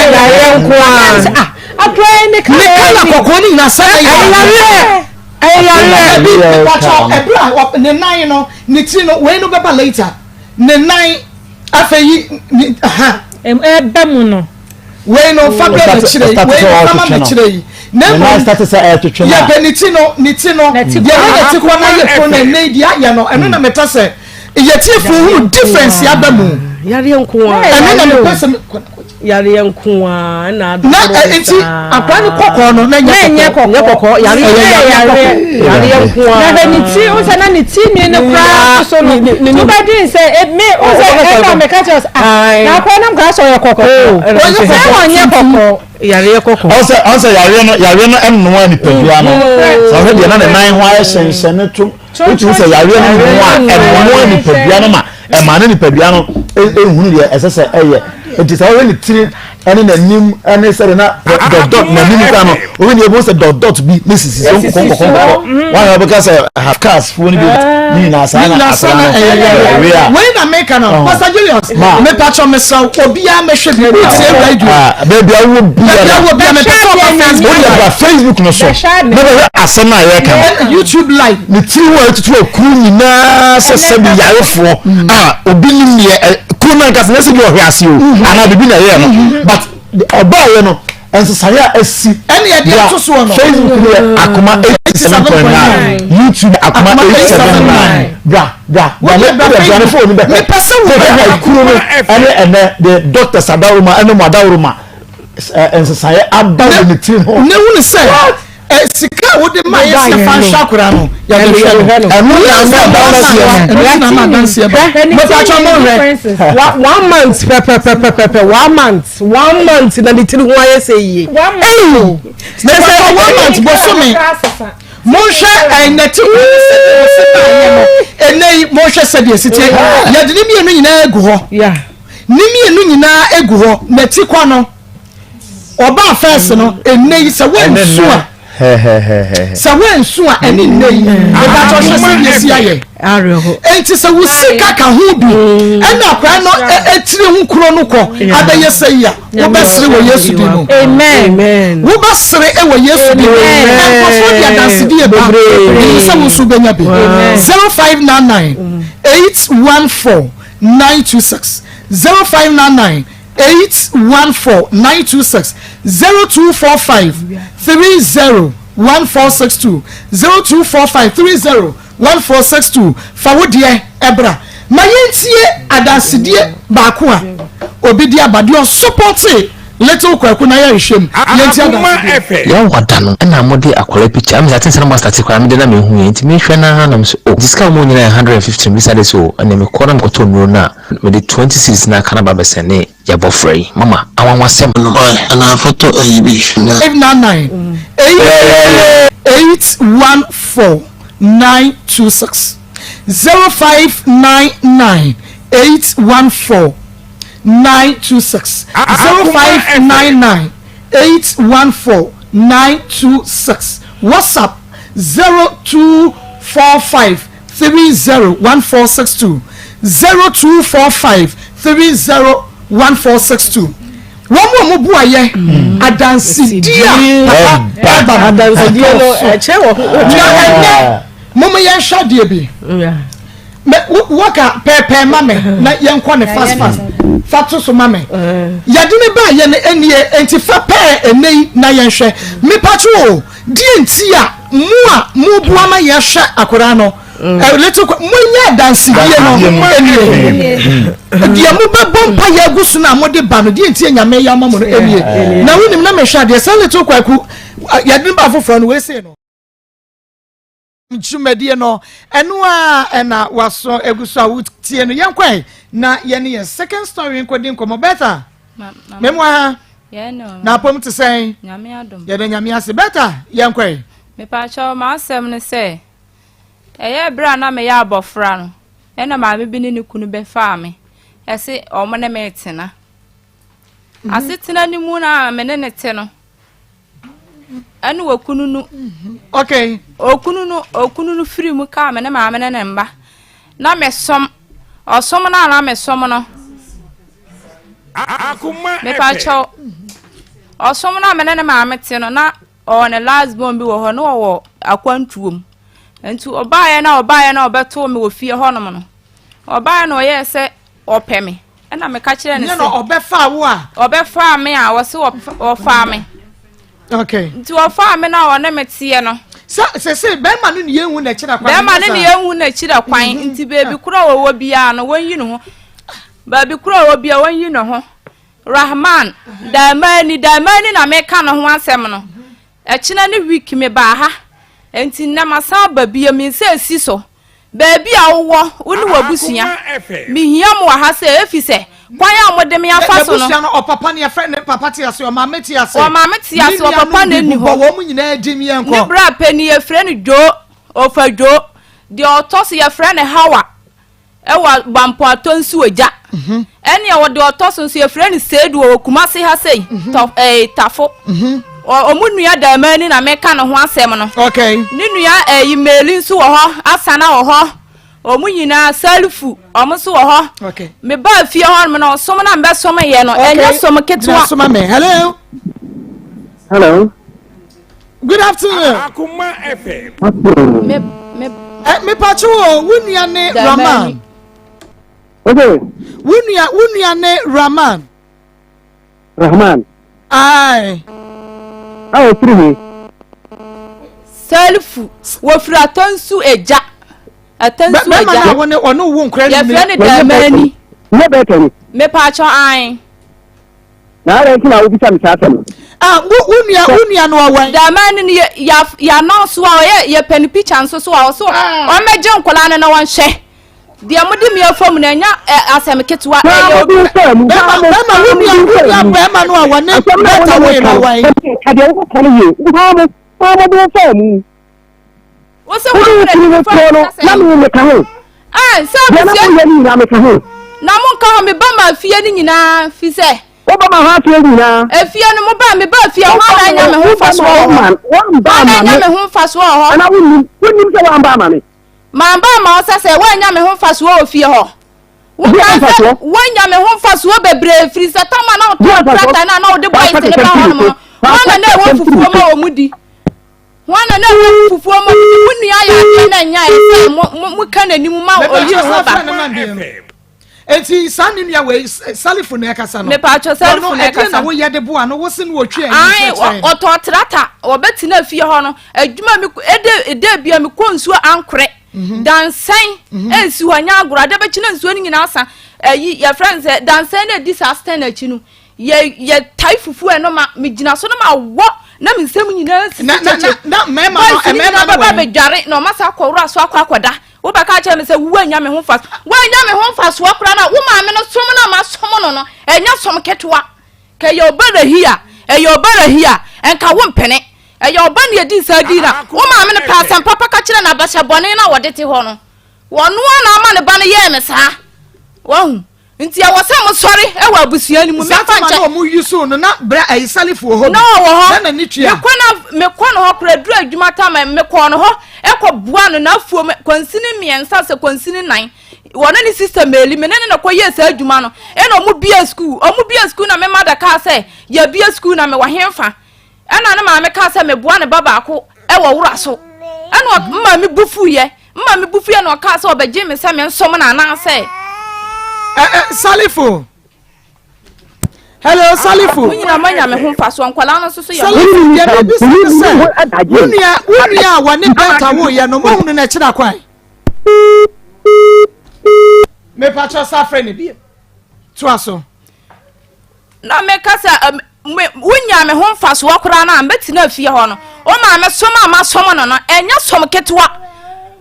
ne kala kɔkɔɔ no nyinaa sɛ na yɛ yareɛ ɛbi wɔtɔ ɛberɛ a ne nan no ne tiri no wei no bɛba later ne nan afei yi ne ha ɛba mu no Wei no fa brɛ m'akyire yi, wei no fa ma m'akyire yi. Na mmom yɛpɛ ne ti no, ne ti no, deɛ na ne ti kɔ na yɛ kuro na ɛnɛ yi deɛ ayɛ no, ɛno na mepɛ sɛ yɛtiefo hunu difference aba mu. Yareɛ nko ara. Ɛno na mepɛ sɛ yareɛ nko ara na adoro na nti akora ne kɔkɔɔ no na nyɛ kɔkɔɔ nyɛ kɔkɔɔ yareɛ yareɛ yareɛ nko ara na hwɛ ne ti o sɛ na ne ti nwi no koraa soso no to bɛ dwen sɛ me o sɛ ɛna meka kyerɛ sɛ ah na akora nam kaa sɛ ɔyɛ kɔkɔɔ sɛ ɔnyɛ kɔkɔɔ yareɛ kɔkɔɔ ɔsɛ ɔsɛ yareɛ no yareɛ no ɛnoa nipadua no sɛ ɔhwɛ deɛ na ne nan ho ayɛ hyɛnhyɛn to wotumi sɛ yareɛ no noa ɛnoa nipadua no ma ɛma ne nipadua no ehunu deɛ ɛsɛ sɛ ɛyɛ nti sɛ ɔhwɛ ne tiri ɛne n'anim ɛne sɛde na dot dot n'anim kora no obi ni ebi sɛ dot dot bi ne sisi so nkɔkɔ nkɔkɔ nkɔkɔ wɔn a wɔbɛka sɛ half cars foɔ no bi ne nyinaa saa na asra no ɛwɛ a. wei na meka no Pastor Julius mepatwɔ mesrɛ wo obiara mɛhwɛ bi wotie radio baabi a wowɔ biara baabi a wowɔ biara mepɛ sɛ ɔba Facebook wode bra Facebook no so na bɛhwɛ asɛm a yɛka no YouTube live ne tiri ho a ɛtutu akuru nyinaa sɛ sɛbi yarefoɔ a obi nim neɛ kuro no ankasa na sɛ bi ɔhwɛ ase o mhm. anaa biribi na ɛyɛ no mhm. but ɔbaayɛ no nsesaeɛ a asi ɛne ɛde ato soɔ no Facebook no yɛ akoma 87.9 YouTube akoma 879 bra bra bra ne bra bra ne phone bɛhwɛ mepɛ sɛ wo bɛhwɛ kuro no ɛne ɛnɛ de doctors adaworoma ɛne mo adaworoma nsesaeɛ aba wɔ ne tiri ho ne wunu sɛ sika a wode ma yɛ sɛ fa nhwɛ akora no yɛde hwɛ no ɛno na ama adanseɛ no ɛno na ama adanseɛ ba mepatwa mo hwɛ one month pɛpɛpɛpɛpɛ one month one month na ne tiri ho ayɛ sɛ yie ɛyi mepatwa one month bosome monhwɛ ɛnɛte kwan ne sɛdeɛ wɔsi baayɛ no ɛnɛ yi monhwɛ sɛdeɛ si tie yɛde ne mmienu nyinaa egu hɔ ne mmienu nyinaa egu hɔ nɛte kwan no. Ɔbaa fɛs no ɛnɛ yi sɛ woansu a sɛ woansu a ɛne nnɛ yi mebatɔ hwɛ sɛ deɛ si ayɛ enti sɛ wo sika ka ho bi ɛna akwadaa no etiri ho kuro no kɔ abɛyɛ sɛ yi a wobɛsere wɔ Yesu din mu wobɛsere wɔ Yesu din mu nkurɔfoɔ de adansedie ba ɛnim sɛ wo nso wobɛnya bi 0599 814 926 0599 814 926 0245 30 1462 0245 30 1462 Fa wo deɛ bra ma yɛntie adansedie baako a obi de aba deɛ ɔsopɔtee Little Kwaku na yɛrehwɛ mu yɛntie adansedie. Yɛn hɔ da no ɛna mo de akwadaa picture ɛmi sɛ ati sɛ na mo asate koraa mi de na mi hu yɛ nti mi hwɛ naa na mi sɛ oh nti sika a wɔn nyinaa yɛ 150 mi bisa de sɛ oh ɛna mi kɔ na mi kɔtɔ nnuro no a Mede 20 cedis no aka no ba bɛsɛnee yɛabɔfra yi. Mama, anwanwasɛm! Ɔy anaa fɔtɔ ayi bi na. 599 8 814 926 0599 814 926 0599 814 926 WhatsApp 0245 30 1462 0245 30 1462. Wɔn a wɔboa yɛ adansedie a papa ɛba no ɛdɔɔso. Na ɛnɛ mom yɛnhwɛ adeɛ bi. Wɔka pɛɛpɛɛ ma me na yɛnkɔ ne fast fast fa to so ma me. Yɛde ne baa yɛ no ɛnie nti fa pɛɛ ɛnɛ yi na yɛnhwɛ. Mepatwo o, deɛ nti a mo a moboa ma yɛhwɛ akwadaa no mm. Little monyɛ adansedie no ɛnie deɛ mobɛbɔ mpa yɛ agu so no a mode ba no deɛ nti anyame yɛ ama mo no ɛnie na wonim na mehwɛ adeɛ sɛ little kwaku yɛde no ba foforɔ no weesei no dwumadie no ɛno a ɛna waso egu so a wotie no yɛnkɔe na yɛne yɛn second story nkɔdi nkɔmmɔ. Bɛta mɛmu aha na apɔm te sɛn? Yɛda Nyame ase. Bɛta yɛnkɔe. Mepaakyɛw, m'asɛm ne sɛ, ɛyɛɛ bere a na meyɛ abɔfra no, ɛna maame bi ne ne kunu bɛfaa me ɛse wɔn ne me retena. Mhm. Asetena no mu na me ne ne te no, ɛne okunu no. Mhm. Okay. Okunu no okunu no firi mu kaa me ne maame ne ne mma. Na mesom ɔsom no a na mesom no. Mepakyɛw ɔsom no a me ne ne maame te no na Ɔwɔ ne last born bi wɔ hɔ na ɔwɔ akwantuo mu. Nti ɔbaeɛ na ɔbaeɛ na ɔbɛtoo me wɔ fie hɔnom no, ɔbaeɛ na ɔyɛɛ sɛ ɔpɛ me. Ɛna meka kyerɛɛ no sɛ. Nyɛ na ɔbɛfaa wo a. Ɔbɛfaa me a ɔse ɔfaa me. Okay. Nti ɔfaa me na ɔne me teɛ no. Sɛ sese bɛrima no ne yɛn hu n'akyiri kwan. Bɛrima no ne yɛn hu n'akyiri kwan mhm. nti beebi korɔ a wɔwɔ biara no wɔnyi ne ho. Baabi korɔ a wɔwɔ biara wɔnyi ne ho. Rahman, Daamani, Daamani na meka ne ho asɛm no. Ɛkyena ne week mebaa ha, nti nnɛ masan aba bio, me nsa esi so. Baabi a wowɔ, wo ne w'abusua, mehia mo wɔ ha sɛ, efisɛ kwan a mode me afa so no. N'abusua no, ɔpapa ne yɛfrɛ ne papa te ase, ɔmaame te ase. Ɔmaame te ase, ɔpapa na nni hɔ. Wɔn nyinaa din yɛn kɔ. Ne bra panin yɛfrɛ no Dwo, Ɔfa Dwo. Deɛ ɔtɔ so yɛfrɛ no Hawa. Ɛwɔ Bampo Atɔ nsuo gya. Mhm. Ɛne ɛwɔ deɛ ɔtɔ so nso yɛfrɛ no Seidu wɔ Kumasi ha sei. Mhm. Tɔ ɛɛ eh, Tafo. Mhm. Ɔmo nua Daamani na meka ne ho asɛm no. Okay. Ne nua ɛyi eh, Meli nso wɔ hɔ, Asana wɔ hɔ. Ɔmo nyinaa Salifu ɔmo nso wɔ hɔ. Okay. Me ba fie hɔ nom na ɔsom na mbɛsom yɛ no. Ɛnyɛ som ketewa. Soma me. Hello. Hello. Good afternoon. Akoma FM. Me me. Eh, me pacho o, wo nua ne Rahman. Okay. Wo nua, wo nua ne Rahman. Rahman. Aye. A ofiri he? Salifu, wofiri Atonsu Egya. Atonsu Egya. Bɛma na wɔne ɔne wo nkura ne Yɛfrɛ no Damani. Nyɛ bɛtɛ ni. Me pacho ae. Na adɛn nti na wobisa me saa asɛm no? Ah, wo wo nua wo nua no ɔwɛn. Dɛm no yɛ yɛ yɛ announce a ɔyɛ yɛ pɛ ne picture nso so a ɔso ah. ɔmmɛgye nkwadaa no na wɔnhwɛ deɛ mo de mi afa mu na ɛnya ɛ asɛm ketewa ɛyɛ obi. Bɛma bɛma wo nua wo nua bɛma no a wɔne bɛta wo yɛ no ɔwɛn. Kadeɛ wo kɔ no yie wo ha mo ha mo de wo fa mu. Wose Wode wo kunu no toɔ no, na me meka ho. Ɛɛ, sɛ Deɛ na abusua. moyɛ no nyinaa meka ho. Na monka ho, meba ma afie no nyinaa, fi sɛ. Woba ma hɔ afie nyinaa. Efie no, moba, meba afie, hwan na anya me ho mfasoɔ wɔ hɔ? Woamba Hwan na ama anya me. me ho mfasoɔ wɔ hɔ? Anaa wonnim, wonnim sɛ woamba ama me? Mamba ama wo sɛ sɛ woanya me ho mfasoɔ wɔ fie hɔ. Deɛ Wokaa sɛ mfasoɔ? woanya me ho mfasoɔ bebree, firi sɛ tam a na Deɛ wotɔn mfasoɔ? tractor no a na wode boys Fa no ba kɛkɛ hɔ nom firi no, hwan na na ɛwɔ fufuo ma wɔn di? Hwan na na ɛwɔ fufuo ma mo nua yɛ adeɛ na ɛnyɛ ayɛ sɛ mo mo mo ka n'anim ma oyi ne ho ba. Eti saa ne nua wei Salifu na ɛkasa no. Mepatwɔ Salifu na ɛkasa. Ɛdeɛ na woyɛ de boa no wosi no otwi ɛyi kyerɛkyerɛ. Ɔtɔ trata ɔbɛtena fie hɔ no adwuma mi ɛde ɛde bia mi kɔ nsuo ankorɛ mhm. dansɛn mhm. ɛnsi hɔ nyɛ agorɔ ade bɛkyina nsuo no nyinaa sa ɛyi yɛfrɛ no sɛ dansɛn na ɛdi saa stɛn akyi no Yɛ yɛ tae fufuo ɛno ma me gyina so na ma wɔ na me nsam nyinaa sisi kyekye. Na mmarima no boys no mmarima nyinaa no bɛba wɛn. abɛdware na ɔma saa akɔwora so akɔ akɔda. Wobɛka akyerɛ me sɛ woanya me ho mfasoɔ. Woanya me ho mfasoɔ koraa na wo maame no som no a masom no no ɛnyɛ som ketewa. Ka ɛyɛ ɔba Rahia ɛyɛ ɔba Rahia ɛnka wo mpene. Ɛyɛ ɔba na ɛdi saa dii na wo maame no pɛ asɛm papa ka kyerɛ no abahyɛ bɔne no a wɔde te hɔ no. Ɔno ara na ama ne ba no yɛɛ me saa. Wahu? Nti ɛwɔ sɛ mo sɔre wɔ abusua no mu. Saa Memfa time a nkyɛ. na wɔn yi so no na bra ayi Salifo wɔ hɔ bi. Na ɔwɔ hɔ. Na n'ani tua. Mekɔ na mekɔ no hɔ koraa duru adwuma tam a mekɔɔ no hɔ ɛkɔ boa no n'afuom kwansini mmiɛnsa sɛ kwansini nan. Wɔne ne sister Meli, me ne no na kɔyɛɛ saa adwuma no. Ɛna ɔmo bie sukuu. Ɔmo bie sukuu na me mother kaa sɛ, yɛabie sukuu na mewɔ henfa? Ɛna ne maame kaa sɛ meboa ne ba baako wɔ wora so. Ɛna me maame bu fuiɛ. Me maame bu fuiɛ na ɔkaa sɛ ɔbɛgye me sɛ mensom no anaasɛ. Ɛ ɛ Salifo. Hello Salifu. Mo nyinaa moanya me ho mfasoɔ, nkwadaa no nso so yɛ. Salifu deɛ mebisa ne sɛ, wo nua wo nua a wɔne Bertha woeɛ no, moahunu no akyiri akwan? Mepakyɛ sa frɛ no bio. Toa so. Na meka sɛ wonyaa me ho mfasoɔ koraa no a mɛtena fie hɔ no, wo maame som a masom no no, ɛnyɛ som ketewa.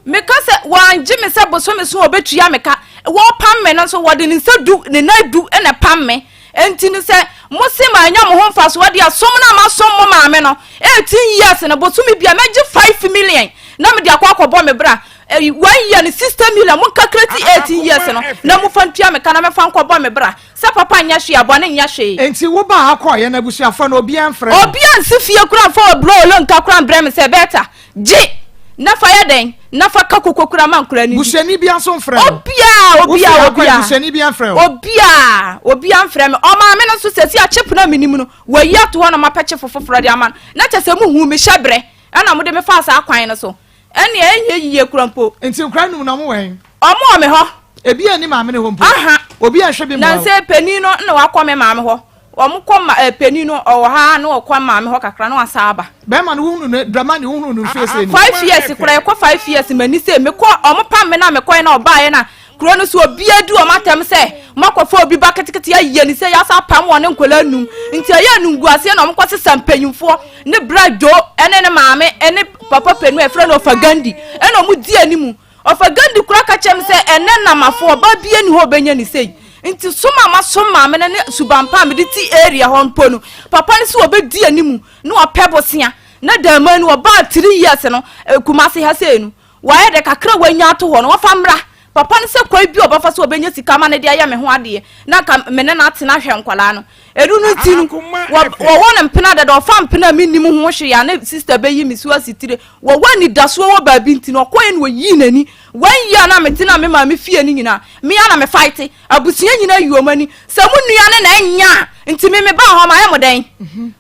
Meka sɛ wɔangye me sɛ bosome so wɔbɛtua me ka. Wɔpam me no nso, wɔde ne nsa du, ne nan du na ɛpam me. Enti no sɛ mose manya mo ho mfasoɔ deɛ, som no a masom mo maame no, 18 years no, bosome bia mɛgye 5 million na mede akɔ akɔbɔ me bra. One year no 60 million, monkakrati 18 years no na mofa ntua me ka na mɛfa nkɔbɔ me bra. Sɛ papa nyɛ hwee a, bɔne nyɛ hwee. Enti wobaa ha kɔeɛ no abusuafoɔ no obiara mfrɛ wo? Obiara nsi fie koraa mfa ɔbrɛ olonka koraa mbrɛ me sɛ, Bertha, gye na fa yɛ dɛn? Na fa ka koko koraa ma nkwadaa no ndi. Busuani biara nso mfrɛ wo? Obiara, Wofii obiara, ha kɔeɛ obiara. busuani biara mfrɛ wo? Obiara, obiara mfrɛ me. Ɔmaame no nso seesei a chip no a menim no, wayi ato hɔ na mapɛ chip foforɔ de ama no. Na kyerɛ sɛ mohuu me hyɛberɛ ɛna mode me faa saa kwan no so. Ɛnneɛ ɛnyɛ yiye kora mpo. Nti nkwadaa num no ɔmo wɔ he? Ɔmo wɔ me hɔ. Ebi anni maame no hɔ mpo? Aha. Obi anhwɛ bi mmoa wo? Nansɛ panin no na wakɔ me maame hɔ. Ɔmo kɔ ma eh, panin no ɔwɔ ha na ɔkɔ maame hɔ kakra na wasan aba. Bɛɛma no wohunu no Dramani wohunu no mfie sɛn ni? Five years koraa ɛkɔ five years m'ani sɛ mekɔ ɔmo pam me na mekɔɛ na ɔbaeɛ na kuro no so obiara di wɔn atɛm sɛ moakɔfa obi ba ketekete ayɛ ne sɛ yɛasa apam wɔn ne nkwadaa num nti ɛyɛ animguaseɛ na wɔkɔ sesa mpanyinfoɔ ne bra dwo ɛne ne maame ɛne papa panin a ɛfrɛ no ɔfa Gandhi ɛna wɔn di anim ɔfa Gandhi kora ka kyerɛ me sɛ ɛnɛ namafoɔ ɔbaa bi ani hɔ ɔbɛnya ne sei nti som a masom maame no ne suban pa a mede ti area hɔ mpo no papa no sɛ ɔbɛdi anim na ɔpɛ bosea na daaman no ɔbaa three years no Kumase ha sei no Wayɛ dɛ kakra a wanya ato hɔ no, wɔfa mmra. Papa no sɛ kwan bi a ɔbɛfa so a ɔbɛnya sika ama no de ayɛ me ho adeɛ na anka me ne no atena ahwɛ nkwadaa no. Ɛno no nti no, wɔwɔ no mpena dada, ɔfa mpena a mennim ho hwee a ne sista bɛyi me so asitire. Wɔwɔ anidasoɔ wɔ baabi nti no, ɔkɔeɛ na ɔyii n'ani. One year na mete na me maame fie no nyinaa, me ara na me fight. Abusua nyinaa yi wɔn ani. Sɛ mo nua no na ɛnyɛ a, nti me mebaa hɔ mayɛ mo dɛn?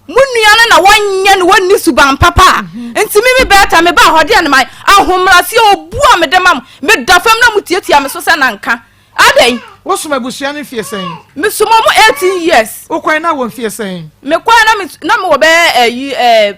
Mo nua no na wɔnyɛ no wɔnni suban papa a, nti me me Bertha mebaa hɔ deɛ no mayɛ? Ahommraseɛ obu a mede ma mo, meda fam na motiatia me so sɛ nanka. Adɛn? Wosom abusua no mfie sɛn? Mesom wɔn 18 years. Wokɔe na wɔ mfie sɛn? Mekɔe na me na mewɔ bɛyɛ ɛyi ɛɛ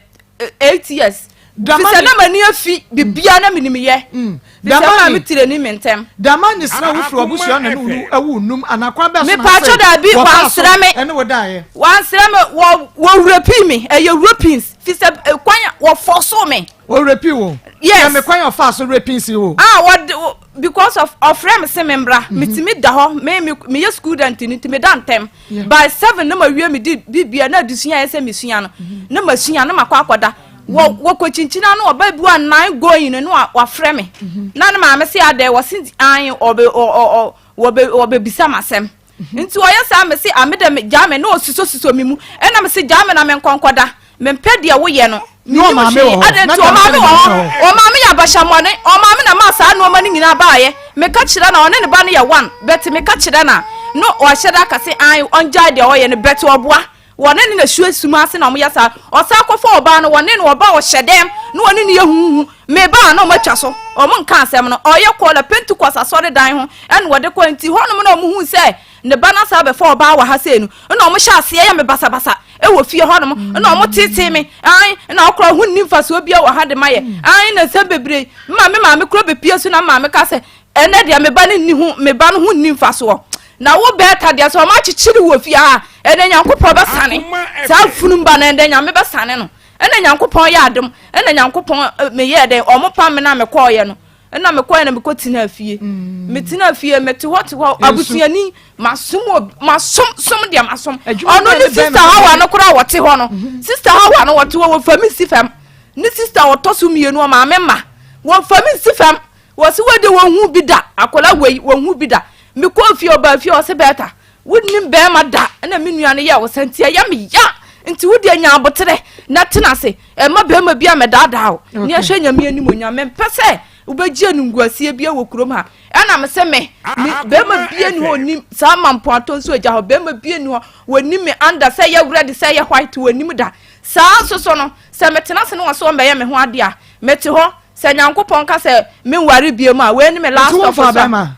8 years. Fisɛ na m'ani afi biribiara na menim yɛ. Fisɛ maa me tire ni me ntɛm. Dama ne srɛ wo firi w'abusua na ne wo awu num anaa kwan bɛɛ so na Mepatwo daabi wansrɛ me. Ɛne wo daeɛ. Wansrɛ me wɔ wɔ wurapii me ɛyɛ wurapins fisɛ kwan wɔ fɔso me. Wɔ wurapii wo. Yes. Kyerɛ me kwan a ɔfaa so wurapins wo. Ah wɔ because of ɔfrɛ me se me mbra metumi da hɔ me me meyɛ school student ni nti meda ntɛm. By seven na mawie me di bibia na adesua a ɛsɛ mesua no na masua na makɔ akɔda. Wɔ wɔkɔ kyinkyin ano ɔbaa bi wa nine going no na wafrɛ me. Na ne maame se adɛ wɔse an ɔbɛ ɔ ɔ wɔbɛ wɔbɛbisa m'asɛm. Nti ɔyɛ saa me se ame dɛ me gyaa me na ɔsisɔsisɔ me mu ɛna me se gyaa me na me nkɔ nkɔda. Mempɛ deɛ woyɛ no. Mennim hwee. Adɛn nti? Ɔmaame wɔ hɔ. Ɔmaame yɛ abahyɛmmɔne. Ɔmaame na ɛmaa saa nnoɔma no nyinaa baeɛ. Meka kyerɛ no a, ɔne ne ba no yɛ one. But meka kyerɛ no a, no wahyɛ da aka se ae, ɔngyae deɛ ɔyɛ no. But ɔboa. Wɔne no na ɛsua sum ase na wɔyɛ saa. Ɔsan kɔfa ɔbaa no, wɔne no, ɔbaa ɔhyɛ dɛm na wɔne no yɛ huhuhu. Meba a, na wɔatwa so. Wɔnka asɛm no. Ɔyɛ kɔɔla Pentecost asɔredan ho ɛna wɔde kɔe. Nti hɔnom na wɔhuu sɛ ne ba no asan abɛfa ɔbaa wɔ ha sei no, ɛna wɔn hyɛ aseɛ yɛ me basabasa wɔ fie hɔ nom, ɛna wɔn tetee me, ae, ɛna ɔkora ho nni mfasoɔ bia wɔ ha de ma yɛ, ae, na nsɛm bebree, ma me maame kora bɛpie so na maame ka sɛ, ɛnɛ deɛ me ba no nni ho, me ba no ho nni mfasoɔ, na wo bɛɛta deɛ sɛ wɔn akyekyere wɔ fie ha, ɛnɛ Nyankopɔn bɛsane saa funum ba no, ɛnɛ Nyame bɛsane no, ɛna Nyankopɔn yɛ adom, ɛna Nyankopɔn meyɛɛ dɛn, wɔn pam me na mekɔɔyɛ no, Ɛna mekɔɛ na mekɔ tenaa fie. Metenaa fie, mete hɔ te hɔ, abusuani, masom wɔ, masom, som deɛ masom. Ɔno ne sista Hawa no koraa wɔte hɔ no. Sista Hawa no wɔte hɔ, wɔfa me si fam. Ne sista ɔtɔ so mmienu, ɔmaame mma. Wɔfa me si fam. Wɔse wei deɛ wɔnhu bi da, akwadaa wei, wɔnhu bi da. Mekɔɔ fie, ɔbaa fie, ɔse Bertha, Wonnim barima da na me nua no yɛɛ wo saa nti ɛyɛ me ya nti wo deɛ nya aboterɛ na tena ase ɛma barima bi a mɛdaadaa wo ne ɛhwɛ nyame animonyam mempɛ sɛ. Wobɛgye animguaseɛ bia wɔ kurom ha. Ɛna me se me, me bɛrima bia ni hɔ onim saa mampoatɔ nso agya hɔ. Bɛrima bia ni hɔ wɔnim me under sɛ yɛ red sɛ yɛ white wɔnim da. Saa nso so no, sɛ metena ase ne wɔn so wɔmbɛyɛ me ho adeɛ a, mete hɔ. Sɛ Nyankopɔn ka sɛ menware biom a, wei ne me last Nti stop womfaa so a. bɛrima?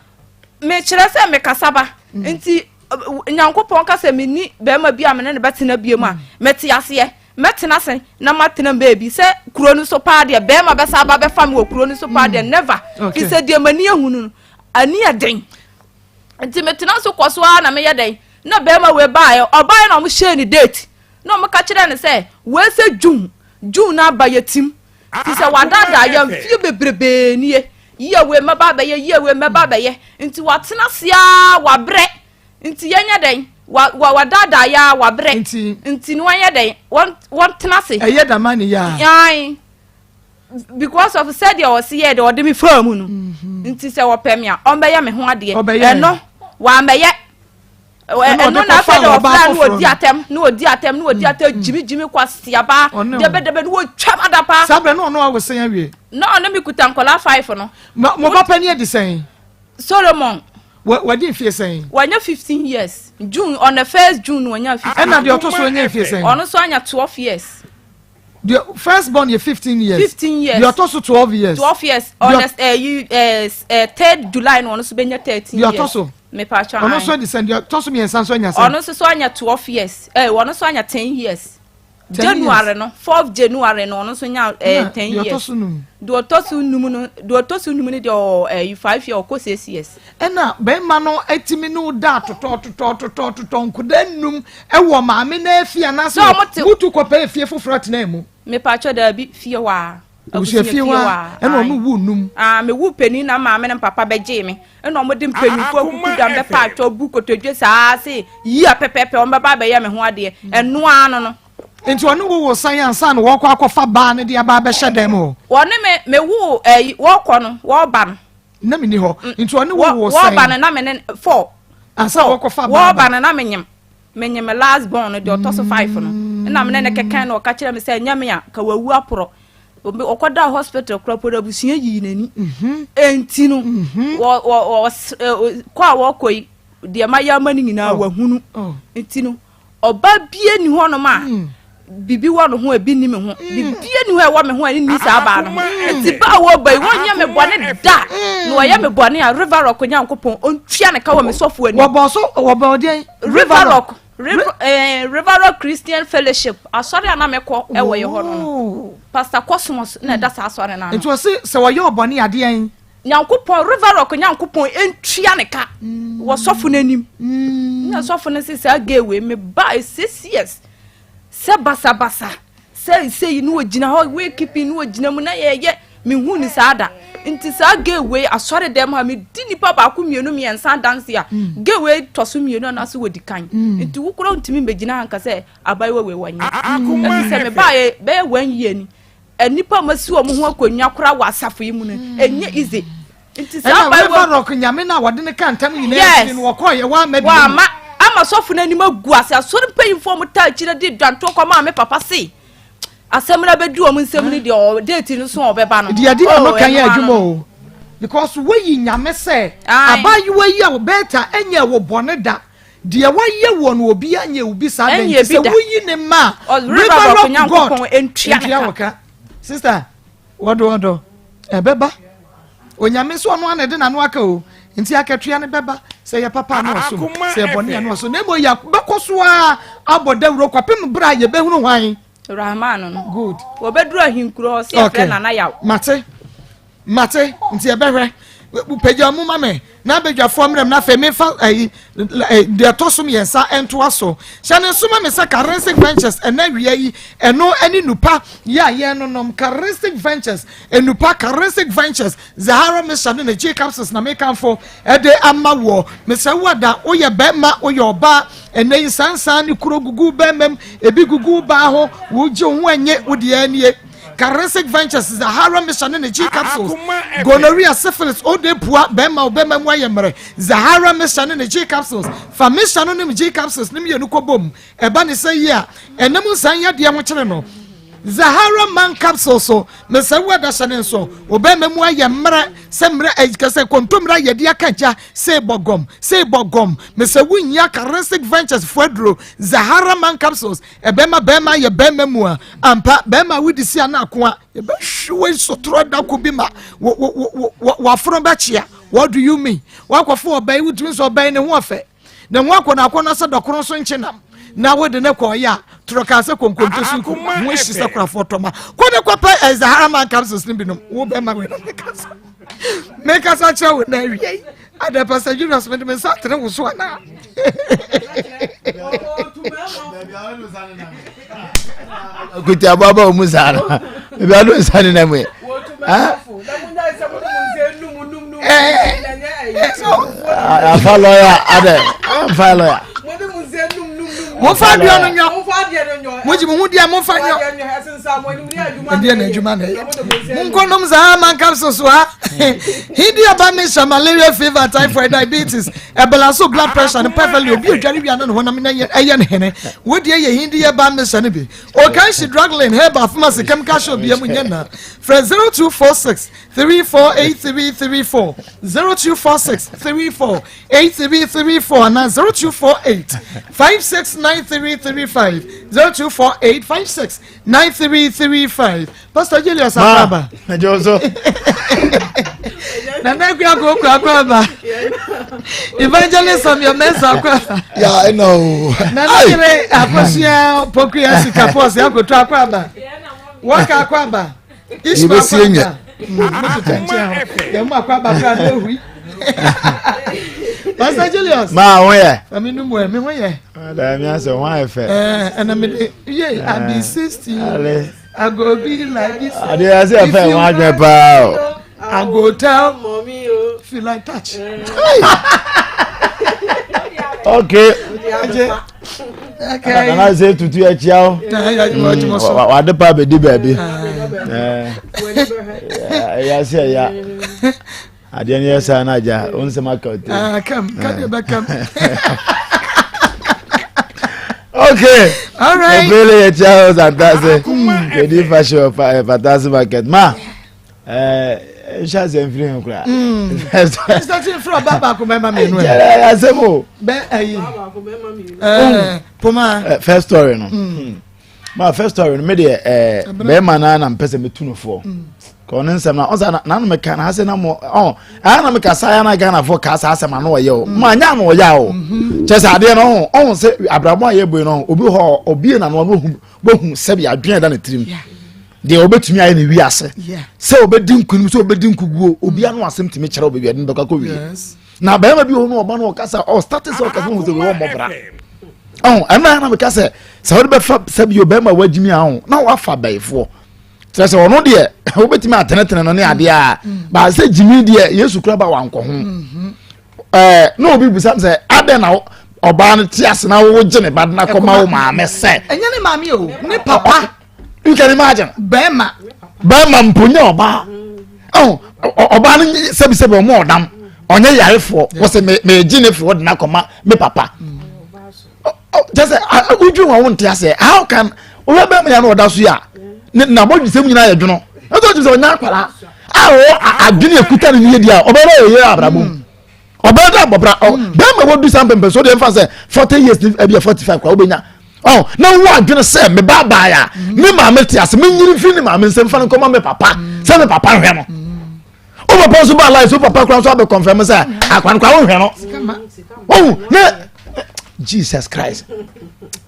Mekyerɛ sɛ mekasa ba. Nti Nyankopɔn ka sɛ menni bɛrima bi a me ne no bɛtena biom a, mete aseɛ. Mɛtena ase na matena baabi sɛ kuro no so paa deɛ bɛrima bɛsa aba bɛfa me wɔ kuro no so paa deɛ never. Fi sɛ deɛ m'ani ahunu no, ani yɛ den. Nti metena so kɔ so ara na meyɛ dɛn na bɛrima wei baeɛ. Ɔbaeɛ na wɔhyɛɛ ne date na wɔka kyerɛɛ no sɛ wei sɛ June, June no aba yɛtim. Fi sɛ wadaadaa yɛn mfeɛ bebrebee nie. Yie wei mɛba abɛyɛ, yie wei mɛba abɛyɛ. Nti watena ase ara wabrɛ. Nti yɛnyɛ dɛn? Wa, wa, wadaadaa yɛ ara wabrɛ. Nti. Nti no wɔnyɛ dɛn? Wɔn, wɔntena ase. Ɛyɛ dama ne yɛ a. Ae. Because of sɛdeɛ ɔse yɛɛ deɛ ɔde me faa mu no. Mhm. Nti sɛ ɔpɛ me a, ɔmbɛyɛ me ho adeɛ. Ɔbɛyɛ. Ɛno, wammɛyɛ. Ɛno na afei deɛ ɔfrɛ no ɔdi atɛm, na ɔdi atɛm, na ɔdi atɛm, mm. gyimi gyimi kwasiaba, dɛbɛdɛbɛ, na wɔtwam adapa. Saa berɛ no ɔno awo sɛn awie? Na ɔne me kuta nkɔla five no. Mo ba panin adi sɛn? Solomon. Wadi mfie sɛn? Wanya 15 years. June, on the first June wanya 15. Ɛna deɛ ɔtɔ so anya mfie sɛn? Ɔno nso anya 12 years. The first born yɛ 15 years. 15 years. Deɛ ɔtɔ so 12 years. 12 years. On the uh, uh, third July no ɔno nso bɛnya 13 years. Deɛ ɔtɔ so. Mepatwa. Ɔno nso adi sɛn? Deɛ ɔtɔ so mmiɛnsa nso anya sɛn? Ɔno nso so anya 12 years. Eh, ɔno nso anya 10 years. January no fourth January no ɔno nso nya ɛɛ eh, ten years. Deɛ ɔtɔ so num. Deɛ ɔtɔ so num no deɛ ɔtɔ so num no deɛ ɔwɔ ɛɛ eh, five years ɔkɔ six years. Ɛna bɛrima no atumi ne wo da atotɔ totɔ totɔ totɔ nkoda num ɛwɔ maame na efie anaasɛ wotu kɔpɛ efie foforɔ tena mu. Mepatwa daabi fie hɔ a. Abusua fie hɔ a ɛna ɔno wu num. Ah, me wu panin na maame ne papa bɛgyee me. Ɛna wɔn de mpanyinfoɔ akuku dam bɛpa atwa bu kotodwe saa se yi a pɛpɛpɛ wɔn bɛba abɛyɛ me ho adeɛ. Ɛno ara no no. Nti ɔne wo wo san ansa na wɔkɔ akɔfa baa no de aba abɛhyɛ dan mu hɔ. Wɔne me me wo ɛyi wɔkɔ no wɔba no. Na me ni hɔ. Nti ɔne wo wo san. Wɔba no na me ne four. Ansa wɔkɔfa baa. Wɔba no na me nyem. Menye me last born no, deɛ ɔtɔ so five no, ɛna me ne no kɛkɛn na ɔka kyerɛ me sɛ ɛnyɛ me a, ka wawu aporɔ. Ɔkɔdaa hospital koraa po abusua yii n'ani. Mhm. Enti no, mhm. wɔ wɔ wɔ kɔ a wɔkɔ yi, deɛ mayɛ ama no nyinaa oh. wahunu. Oh. Nti no, ɔba bie ni hɔnom a, mm. biribi wɔ ne ho a ebi nni me ho mm. biribi ni hɔ a ɛwɔ me ho a ɛne nni saa baa no ho nti ba a wɔba yi wɔnyɛ me bɔne da mm. na wɔyɛ me bɔne a river rock nyankopɔn ɔntua ne ka wɔ me sɔfo anim wɔbɔ so wɔbɔ ɔdeɛn river rock river eh, river rock christian fellowship asɔre a na mekɔ ɛwɔ yɛ hɔ no no oh. pastor cosmos na ɛda saa asɔre no ano nti ɔse sɛ wɔyɛ ɔbɔne adeɛn Nyankopɔn, River Rock Nyankopɔn ntua ne ka wɔ sɔfo no anim. Na sɔfo no se saa gay wei me ba six years sɛ basabasa sɛ sɛ yi no wɔgyina hɔ wei keeping no wɔgyina mu na yɛyɛ mehu ne saa da. Nti saa gay wei asɔre dɛm ha medi nipa baako mmienu mmiɛnsa adanse a gay wei tɔ so mmienu anaasɛ wɔdi kan. Nti wo koraa ntumi mbɛgyina ha nka sɛ abayewa wei wɔnyɛ. Ɛfiri sɛ mebaeɛ bɛyɛ one year ni. Nnipa a wɔasi wɔn ho akonnwa koraa wɔ asafo yi mu no, ɛnyɛ easy. Nti saa Bible. Ɛna River Rock nyame no a wɔde no ka ntam nyinaa akyi no wɔkɔɔ yɛ wɔama bi. Wɔama ama sɔfo no anim agu ase. Asɔre mpanyinfoɔ a wɔtaa akyi no de dwantoɔ kɔmaa me papa se asɛm no abɛdu wɔn nsam no deɛ ɔ date no so a ɔbɛba no. Deɛ ɛde ano kan yɛ adwuma o because woyi nyame sɛ abaayewa yi a wɔbɛɛta ɛnyɛ wɔ bɔne da. Deɛ wayɛ woɔ no obiara nyɛ wo bi saa da nti sɛ woyi ne ma a River Rock God ntua wo ka. Sister wɔdɔ wɔdɔ ɛbɛba Onyame nso ɔno ana ɛde n'ano aka o nti akatua no bɛba sɛ yɛ papa ano ɔsom sɛ yɛ bɔne ano ɔsom na mmom yɛbɛkɔ so a abɔ dawuro kɔpem berɛ a yɛbɛhunu hwan Rahman no. Good. Wɔbɛduru ahenkuro hɔ sɛ yɛfrɛ Nana Yaw. Mate. Mate. Nti yɛbɛhwɛ. Pagya mu ma me na abadwafoɔ mmerɛm na afei mefa ayi deɛ ɛtɔ so mmiɛnsa ntoa so. Hyɛ ne nso ma me sɛ Charistic Ventures ɛna wia yi ɛno ɛne nupa yɛ a yɛn no nom Charistic Ventures nupa Charistic Ventures Zahara Mixture ne ne G capsules na mekamfo ɛde ama woɔ. Mesrɛ wo ada woyɛ bɛrima woyɛ ɔbaa Ɛnnɛ yi nsansan ne kuro gugu bɛrima mu, ebi gugu baa ho, wogye wo ho ɛnye wo deɛ nie. Charistic Ventures, Zahara Mixture ne ne G capsules, gonorrhea, syphilis, ode pua, bɛrima wo bɛrima mu ayɛ mmerɛ. Zahara Mixture ne ne G capsules, fa mixture no ne G capsules no mmienu kɔ bom. Ɛba ne sɛ yie a, ɛnam nsan yadeɛ ho kyere no. Zahara man capsule so mesɛ wo ɛda hyɛ ne nso wo bɛrima mu ayɛ mmerɛ sɛ mmerɛ ɛyi kɛsɛ kontommerɛ a yɛde aka gya sei bɔgɔm sei bɔgɔm mesɛ wo nyia charistic ventures fo aduro Zahara man capsules ɛbɛma bɛrima ayɛ bɛrima mu a ampa bɛrima a wodi si ana akoa yɛbɛhwe sotorɔ da ko bi ma wo wo wo wo wafono bɛkyea. What do you mean? Wakɔfo ɔbɛn wotumi sɛ ɔbɛn ne ho ɔfɛ ne ho akɔnɔ akɔnɔ sɛ dɔkono so nkyenam na wode ne kɔɔyɛ a torɔ kaa sɛ konkonte so nku ho ahyi sɛ korafoɔ tɔma kɔ ne kɔpɛ ɛzahara man capsules no binom wo bɛma wei na mekasa mekasa kyerɛ wo na awia yi adɛ Pastor Julius mede me nsa atene wo so anaa? Kuti ababa omu saa no ebi ado nsa ne nam yɛ. Afa lɔya adɛ afa lɔya. Momfa adeɛ no nyɔ mogye mo ho deɛ momfa nyɔ ɛdeɛ na adwuma na ɛyɛ monkɔnom saa mankam so so ha hindi aba mehyɛ malaria fever typhoid diabetes Ɛbala so blood pressure no perfectly obi odware wia na ne honam na ɛyɛ ne hene. Wo deɛ yɛ hindi yɛ ba mmesa no bi. Okanshi drug lane herbal pharmacy chemical shop bia mu nyɛ na. Frɛ 0246 348334 0246 348334 anaa 0248 569335 0248 569335. Pastor Julius Akwaba. Joso. Nana Akua Koko Akwaba. Evangelist Samuel Mensah Akwaba. Yeah, I know. Nana Yere Akosua Pokuya Sika Pɔs Akoto Akwaba. Waka Akwaba. Ishmael Akwaba. Mo tutu nkyɛn hɔ. Yɛn mu Akwaba kura na ehui. Pastor Julius. Ma ho yɛ. Fami numu ɛ mi ho yɛ. Ɛɛ mi asɛ ho ayɛ fɛ. Ɛɛ ɛna mi de ye I be 60. I go be like this. Adeɛ ase ɛfɛ ho adwene paa o. I go tell mommy o. If you like touch. Okay. Okay. Nana sɛ tutu akyia o. Wade pa bɛdi baabi. Ɛyɛ ase ɛya. Adeɛ no yɛ saa na agya wo nsɛm aka ɔtɛ. Ah, kam, ka deɛ bɛkam. Okay. All right. Ebele yɛ tia hɔ santase. Kedi fashion eh, fatase market. Ma, eh, nhyɛ asɛm firi ho koraa. Mr. Chief fura ba baako bɛma mmienu ɛ. Kyerɛ asɛm o. Bɛ ɛyi. Eh, poma. Eh, first story no. Mm. Ma first story no me deɛ ɛɛ bɛrima naa na mpɛ sɛ metu no foɔ. Mm. Ka ɔno nsɛm na ɔsɛ na na meka na asɛ na mo ɔn ɛyɛ na meka saa ya na Ghanafoɔ kaa saa asɛm ano ɔyɛ o. Ma anya ano ɔyɛ o. Mm-hmm. Kyɛ sɛ adeɛ no ɔn ɔn sɛ abrabɔ a yɛbɔ yi no obi hɔ obie na no ɔno ohu bohu sɛbi adwene da ne tirim. Deɛ obetumi ayɛ ne wiase. Sɛ obedi nkunim sɛ obedi nkuguo obi ano asɛm tumi kyerɛ obi ɛde no bɛkɔ akɔ wie. Na bɛrima bi wɔ hɔ no ɔba no ɔkasa ɔ start sɛ ɔkasa ɔhu sɛ wɔ mmɔ bra. Ɔn ɛno na meka sɛ sɛ wode bɛfa sɛbi o bɛrima wagyimi a na wafa bɛyifoɔ. Kyerɛ sɛ ɔno deɛ wobɛtumi atenetene no ne adeɛ a mm. baa sɛ gyimi deɛ Yesu kura ba wankɔ ho mm-hmm. ɛɛ na obi bisa sɛ adɛn na ɔbaa no te ase na wogye ne ba de na kɔma wo maame sɛ ɛnyɛ ne maame o ne papa. You can imagine. Bɛrima. Bɛrima mpo nyɛ ɔbaa. Ɔn ɔbaa no sɛbisɛbi ɔmo ɔdam ɔnyɛ yarefoɔ wɔsɛ mɛ mɛ gye ne firi hɔ de na kɔma me papa. Mm. Kyɛ sɛ wodwi wɔn wo nte aseɛ how can wohwɛ bɛrima yɛ no ɔda so yi a ne n'abɔdwesɛm nyinaa yɛ dwono ɛsɛ ɔkyerɛ sɛ ɔnyɛ akwadaa a ɔwɔ adwene ekuta ne yie di a ɔbɛyɛ dɛ ɔyɛ abrabɔ mu ɔbɛyɛ dɛ abɔbra bɛrima wɔdu saa mpɛmpɛ so deɛ nfa sɛ 40 years ɛbi yɛ 45 kora wobɛnya ɔ na wo adwene sɛ me ba baa a me maame te ase me nyini firi ne maame nsɛm fa no nkɔma me papa sɛ me papa hwɛ no. O papa nso ba life so papa kora nso abɛ confirm sɛ akwan kora wohwɛ no ohu ne Jesus Christ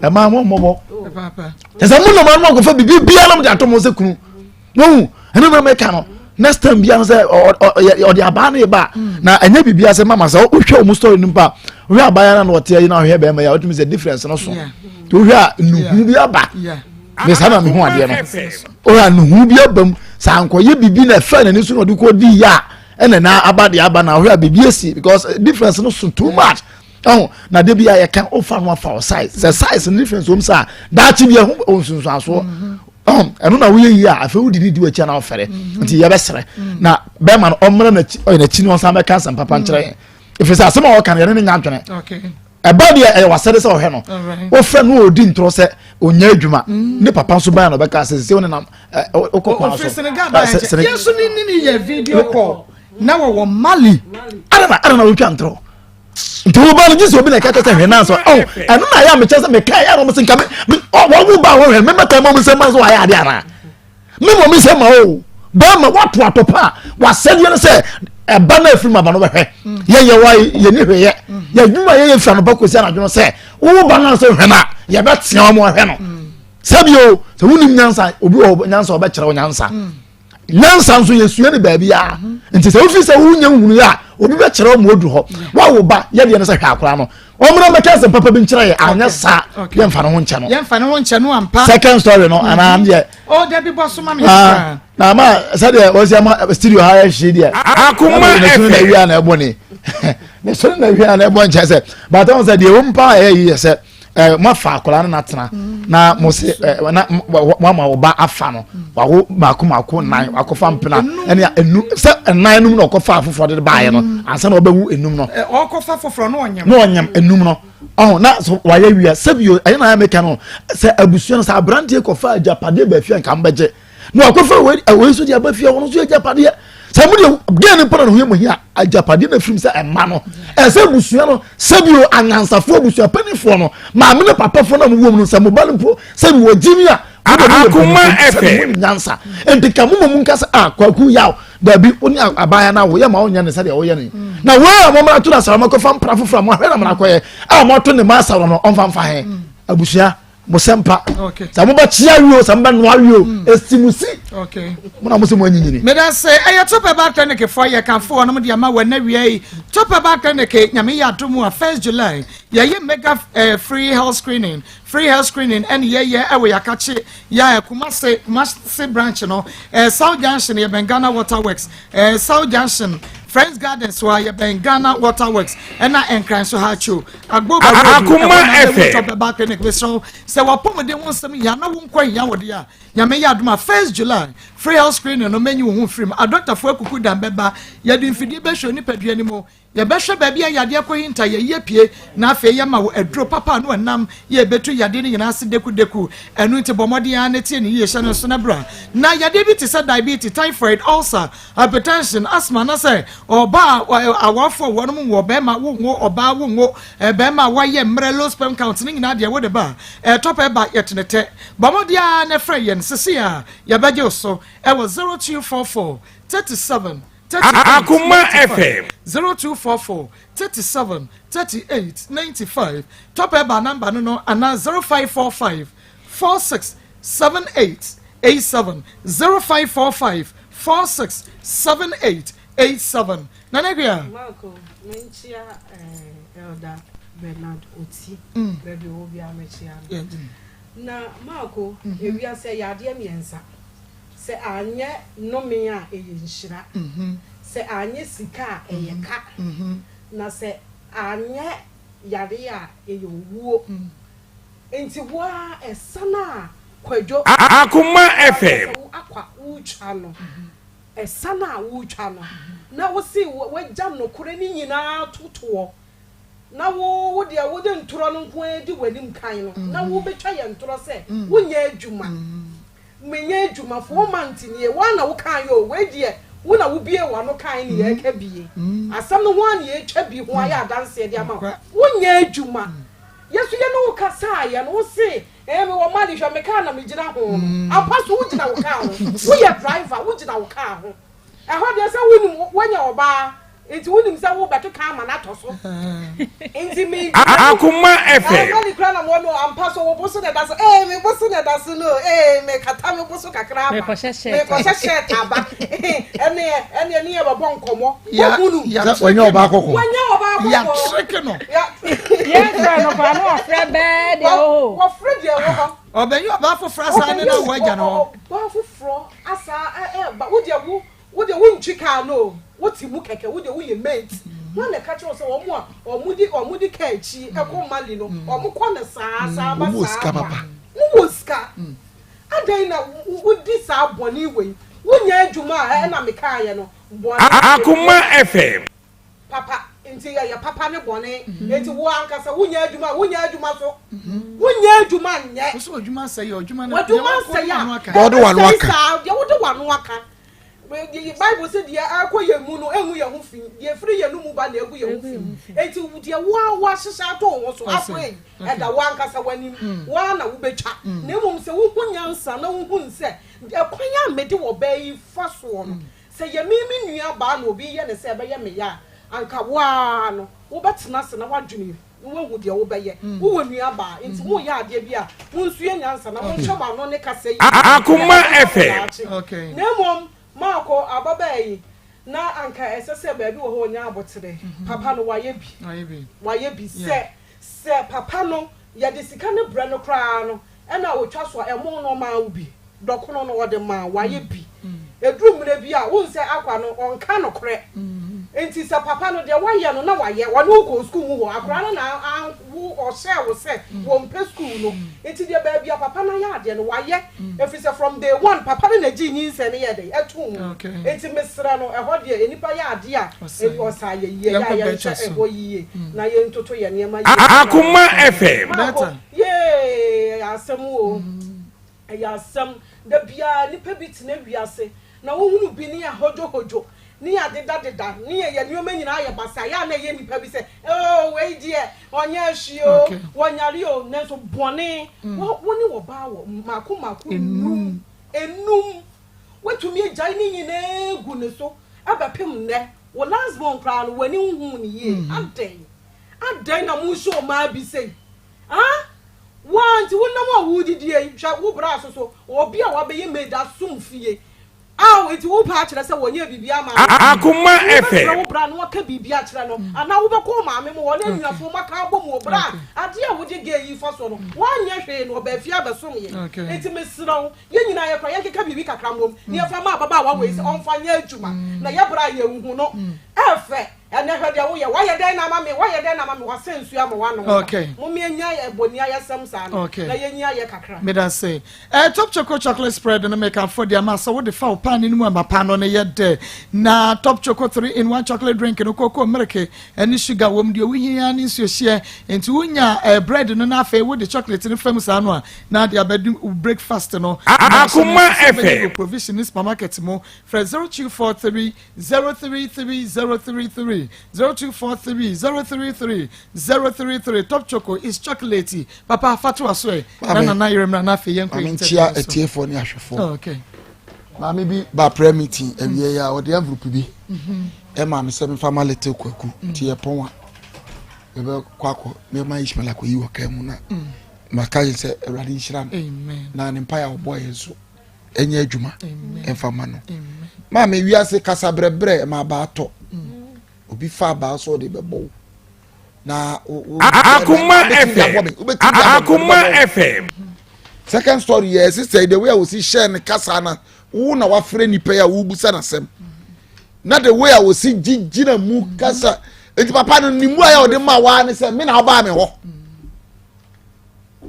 ɛmaa mo mmɔbɔ ɛsɛ mo nam ano akɔfa biribi biara mo de ato mo sɛ kunu wohu ɛno na mɛka no next time biara sɛ ɔde abaa no ba na ɛnyɛ biribi asɛ mama sɛ wohwɛ wɔn story no mpa wohwɛ abaa no na ɔte ayi na wohwɛ bɛrima yi a wotumi sɛ difference no so wohwɛ a nuhu bi aba ne saa na mehu adeɛ no ɔyɛ anuhu bi aba mu sɛ ankɔyɛ biribi na ɛfɛ n'ani so na ɔde kɔ di yɛ a ɛna na aba deɛ aba na ɔhwɛ a biribi esi because eh, difference no so too much ɛho na de bi a yɛka ɔfa no afa ɔ size sɛ size no difference wɔm sɛ a daakye bi ɛho nsunsuansoɔ ɛho ɛno na woyɛ yie a afei wodi ne di w'akyi ana ɔfɛrɛ mm-hmm. nti yɛbɛsrɛ mm-hmm. na bɛrima no ɔmmra n'akyi ɔyɛ n'akyi na ɔsan bɛka asɛm papa nkyerɛ yɛn efisɛ asɛm a ɔka no yɛne ne nya adwene. Ɛba deɛ ɛyɛ wasɛde sɛ ɔhwɛ no. Wofrɛ no ɔdi ntorɔ sɛ ɔnya adwuma. Mm. Ne papa nso bɛn na ɔbɛka sɛ sɛ wonenam wokɔ kwan so. Senegal ba yɛn nso ne ne yɛ video call na wɔwɔ Mali. Adana adana wotwa ntorɔ. Nti wo ba no gye sɛ obi na ɛka kyerɛ sɛ hwɛ nanso ɔn ɛno na ayɛ a mekyɛ sɛ meka ɛyɛ na ɔmo se nka me wɔn wo ba wɔhwɛ mɛmɛta mu ɔmo nsɛm ma nso wɔayɛ adeɛ anaa. Me mmom sɛ ma o bɛrima wato atɔpa a wasɛdeɛ no sɛ ɛba no afiri mu aba no bɛhwɛ mm. yɛyɛ wa yɛni hweyɛ mm. yɛadwuma yɛyɛ firi anɔpa kɔsi anadwo no sɛ wowo ba no sɛ hwɛ no a yɛbɛtea wɔn ahwɛ no mm. sɛbio sɛ wonim nyansa obi wɔ nyansa ɔbɛkyerɛ wo nyansa nyansa nso yɛsua ne baabi a mm-hmm. nti sɛ wofi sɛ wonya nhunu a obi bɛkyerɛ wo ma ɔduru hɔ woawo ba yɛdeɛ no sɛ hwɛ akora no ɔmuna mɛka asɛm papa bi nkyerɛ yɛ anyɛ saa yɛmfa ne ho nkyɛ no yɛmfa ne ho nkyɛ no ampa second story no anaa mm-hmm. deɛ oh dabi bɔ so ma me ah, na ama sɛdeɛ wɔsi ama studio ha yɛ hye deɛ akoma ɛfɛ ne wia na ɛbɔ ne ne so na wia na ɛbɔ nkyɛn sɛ bàtà wɔn sɛ deɛ wɔn mpa ɛyɛ yi yɛ sɛ ɛ mo afa akwadaa no n'atena na mo se ɛ na mo ama ɔba afa no wawo mako mako nan wakɔfa mpena ɛne enu sɛ ɛnan no mu na ɔkɔfa afoforɔ de baayɛ no ansa na ɔbɛwu enum no. ɔkɔfa foforɔ no ɔnyam. na ɔnyam enum no ɔho na so wayɛ wia sɛbi o ɛyɛ na ayɛ meka no sɛ abusua no sɛ aberanteɛ kɔfa agyapadeɛ baafi a nka mbɛgye na wakɔfa wei wei nso de aba fie wɔn nso yɛ agyapadeɛ sɛ mo deɛ gɛn ne mpɔnɔ ne ho yɛ mo hia agyapadeɛ na firim sɛ ɛma no ɛsɛ abusua no sɛbi o anyansafoɔ abusua panimfoɔ no maame ne papafoɔ na mo wɔ mu no sɛ mo ba no mpo sɛbi wɔ gyimi a akoma ɛfɛ mo nyansa nti ka mo ma mu nkasa a kwaku yaw dabi wo ne abaayewa no awo yɛ ma wonyɛ ne sɛdeɛ woyɛ no na wei a mɔmra to no asara mɔkɔfa mpra foforɔ a moahwɛ na moakɔyɛ a moato ne ma asara no ɔmfa mfa he abusua mo sɛ mpa sɛ mobɛkyea wie o sɛ mobɛnoa wie o mm. ɛsi mo si mo na mo sɛ mo anyinyini meda sɛ ɛyɛ topɛba clinic foɔ yɛ kamfo wɔnom de ama wɔn awia yi topɛba clinic nyame yɛ adom a first july yɛyɛ mega eh, free health screening free health screening ɛne yɛyɛ ɛwɔ yɛakakye yɛ kumase kumase branch no eh, south junction yɛbɛn ghana water works eh, south junction friends gardens wa yɛbɛn ghana water works ɛna nkran so ha kyo Agboba Road Akoma ɛhɔ na FM. bɛwu tɔ bɛba clinic mesrɛ wo sɛ wapɔmuden ho nsɛm hia na wo nkɔ hia wo deɛ a nyame yɛ adom a first July free health screening no mɛnyi wo ho mfiri mu adɔktafoɔ akuku dan bɛba yɛde mfidie bɛhwɛ onipadua no mu yɛbɛhwɛ baabi a yadeɛ kɔ hinta yɛyi apue na afei yɛma wo aduro papa a no ɛnam yɛ ɛbɛtu yadeɛ no nyinaa ase dekudeku ɛno nti bɔ mmɔden ara na tie ne yie hyɛ no nso na bra na yadeɛ bi te sɛ diabetes typhoid ulcer Hypertension, asthma anasɛ ɔbaa a awarfoɔ wɔnom nwo ɔbɛɛma wo nwo ɔbaa wo nwo bɛɛma a wayɛ mmerɛ low sperm count ne nyinaa deɛ wode ba a ɛtɔ pɛ ba yɛtene tɛ. Bɔ mmɔden ara na frɛ yɛn sesei a yɛbɛgye wo so ɛwɔ 0244 37 38 Akoma 95 FM. 0244 37 38 95 tɔ pɛ ba number no no anaa 0545 46 78 87 0545 46 78 87 Nana Akua. Marco, menkyia eh, Elder Bernard Oti, mm. baabi ɔwɔ biara mɛkyia no. Na Marco, mm -hmm. ewiase ɛyɛ adeɛ mmiɛnsa. Sɛ anyɛ nnome a ɛyɛ nhyira. Mm -hmm. Sɛ anyɛ sika a ɛyɛ mm-hmm. ka. Mm -hmm. Na sɛ anyɛ yareɛ a ɛyɛ owuo. Mm. Nti wo ara ɛsan a Kwadwo Akoma FM. Sɛ wo akwa wotwa no ɛsan a wotwa no na wo se wagya nokorɛ no nyinaa to toɔ na wo wo deɛ wode ntorɔ no nko ara di w'anim kan no na wobɛtwa yɛn ntorɔ sɛ wonyɛ adwuma Menyɛ adwuma four months nie, woa na wo kaeɛ o, wei deɛ wo na wo bue w'ano kaeɛ ne yɛreka bie, asɛm no ho ara na yɛretwa bi ho ayɛ adanseɛ de ama wo, wonyɛ adwuma, yɛ nso yɛne wo kasaeɛ no wo se ee mewɔ money hwɛ me car na megyina ho no, ampa so wogyina wo car ho, woyɛ driver wogyina wo car ho. Ɛhɔ deɛ sɛ wonim woanya ɔbaa nti wonim sɛ wobɛkeka ama no atɔ so nti me Akoma FM. Mali kura na mo no ampa so wo bo so na ɛda so ee me bo so na ɛda so no ee me kata me bo so kakra aba Mekɔhyɛ shirt. mekɔhyɛ shirt aba ɛne ɛne ne yɛ bɛbɔ nkɔmɔ wohunu Sɛ wanya ɔbaa kɔkɔɔ. wanya ɔbaa kɔkɔɔ Yɛatreke no. Yɛmfrɛ no koraa na wafrɛ bɛɛ deɛ wɔ hɔ. Wɔfrɛ deɛ wɔ hɔ. Ɔbɛnyɛ ɔbaa foforɔ asan ne no awo agya no hɔ. Ɔbaa foforɔ asan ɛɛba wo deɛ wo wo deɛ wo ntwi kaa no o wo te mu kɛkɛ wo deɛ wo yɛ mate hwan na ɛka kyerɛ wo sɛ wɔn a wɔn di wɔn di kaa akyi ɛkɔ Mali no wɔn kɔ no saa saa ba Wɔn wɔ saa sika ba papa. mo wɔ sika adɛn na wo wo di saa bɔne wei wo nyɛ adwuma a ɛna me kaa yɛ no bɔne Akoma FM. papa. Nti ɛyɛ papa ne bɔne. Nti wo ankasa wonyɛ adwuma a, wonyɛ adwuma so. Wonyɛ adwuma nyɛ. Wo sɛ w'adwuma asɛe a, w'adwuma no, W'adwuma asɛe a, Deɛ wode w'ano ɛbɛsɛe aka. saa, deɛ wode w'ano aka. Bible se deɛ ɛkɔ yɛn mu no ɛngu yɛn ho fi, deɛ ɛfiri yɛn mu ba na ɛgu yɛn ho fi. Nti deɛ wo ara woahyehyɛ ato wo ho so, akɔ ei, ɛda wo ankasa w'anim, wo ara na wobɛtwa. Na mmom sɛ wohu nyansa na wohunu sɛ ɛkwan a mede ɔbaa yi fa soɔ no, Sɛ ɛyɛ me me nuabaa na obi reyɛ no sɛ ɛbɛyɛ me ya a, anka wo ara no wobɛtena ase na woadwene na woahu deɛ wobɛyɛ. Wowɔ nuabaa, enti moreyɛ adeɛ bi a, monsua nyansa na monhwɛ mo ano ne kasa yie na Akoma ɛbɛma mo FM. daakye. Na mmom Marco, ababaa yi, na anka ɛsɛ sɛ baabi wɔ hɔ a ɔnya aboterɛ. Papa no, wayɛ bi. Wayɛ bi. Sɛ, sɛ papa no, yɛde sika no brɛ no koraa no, Ɛna ɔtwa so a, ɛmo no ɔmaa wo bi, dɔkono no ɔde maa wo, wayɛ bi. Ɛduru mmerɛ bi a, wohu sɛ akwa no ɔnka nokorɛ. Nti sɛ papa no deɛ wayɛ no na wayɛ, ɔne wo kɔɔ sukuu mu hɔ, akwadaa no na wo ɔhyɛɛ wo sɛ wɔmpɛ sukuu no. Nti deɛ baabi a papa no ayɛ adeɛ no wayɛ, ɛfiri sɛ from day one papa no na gyee nyinsɛn no yɛɛ dɛn? Ɛtoo mu. Nti mesrɛ no, ɛhɔ deɛ nnipa yɛ adeɛ a, ɔsa ayɛ yie, ɛyɛ a yɛnhwɛ ɛhɔ yie na yɛntoto yɛn nneɛma yie. Akoma FM. Yee, ɛyɛ asɛm o, ɛyɛ asɛm. Da biara nnipa bi tena wiase na wohunu bi ne ahodwohodwo ne adedadeda ne yɛ nneɛma nyinaa yɛ basaa. Ɛyɛ a na ɛyɛ nnipa bi sɛ, oh, wei deɛ ɔnyɛ hwee o, wɔnyare o, nanso bɔne. Wo wo ne ɔbaa wɔ mmaako mmaako nnum, nnum. Woatumi agyae ne nyinaa agu ne so abɛpem nnɛ. Wo last born koraa no, w'ani nhuu no yie. Adɛn? Adɛn na monhyɛ ɔmaa bi sei? Ah! Woa nti wo nam a woredidie yi, hwɛ wo bra so so, obi a wabɛyɛ maid asom fie. Aw, nti wo pɛ akyerɛ sɛ wɔnyɛɛ biribi ama no? Akoma Nti wobɛfrɛ FM. wo bra na waka biribi akyerɛ no, anaa wobɛkɔ wo maame mo hɔ ne anuafoɔ mo aka abɔ mu o, bra, adeɛ a wode girl yi fa soɔ no, woanyɛ hwee na ɔbaa fie abɛsom yɛn. Nti mesrɛ wo, yɛn nyinaa yɛkora yɛnkeka biribi kakra mmom na yɛmfa mma ababaawa wei sɛ ɔmfa nyɛ adwuma, na yɛ bra a yɛnhu no ɛfɛ. Ɛnɛ hwɛ deɛ woyɛ, woayɛ dɛn na ama me, woayɛ dɛn na ama me, wɔasɛ nsuo ama woanom da. Okay. Mom yɛnya boniayɛsɛm saa no, Okay. na yɛnyi ayɛ kakra. Meda se. Eh, top choco chocolate spread no mekamfo de ama sɛ wode fa wo paane no mu ama paano no yɛ dɛ. Na top choco 3 in 1 chocolate drink no koko, milk ne sugar wom deɛ wohia ne nsuo hyeɛ. Nti wonya eh, bread no na afei wode chocolate no fam saa no a na de abɛdi wo breakfast no. Na ahyɛ no Akoma nso sɛ wobɛnya FM. wɔ provision ne supermarket mu. Frɛ 0243 033 033 0243 033 033 Top Choco is chocolatey papa fa to aso ɛ na nana yere mmra na afei yɛnkɔ Maame interview nkyia so. atiefoɔ ne ahwɛfoɔ. Oh, okay. Maame bi ba prayer meeting awie yi a ɔde envelope bi ɛma me sɛ mefa ma little kwaku nti yɛpɔn a yɛbɛkɔ akɔ mɛma Ishmael akɔyi wɔ kaa mu na maka yɛ sɛ Awurade nhyira no Amen. na ne mpaeɛ a ɔbɔɔ yɛn so ɛnyɛ adwuma ɛmfa ma no maame wiase kasa brɛbrɛ ma abaa tɔ mm. obi fa abaa so ɔde bɛbɔ wo na akoma fm akoma fm second story yɛ sister the way a wosi hyɛ ne kasa na wo na wafrɛ nipa yi a wobusa n'asɛm na the way a wosi gyina mu kasa nti papa no ne mu a yɛ ɔde ma waa ne sɛ me na ɔbaa me hɔ.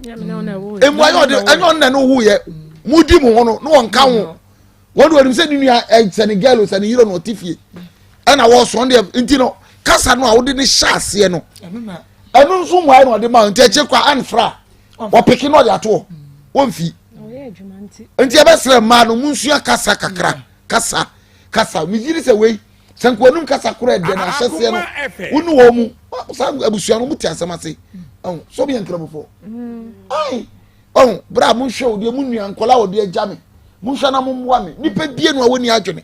Emu ayɛ ɔde ɛnyɛ ɔno na ɛno wuyɛ mu di mu ho no na wɔn ka ho wɔn de wɔn sɛ ne nua sɛ ne girl sɛ ne yere na ɔte fie ɛna wɔsɔn deɛ nti no kasa no a wɔde ne hyɛ aseɛ no ɛno nso mu ayɛ na ɔde ma nti ɛkyɛ kɔ anfra ɔpeke na ɔde ato hɔ wɔn fi nti ɛbɛsrɛ mmaa no mu nsua kasa kakra kasa kasa megyiri sɛ wei. Sɛ nka wɔnum kasa korɔ ɛdɛ na ahyɛseɛ no wo ne wɔn mu saa abusua no mo te asɛm ase ɔn so bi yɛ nkramofoɔ ayi ɔn bere a mo nhwɛ o deɛ mo nua nkɔla a wɔde agya me mo nhwɛ na mo mmoa me nipa bie no a wɔni adwene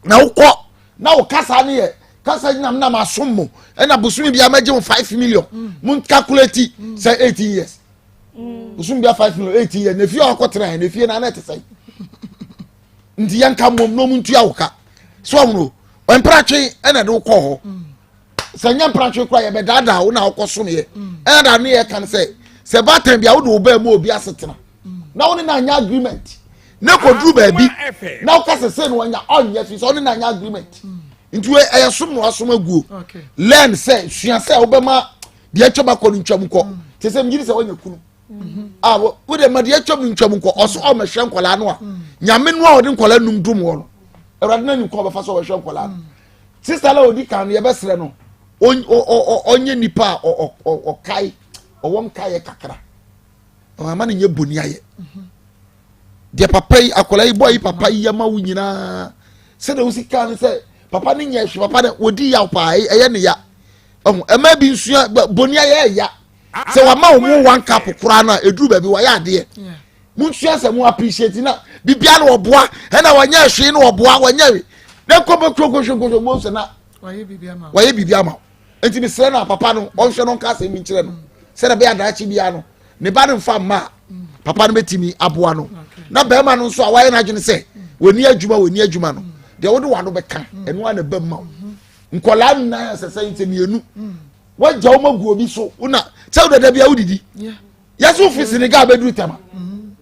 na wokɔ na wo kasa no yɛ kasa nyinam nam asom mo ɛna bosomi bi amagye mo 5 million mo calculate sɛ 18 years bosomi bi a 5 million 18 years na efie a wakɔtena yɛ na efie na ana ɛte sɛ nti yɛnka mmom na ɔmu ntua wo ka so ɔhono mpratwe ɛna de wokɔ hɔ sɛ nyɛ mpratwe kora yɛbɛdaadaa wo na wokɔ someyɛ ɛna da ne yɛka no sɛ sɛ baatan bi a wode wo baa mu obi asetena na wo ne no anyɛ agreement na kɔduru baabi na woka sɛ sɛ no wanya ɔnyɛ fi sɛ ɔne no anyɛ agreement nti ɛyɛ som na wasom aguo learn sɛ sua sɛ wobɛma deɛ atwam akɔ no ntwam kɔ te sɛ megyere sɛ woanya kunu a wo de ma deɛ atwam ntwam nkɔ ɔso ɔmɛhwɛ nkwadaa no a mm. Nyame no a ɔde nkwadaa num dum wɔ no awurade no anim kɔ ɔbɛfa so ɔbɛhwɛ nkwadaa no mm. Sista la odi kan no yɛbɛsrɛ no ɔnyɛ nipa a ɔkae ɔwɔ nkaeɛ kakra. Ɔma no nyɛ boni ayɛ. Deɛ papa yi akwadaa yi bɔ yi papa yi ama wo nyinaa sɛdeɛ wosi kaa no sɛ papa no nyɛ hwɛ papa no wɔdi yaw paa ɛyɛ ne ya. Ɔho ɛma bi nsua boni ayɛ ɛya. Sɛ wama wɔn mu one cup koraa no a eduru baabi wɔayɛ adeɛ. Mo nsua sɛ mo appreciate na biribiara na wɔboa ɛna wɔnyɛ hwee na wɔboa wɔnyɛ hwee. Na nkɔ bɛ kuro kɔhwɛ nkɔhwɛ mo sɛ na wɔyɛ biribi ama wo. Nti mesrɛ no a papa no ɔnhwɛ no nka asɛm bi nkyerɛ no sɛdeɛ ɛbɛyɛ adaakye biara no ne ba no mfa mma a papa no bɛtumi aboa no. Na bɛrima no nso a wayɛ n'adwene sɛ wɔni adwuma wɔni adwuma no deɛ wode wano bɛka ɛno a na ɛbɛ mma wo. Nkɔlaa nnan ɛsɛ sɛ nsɛ mmienu wagya wɔn agu obi so wona sɛ wodada bi a wodidi yɛsɛ wofi Senegal bɛduru Tama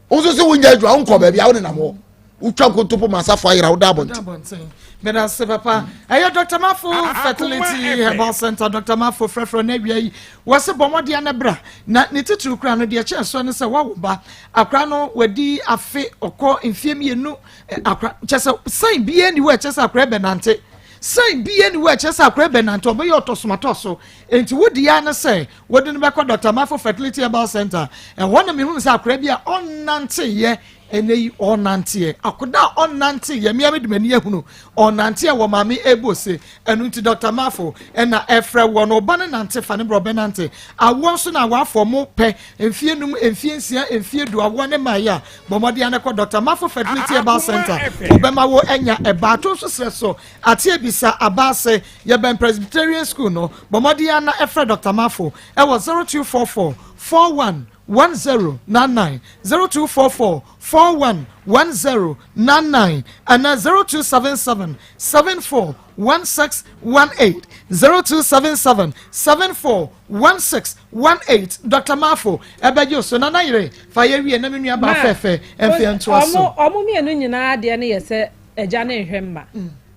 wo nso sɛ wonya adwuma wonkɔ baabi a wonenam hɔ wotwa nkontopo ma asafo ayera woda abɔnten. Meda se papa. Ɛyɛ Dr. Mafo Fertility Herbal Center. Dr. Mafo frɛfrɛ no awia yi. Wɔse bɔ mmɔden na bra. Na ne titiriw kora no deɛ kyɛn soɔ ne sɛ wawo ba. Akora no wadi afe ɔkɔ mfie mmienu. Akora kyɛ sɛ sɛn biara ni hɔ a ɛkyɛ sɛ akora bɛnante. Sɛn biara ni hɔ a ɛkyɛ sɛ akora bɛnante ɔbɛyɛ ɔtɔsomatɔ so. Enti wo deɛ ne sɛ wode no bɛkɔ Dr. Mafo Fertility Herbal Center. Ɛhɔ na mehunu sɛ akora bi a ɔnnanteeɛ ɛnɛ yi ɔnanteɛ akoda a ɔnante yɛ mmea mede m'ani ahunu ɔnanteɛ wɔ maame ebo se ɛno nti Dr. Mafo ɛna ɛfrɛ wɔ no ɔba no nante fa ne brɛ ɔbɛnante awoɔ nso na awafoɔ mo pɛ mfie num mfie nsia mfie du awoɔ ne maa yɛ a bɔ mmɔden anakɔ Dr. Mafo Fertility Herbal Center ɔbɛma wo anya ɛbaa to nso serɛ so ate ebisa abaase yɛbɛn Presbyterian School no bɔ mmɔden ana ɛfrɛ Dr. Mafo ɛwɔ 0244 41 1099 0244 41 1099 and 0277 74 1618 0277 74 1618 Dr. Mafo ɛbɛgye so na nayere fa yɛ wie na me nua ba fɛfɛ ɛmfɛ ntoa so. Ɔmo mmienu nyinaa deɛ no yɛ sɛ agya ne nhwɛ mma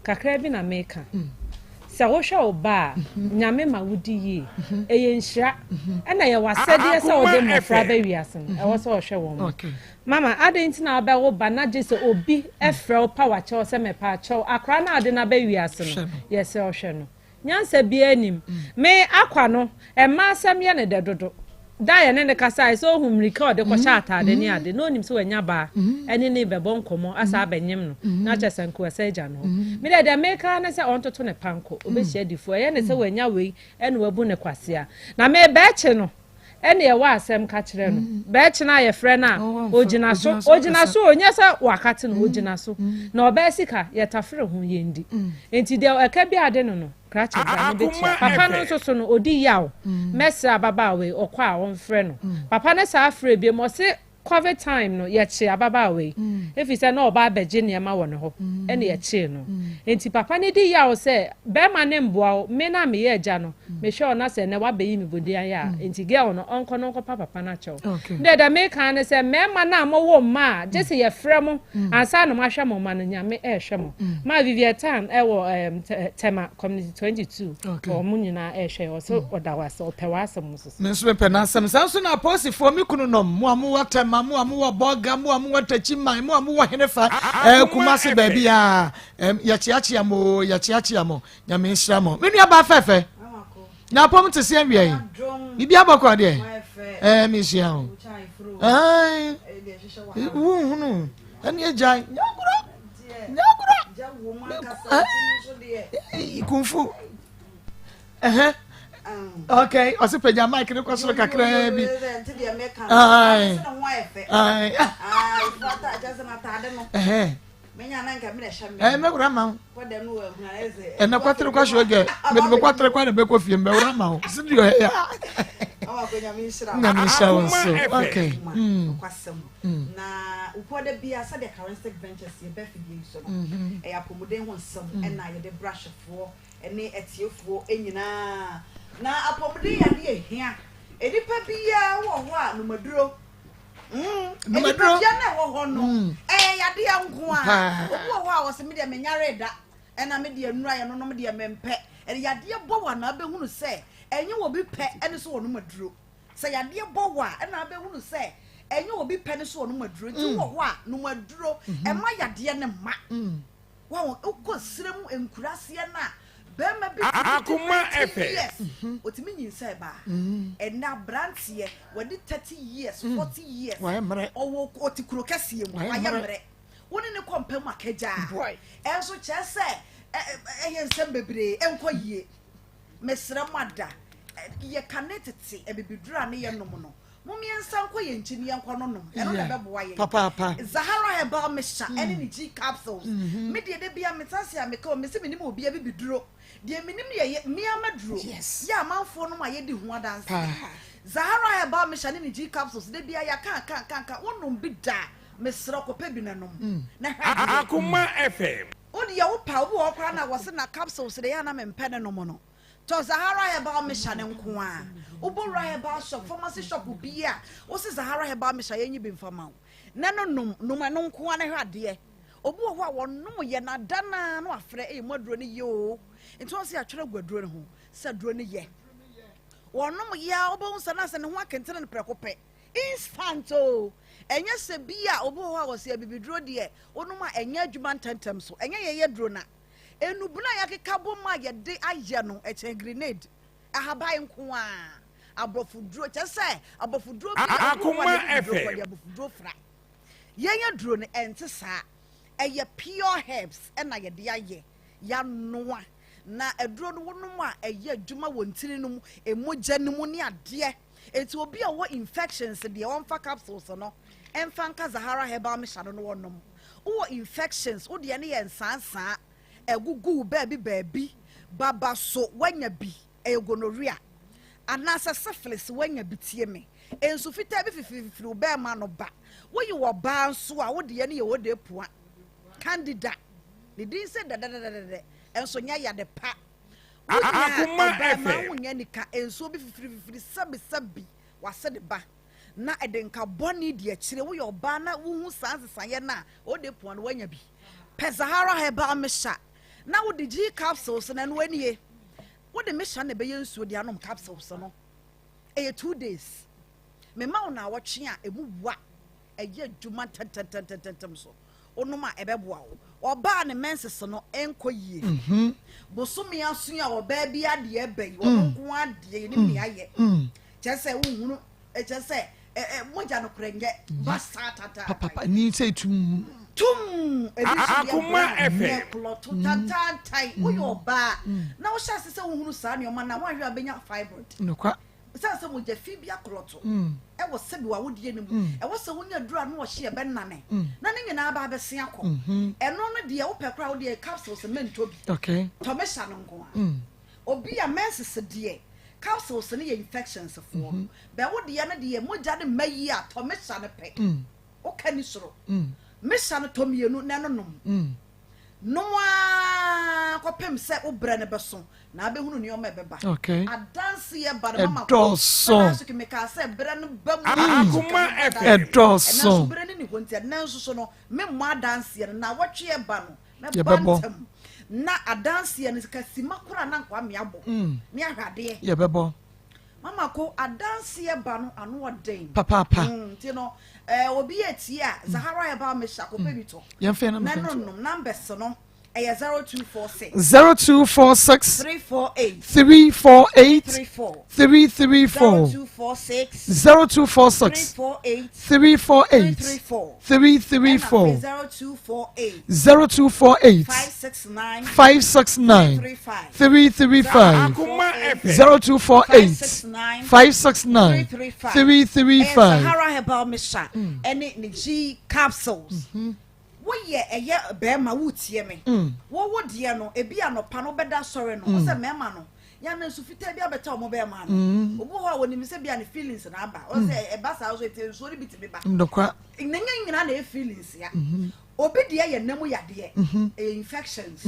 kakra bi na meka sɛ wohwɛ wo ba a Nyame ma wodi yie ɛyɛ nhyira ɛna yɛ wasɛdeɛ sɛ wode mmɔfra ba wiase no ɛwɔ sɛ ɔhwɛ wɔn mo. Mama adɛn nti na wabɛwo ba na gye sɛ obi ɛfrɛ wo pa wakyɛw sɛ mɛpa akyɛw akora na ade no aba wiase no yɛ sɛ ɔhwɛ no nyansa biara nim me akwa no ɛma asɛm yɛ ne dɛ dodo da yɛ ne ne kasa ayɛ sɛ ohun mmirika a ɔde kɔhyɛ ataade ne ade na onim sɛ wanya baa ɛne ne bɛbɔ nkɔmmɔ asa abɛnyem no na kyerɛ sɛ nko ɛsɛ agya no hɔ me dɛ deɛ meka ne sɛ ɔntoto ne panko obɛhyia difoɔ ɛyɛ ne sɛ wanya wei ɛne wabu ne kwasea na me bɛɛkye no ɛne ɛwɔ asɛm ka kyerɛ no bɛɛkye no a yɛfrɛ no a ogyina so ogyina so onyɛ sɛ wakate no ogyina so na ɔbɛɛ sika yɛtafere ho yɛndi nti deɛ ɛka bi ade no no krakye bra no bɛtua papa no nso so no odi yaw mɛsrɛ ababaawa yi ɔkɔ a ɔmfrɛ no papa no saa frɛ bi mu ɔse COVID time no yɛkye ababaawa yi efi sɛ na ɔba abɛgye nneɛma wɔ ne hɔ ɛna yɛkyee no nti papa no di yaw sɛ bɛrima ne mboa wo me na meyɛ agya no mehwɛ ɔna sɛ nɛ wabɛyi me bodi ayɛ a nti girl no ɔnkɔ no ɔnkɔpa papa no akyɛw ndɛ dɛ meka ne sɛ mmarima no a mowɔ mma a gye sɛ yɛfrɛ mo ansa na moahwɛ mo ma no Nyame ɛrehwɛ mo ma Vivian Tan ɛwɔ Tema Community 22 ɔmo nyinaa ɛrehwɛ ɔsɛ ɔda wɔ ase ɔpɛ w'asɛm nso so. Me nso mepɛ n'asɛm saa nso na apolisifoɔ me kunu nom mo a mowɔ Tɛma mo a mowɔ Bɔga mo a mowɔ Takyiman mo a mowɔ Henefa ɛɛ Kumase baabi a yɛkyeakyea mo yɛkyeakyea mo Nyame nhyira mo me nua baa fɛfɛ na apɔm te sɛ awia yi biribi abɔkɔ deɛ ɛɛ mehyia ho ɛɛ wohunu ɛne agyae nyagorɔ nyagorɔ ɛɛ kumfu ɛhɛ okay ɔsi pagya mic ne kɔ soro kakraa bi ayi ayi ɛhɛ ɛɛ mɛwura ma wo ɛnɛ kwatere kwa sɔ gɛ mɛde mɛ kwatere kwa na bɛkɔ fie mɛwura ma wo studio hɛ ya Nyame nhyira wo nso okay. Na wopɔ bia sɛdeɛ Charistic Ventures yɛbɛ fidie yi so no ɛyɛ apɔmuden ho nsɛm ɛna yɛde brahyefoɔ ne atiefoɔ nyinaa na apɔmuden yɛ adeɛ hia nnipa biara wɔ hɔ a nomaduro nomaduro nipadua na ɛwɔ hɔ no ɛyɛ yadeɛ nko a obi wɔ hɔ a wɔsɛ me deɛ menyare da ɛna me deɛ nnura yɛ nonom deɛ mempɛ ɛde yadeɛ bɔ wɔ anaa bɛhunu sɛ ɛnyɛ wɔ bi pɛ ɛne so wɔ nom aduro sɛ yadeɛ bɔ wɔ a ɛna bɛhunu sɛ ɛnyɛ wɔ bi pɛ ne so wɔ nom aduro nti wɔ hɔ a nom aduro ɛma yadeɛ ne ma wɔn wokɔ sire mu nkuraseɛ no a. Bɛrima bi tumi di Akoma 19 FM. years, ɔtumi nyinsɛn baa. Ɛnnɛ aberanteɛ, wadi 30 years, 40 years, Wayɛ mmerɛ. ɔwɔ ɔte kuro kɛseɛ mu, Wayɛ wayɛ mmerɛ. mmerɛ. Wo ne no kɔ mpa mu akagyaa. Boy. Ɛnso kyerɛ sɛ ɛ- ɛ- ɛyɛ nsɛm bebree, ɛnkɔ yie. Mesrɛ mo ada, yɛ kane tete abibiduro a ne yɛ nom no, mom yɛnsan nkɔ yɛn nkyi ne yɛnkɔ no nom, ɛno na ɛbɛboa yɛn. Papaapa. Zahara Herbal Mixture ɛne ne G capsules. Me deɛ da bia metena ase a meka o, mese menim obi abibiduro. Deɛ menim no yɛ mea maduro. Yes. Yɛ amanfoɔ nom a yɛdi ho adanseɛ. Paa. Zahara Herbal Mixture ne ne G capsules da bia yɛaka aka aka aka, wonom bi da a, mesrɛ kɔpɛ bi na nom. Na hwɛ adeɛ. Akoma FM. Wo deɛ wo pa, obi wɔ hɔ koraa na wɔse na capsules deɛ ɛyɛ a na mempɛ ne nom no. Tɔ Zahara Herbal Mixture no nko ara. Wobɔ wura herbal shop, pharmacy shop bi a, wose Zahara Herbal Mixture yɛnyi bi mfa ma wo. Na no nom, nom ɛno nko ara na hwɛ adeɛ. Obi wɔ hɔ a wɔnom yɛ na da no ara na wafrɛ, ei mo aduro no yɛ oo. Nti wɔn sɛ yɛatwerɛ agu aduro no ho sɛ aduro no yɛ. Wɔnom yɛ a wobɛhu sɛ na sɛ ne ho akentene no prɛko pɛ. Instant oo. Ɛnyɛ sɛ bi a obi wɔ hɔ a wɔse abibiduro deɛ wonom a ɛnyɛ adwuma ntɛmntɛm so. Ɛnyɛ yɛyɛ aduro no a. Nnubona a yɛakeka bom a yɛde ayɛ no, ɛkyɛn grenade. Ahaban nko ara. Aborɔfoduro, kyerɛ sɛ aborɔfoduro bi a obi wɔ hɔ a Akoma n'ani duro FM. kɔ de aborɔfoduro fra. Yɛn aduro no, ɛnte saa. Ɛyɛ pure herbs na yɛde ayɛ. Yɛanoa. Na aduro no wonom a, ɛyɛ adwuma wɔ ntini no mu, mogya no mu ne adeɛ. Enti obi a ɔwɔ infections deɛ ɔmfa capsules no mfa nka Zahara herbal mixture no na ɔnom. Wowɔ infections, wo deɛ no yɛ nsaansaa, ɛgugu wo baabi baabi, baba so woanya bi, ɛyɛ gonorrhea anaasɛ syphilis woanya bi tie me. Nsu fitaa bi fifirififiri wo bɛɛma ano ba. Woyɛ ɔbaa nso a wo deɛ no yɛ odeepua, candida, ne din sɛ dɛdɛdɛdɛdɛ nso nyɛ yade pa. Wonya Akoma ɔbaa ma FM. wonya nika nsuo bi fifirififiri sɛbisɛbi wase de ba na ɛde nka bɔne di akyire. Woyɛ ɔbaa na wohu saa nsesaeɛ no a, ode poa no woanya bi. Pɛ Zahara Herbal Mixture na wode G capsules no ɛno anie. Wode mixture no na ɛbɛyɛ nsuo de anom capsules no. Ɛyɛ 2 days. Mema wo naawɔtwe a ɛmu wa ɛyɛ adwuma ntɛntɛntɛntɛntɛm so. Wonom a ɛbɛboa wo. Ɔbaa ne menses no nkɔ yie. Mhm. Bosome aso a ɔbaa bi adeɛ ɛbɛ yi, ɔno nko adeɛ yɛnim nea ayɛ. Kyerɛ sɛ wohunu, kyerɛ sɛ mogya no korɛ nyɛ basaa tata. Papapa ni sɛ tum. Tum ebi nso deɛ Akoma brown FM. nyɛ klɔto tantantan. Woyɛ ɔbaa na wohyɛ ase sɛ wohunu saa nneɛma no a, woanhwɛ a wobɛnya fibroid. Nokwa. Esiane sɛ mogya fi bi akorɔto wɔ sɛbi w'awodeɛ no mu, ɛwɔ sɛ wonya aduru a ano ɔhye a ɛbɛnane na ne nyinaa aba abɛsen akɔ. Ɛno no deɛ wopɛ koraa wodeɛ capsules mentɔ bi. Tɔ mesa no nko ara. Obi a menses deɛ capsules no yɛ infections foɔ no. Bɛ wo deɛ no deɛ mogya no mma yie a tɔ mesa no pɛ. Woka ni soro. Mesa no tɔ mmienu na ɛno nom. Nom ara kɔpem sɛ wo berɛ no bɛso na abɛhunu nneɛma a ɛbɛba. Okay. Adanseɛ ba no mama ko. Ɛdɔɔso. Sɛ last week mekaa sɛ berɛ no ba mu. Akoma FM. Ɛdɔɔso. Ɛnɛ nso berɛ no ni hɔ nti ɛnɛ nso so no memmɔ adanseɛ no na awɔtwe ɛba no mɛba Yɛbɛbɔ. ntɛm. Na adanseɛ no kasima koraa na nkoa meabɔ ne ahwɛ adeɛ. Yɛbɛbɔ. Mama ko adanseɛ ba no ano ɔden. Papaapa. Nti no eh, obi etie a Zahara Herbal Mixture kɔpɛ bi tɔ. Yɛmfa yɛn Na numbers no nto. nom numbers no ɛyɛ 0246 0246 348 348 34 334 0246 0246 348 348 334 334 ɛna 0248 0248 569 569 335 335 Akoma FM. 0248 569 569 335 335 Sahara Herbal Mixture ɛne ne G capsules. Woyɛ ɛyɛ bɛrima wotie me. Wowo deɛ no ebi anɔpa no wobɛda sɔre no ɔsɛ mɛrima no yana nsu fitaa bi abɛta ɔmo bɛrima no. Obi wɔ hɔ a wɔnim sɛ bi a ne feelings na aba. Ɔsɛ ɛba saa so eti nsuo no bi tumi ba. Ndokwa. Ne nyɛ nyinaa na ɛyɛ feelings ya. Obi deɛ yɛ nam yadeɛ. Ɛyɛ infections.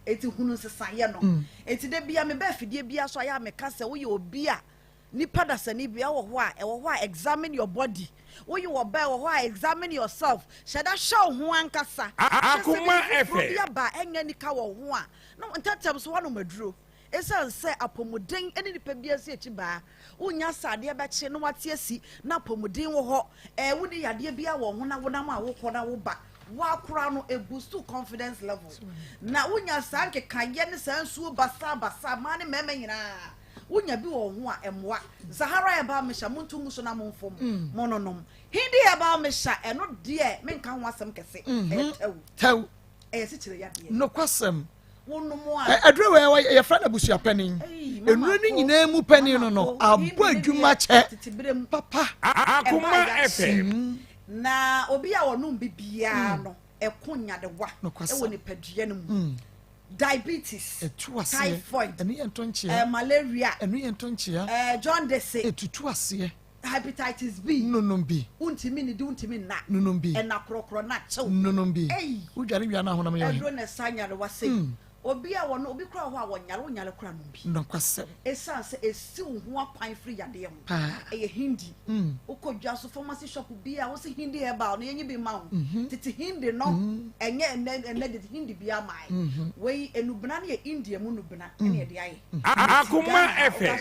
Eti hunu nsesaeɛ no. Eti de bia mebɛ afidie bia so ayɛ a meka sɛ woyɛ obi a nipa dasani bia wɔ hɔ a ɛwɔ hɔ a examine your body. Woyɛ ɔbaa ɛwɔ hɔ a examine yourself. Hyɛ da hwɛ wo ho ankasa. Hwɛ sɛ Akoma biribi foforɔ FM. bi aba a ɛnyɛ nika wɔ wo ho a na ntɛntɛm so woanom aduro. Esiane sɛ apɔmuden ne nipa bi asi akyi baa, wonya sɛ adeɛ bɛkye na wate asi na apɔmuden wɔ hɔ. Ɛɛ wonni yadeɛ bi wɔ ho na wonam a wokɔ na woba. Woakora no, ɛboost wo confidence level. Na wonya saa nkekayɛ ne saa nsuo basaa basaa, mmaa ne mmarima nyinaa, wonya bi wɔ wo ho a, ɛmmoa. Zahara Herbal Mixture, monto ngu so na momfom, mononom. Hindi Herbal Mixture, ɛno deɛ menka ho asɛm kɛse, ɛyɛ tɛw. Tɛw. Ɛyɛ sikyire yadeɛ. Nokwasɛm. Wonom a. Aduro wei yɛfrɛ no abusua panin. Nnuro no nyinaa mu panin no no abɔ adwuma kyɛ papa. Akoma FM. Na obi a ɔnom bi biara no, ɛko nyadewa wɔ nipadua no mu. Diabetes, typhoid, malaria, jaundice, ɛtutu aseɛ. Hepatitis B. Nonom bi. Wontumi nnidi, wontumi nna. Nonom bi. Ɛna korɔkorɔ na kyew. Nonom bi. Ei. Wodware wia na ahonam yɛ ɔhe. Aduro na ɛsa nyarewa sei. Obi a wɔno obi koraa wɔ hɔ a wɔnyare, wonyare koraa nom bi. Nokwasɛm. Esiane sɛ esiw wo ho akwan firi yadeɛ ho. Paa. Ɛyɛ Hindi. Wokɔ dwa so pharmacy shop bi a wose Hindi herbal no yɛnyi bi mma wo. Tete Hindi no ɛnyɛ ɛnɛ ɛnɛ de Hindi bi ama yɛ. Wei enubena no yɛ India mu nubena ɛna yɛde ayɛ. Akoma FM.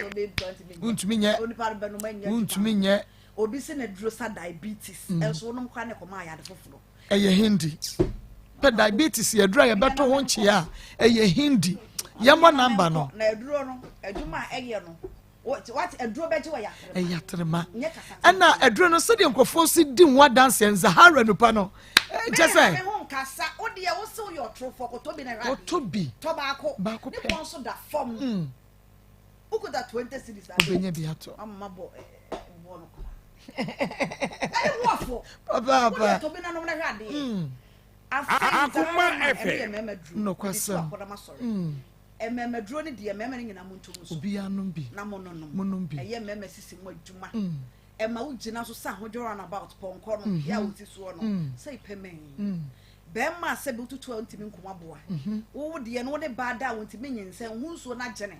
Wontumi nyɛ. Onipa no bɛnom ɛnyɛ adwuma. Wontumi nyɛ. Obi se na duro sa diabetes ɛnso wonom koraa na ɛkɔma ayade foforɔ. Ɛyɛ Hindi. Pɛ diabetes yɛ aduro a yɛbɛto ho nkyea a ɛyɛ Hindi. Yɛmmɔ namba no. Na aduro no adwuma a ɛyɛ no wate aduro bɛgye wɔ yatrema. Ɛyɛ atrema. Ɛna aduro no sɛdeɛ nkurɔfoɔ si di ho adanseɛ Zahara nupa no. Kyɛ sɛ. Me ho nkasa wo deɛ wo se woyɛ ɔtorofoɔ kɔtɔ bi na hwɛ adeɛ. Kɔtɔ bi. Tɔ baako. Baako pɛ. Ne pɔn so da fam. Wokuta 20 cedis ade. Wobɛnya bi atɔ. Ama mabɔ bɔ no kora. Ɛne woafo. Papaapa. Wode tɔ bi na nom na hwɛ adeɛ. Afei Akoma Zahara ma ɛno FM. yɛ mmarima duro. Nokwasɛm. Mede to akɔdam asɔre. Mmarima duro no deɛ mmarima no nyinaa monto mu so. Obiara nom bi. Na mononom. Monom bi. Ɛyɛ mmarima sisi mu adwuma. Ɛma wogyina so sɛ ahodwo runabout pɔnkɔ no yɛ a wɔsi soɔ no sɛ pɛmɛn. Bɛrima a sɛbi wotutu a wontumi nkum aboa. Wo deɛ no wo ne baa da a wontumi nyinsɛn wo ho nsuo no agyene.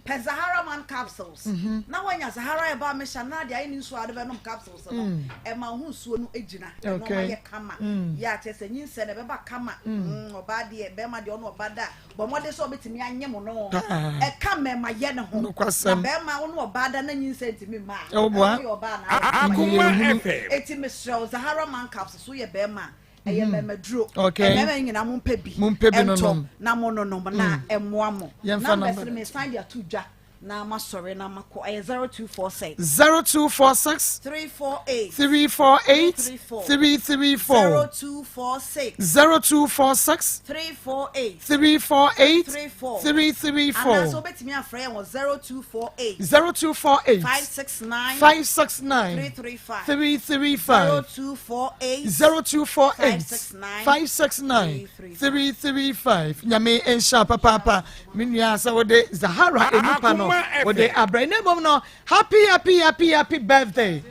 Pɛ Zahara man capsules na woanya Zahara herbal mixture na de ayɛ ne nsuo a wode bɛnom capsules no. Ɛma wo ho nsuo no gyina. Ɛnoɔma yɛ kama. Yɛ a kyerɛ sɛ nyinsɛn no ɛbɛba kama. Ɔbaa deɛ bɛrima deɛ ɔne ɔba da a bɔ mmɔden sɛ ɔbɛtumi anyem no. Ɛka mmarima yɛ ne ho. Na bɛrima wo ne ɔbaa da na nyinsɛn ntumi mma a, woyɛ ɔbaa anaa woyɛ bɛrima. Enti mesrɛ wo Zahara man capsules woyɛ bɛrima a ɛyɛ mmarima Okay. Mmarima nyinaa mompɛ bi. Mompɛ bi ɛntɔ nonom. na mononom na ɛmmoa mo. Yɛmfa Numbers number no no. mesan de ato dwa na masɔre na makɔ. Ɛyɛ 0246. 0246 348 348 334. 334 0246 0246 348 348 334. 334 Anaasɛ wobɛtumi afrɛ yɛn wɔ 0248 0248 569 569 335 335 0248 0248 569 569 335. Nyame nhyira papaapa me nua sɛ wode Zahara enipa no Akoma wode FM. abrɛ na mmom no happy happy happy happy birthday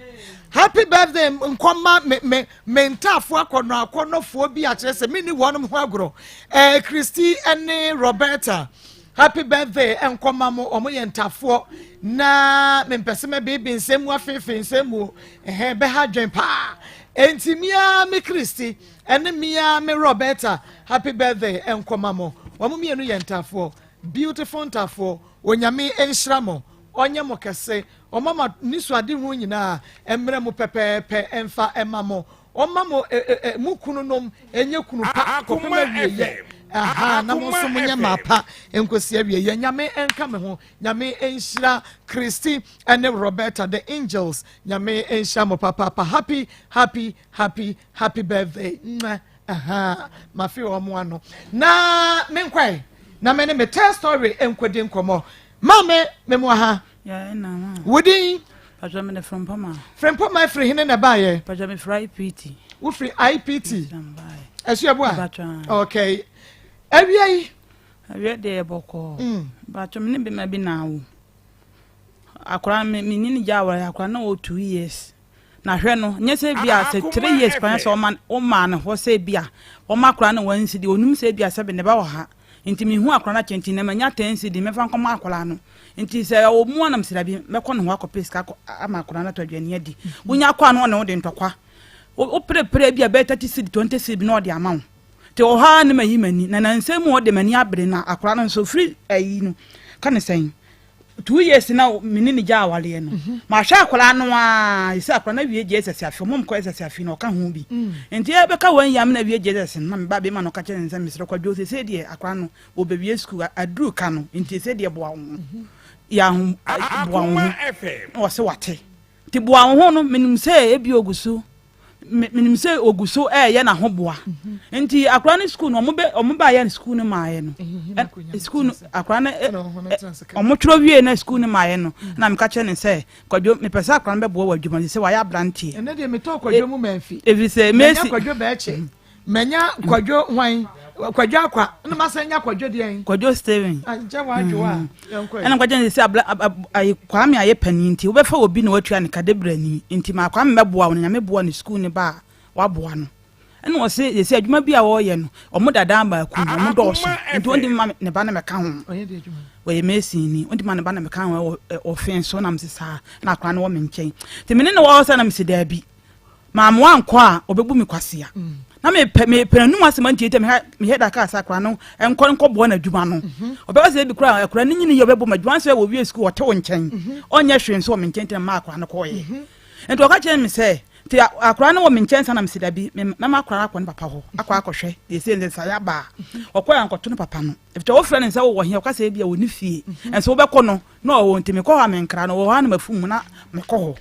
happy birthday nkɔma me me me ntaafoɔ akɔnɔ akɔnɔfoɔ bi akyerɛ sɛ menni wɔnom ho agorɔ ɛɛ Christy ne Roberta happy birthday nkɔma mo ɔmo yɛ ntafoɔ na mempɛ sɛ mɛbeebe nsɛm mu afeefee nsɛm mu ɛhɛn bɛha dwen paa enti mia me Christy ɛne mia me Roberta happy birthday nkɔma mo wɔn mmienu yɛ ntafoɔ beautiful ntafoɔ onyame nhyira mo ɔnyɛ mo kɛse ɔma ma nisuadehu nyinaa mmerɛ mo pɛpɛɛpɛ ɛmfa ɛma mo ɔma mo ɛ ɛ ɛ mo kunu nom ɛnyɛ kunu pa kɔpem Akoma awieyɛ FM. aha na mo nso Akoma mo nyɛ FM. maa pa nkosi awieyɛ nyame nka me ho nyame nhyira Christy ɛne Roberta the angels nyame nhyira mo papaapa happy happy happy happy birthday mwah aha mafe wɔn ano na menkwae na me ne me tell story nkɔdi nkɔmmɔ maame memu ha Ya ɛna ma. wodin Patwa me de Frempɔma. Frempɔma afiri hene na ɛbaayɛ Patwa me firi IPT. wofiri IPT ɛso ɛboa Patwa. okay awia yi Awia deɛ yɛ bɔkɔɔ. Patwa me ne bɛma bi na awo. Akora me me ni ne gya aware akora na wɔ 2 years. Na hwɛ no nyɛ sɛ bi a sɛ 3 years kwan sɛ ɔma ɔma ne hɔ sɛ bi a ɔma akora no 1 cedi onum sɛ bi a sɛ bi ne ba wɔ ha. Nti mehu akora no akyɛ nti na manya 10 cedi mɛfa nkɔma akora no. Nti sɛ ɔwɔ mu anam sɛ bi mɛkɔ ne ho akɔpɛ sika ama akora no atɔ aduane adi. Wonya akɔ a na ɔne wo de ntɔkwa. Woprepre bi a bɛyɛ 30 cedi 20 cedi bi na ɔde ama wo nti wɔ hɔ a ne mayi m'ani na nansɛm mu ɔde m'ani abere na akora no nso firi ayi no ka ne sɛn. 2 years na me ne ne gya awareɛ no, mahwɛ akwadaa no aa, sɛ akwadaa no awie JSS afe, ɔmo mkɔ SS afe na ɔka ho bi. Nti ɛbɛka wɔn yam na awie JSS no, na me ba bɛma no ka kyerɛ ne sɛ, mesrɛ Kwadwo, sɛ deɛ akwadaa no wɔbɛwie sukuu aduru ka no, nti sɛ deɛ boa wo ho yɛ aho, boa wo ho. Na ɔsɛ wate. Nti boa wo ho no, menim sɛ ebi ogu so, menim sɛ ogu so ɛɛyɛ n'ahoboa. Nti akwadaa no sukuu no, ɔmo bɛ ɔmo ba yɛ sukuu no maayɛ no, sukuu no akwadaa no ɔmo twerɛ wie na sukuu no maayɛ no, na meka kyerɛ ne sɛ, Kwadwo, mepɛ sɛ akwadaa no bɛboa wɔ adwuma no sɛ wayɛ aberanteɛ. Ɛnɛ deɛ metɔ Kwadwo mu manfi. Ɛfiri sɛ mesi Kwadwo bɛɛkye, manya Kwadwo hwan, Kwadwo Akwa, ɛna masan nya Kwadwo deɛn? Kwadwo Steven. Nkyɛ wadwo a yɛnkɔ. Ɛna Kwadwo ne sɛ abla ayi Kwame ayɛ panin, nti wobɛfa obi na watua ne ka de brani, nti ma Kwame bɛboa wo no, Nyame boa ne sukuu ne ba a waboa no. Ɛna ɔse yɛsɛ adwuma bi a wɔreyɛ no, ɔmo dada baako mu, ɔmo dɔɔso, nti ɔntumi ma ne ba no mɛka ho. Wɔyɛ mason ni, ɔntumi ma ne ba no mɛka ho ɛwɔ ɔfen so. Na mese saa na akora no wɔ me nkyɛn, nti mene ne wɔ hɔ sɛ, na mese daabi, maame wankɔ a ɔbɛbu me kwasea. Na mepɛ mepɛ n'anum asɛm antiatia me. Mehɛ da kaa sɛ akora no nkɔ nkɔboa n'adwuma no. Ɔbɛka sɛ ebi kora akora no nyini yɛ ɔbɛbɔ m'adwuma sɛ wɔwie sukuu, ɔte wo nkyɛn, ɔnyɛ hwee nso wɔ me nkyɛn, nti na mma akora no kɔɔyɛ. Nti ɔka kyerɛ me sɛ nti akora no wɔ me nkyɛn sa, na mesi dabi, mɛma akora no akɔ ne papa hɔ akɔ akɔhwɛ deɛ ɛsɛ sɛ sa yɛaba a ɔkɔ yɛ ankɔto ne papa no, ɛfitɛ wofrɛ ne sɛ wowɔ he, ɔka sɛ ebi a wɔ ne fie, ɛnso wobɛkɔ no na ɔwɔ. Nti mekɔ hɔ a menkra no wɔ hɔ a na mafum mu na mekɔ hɔ.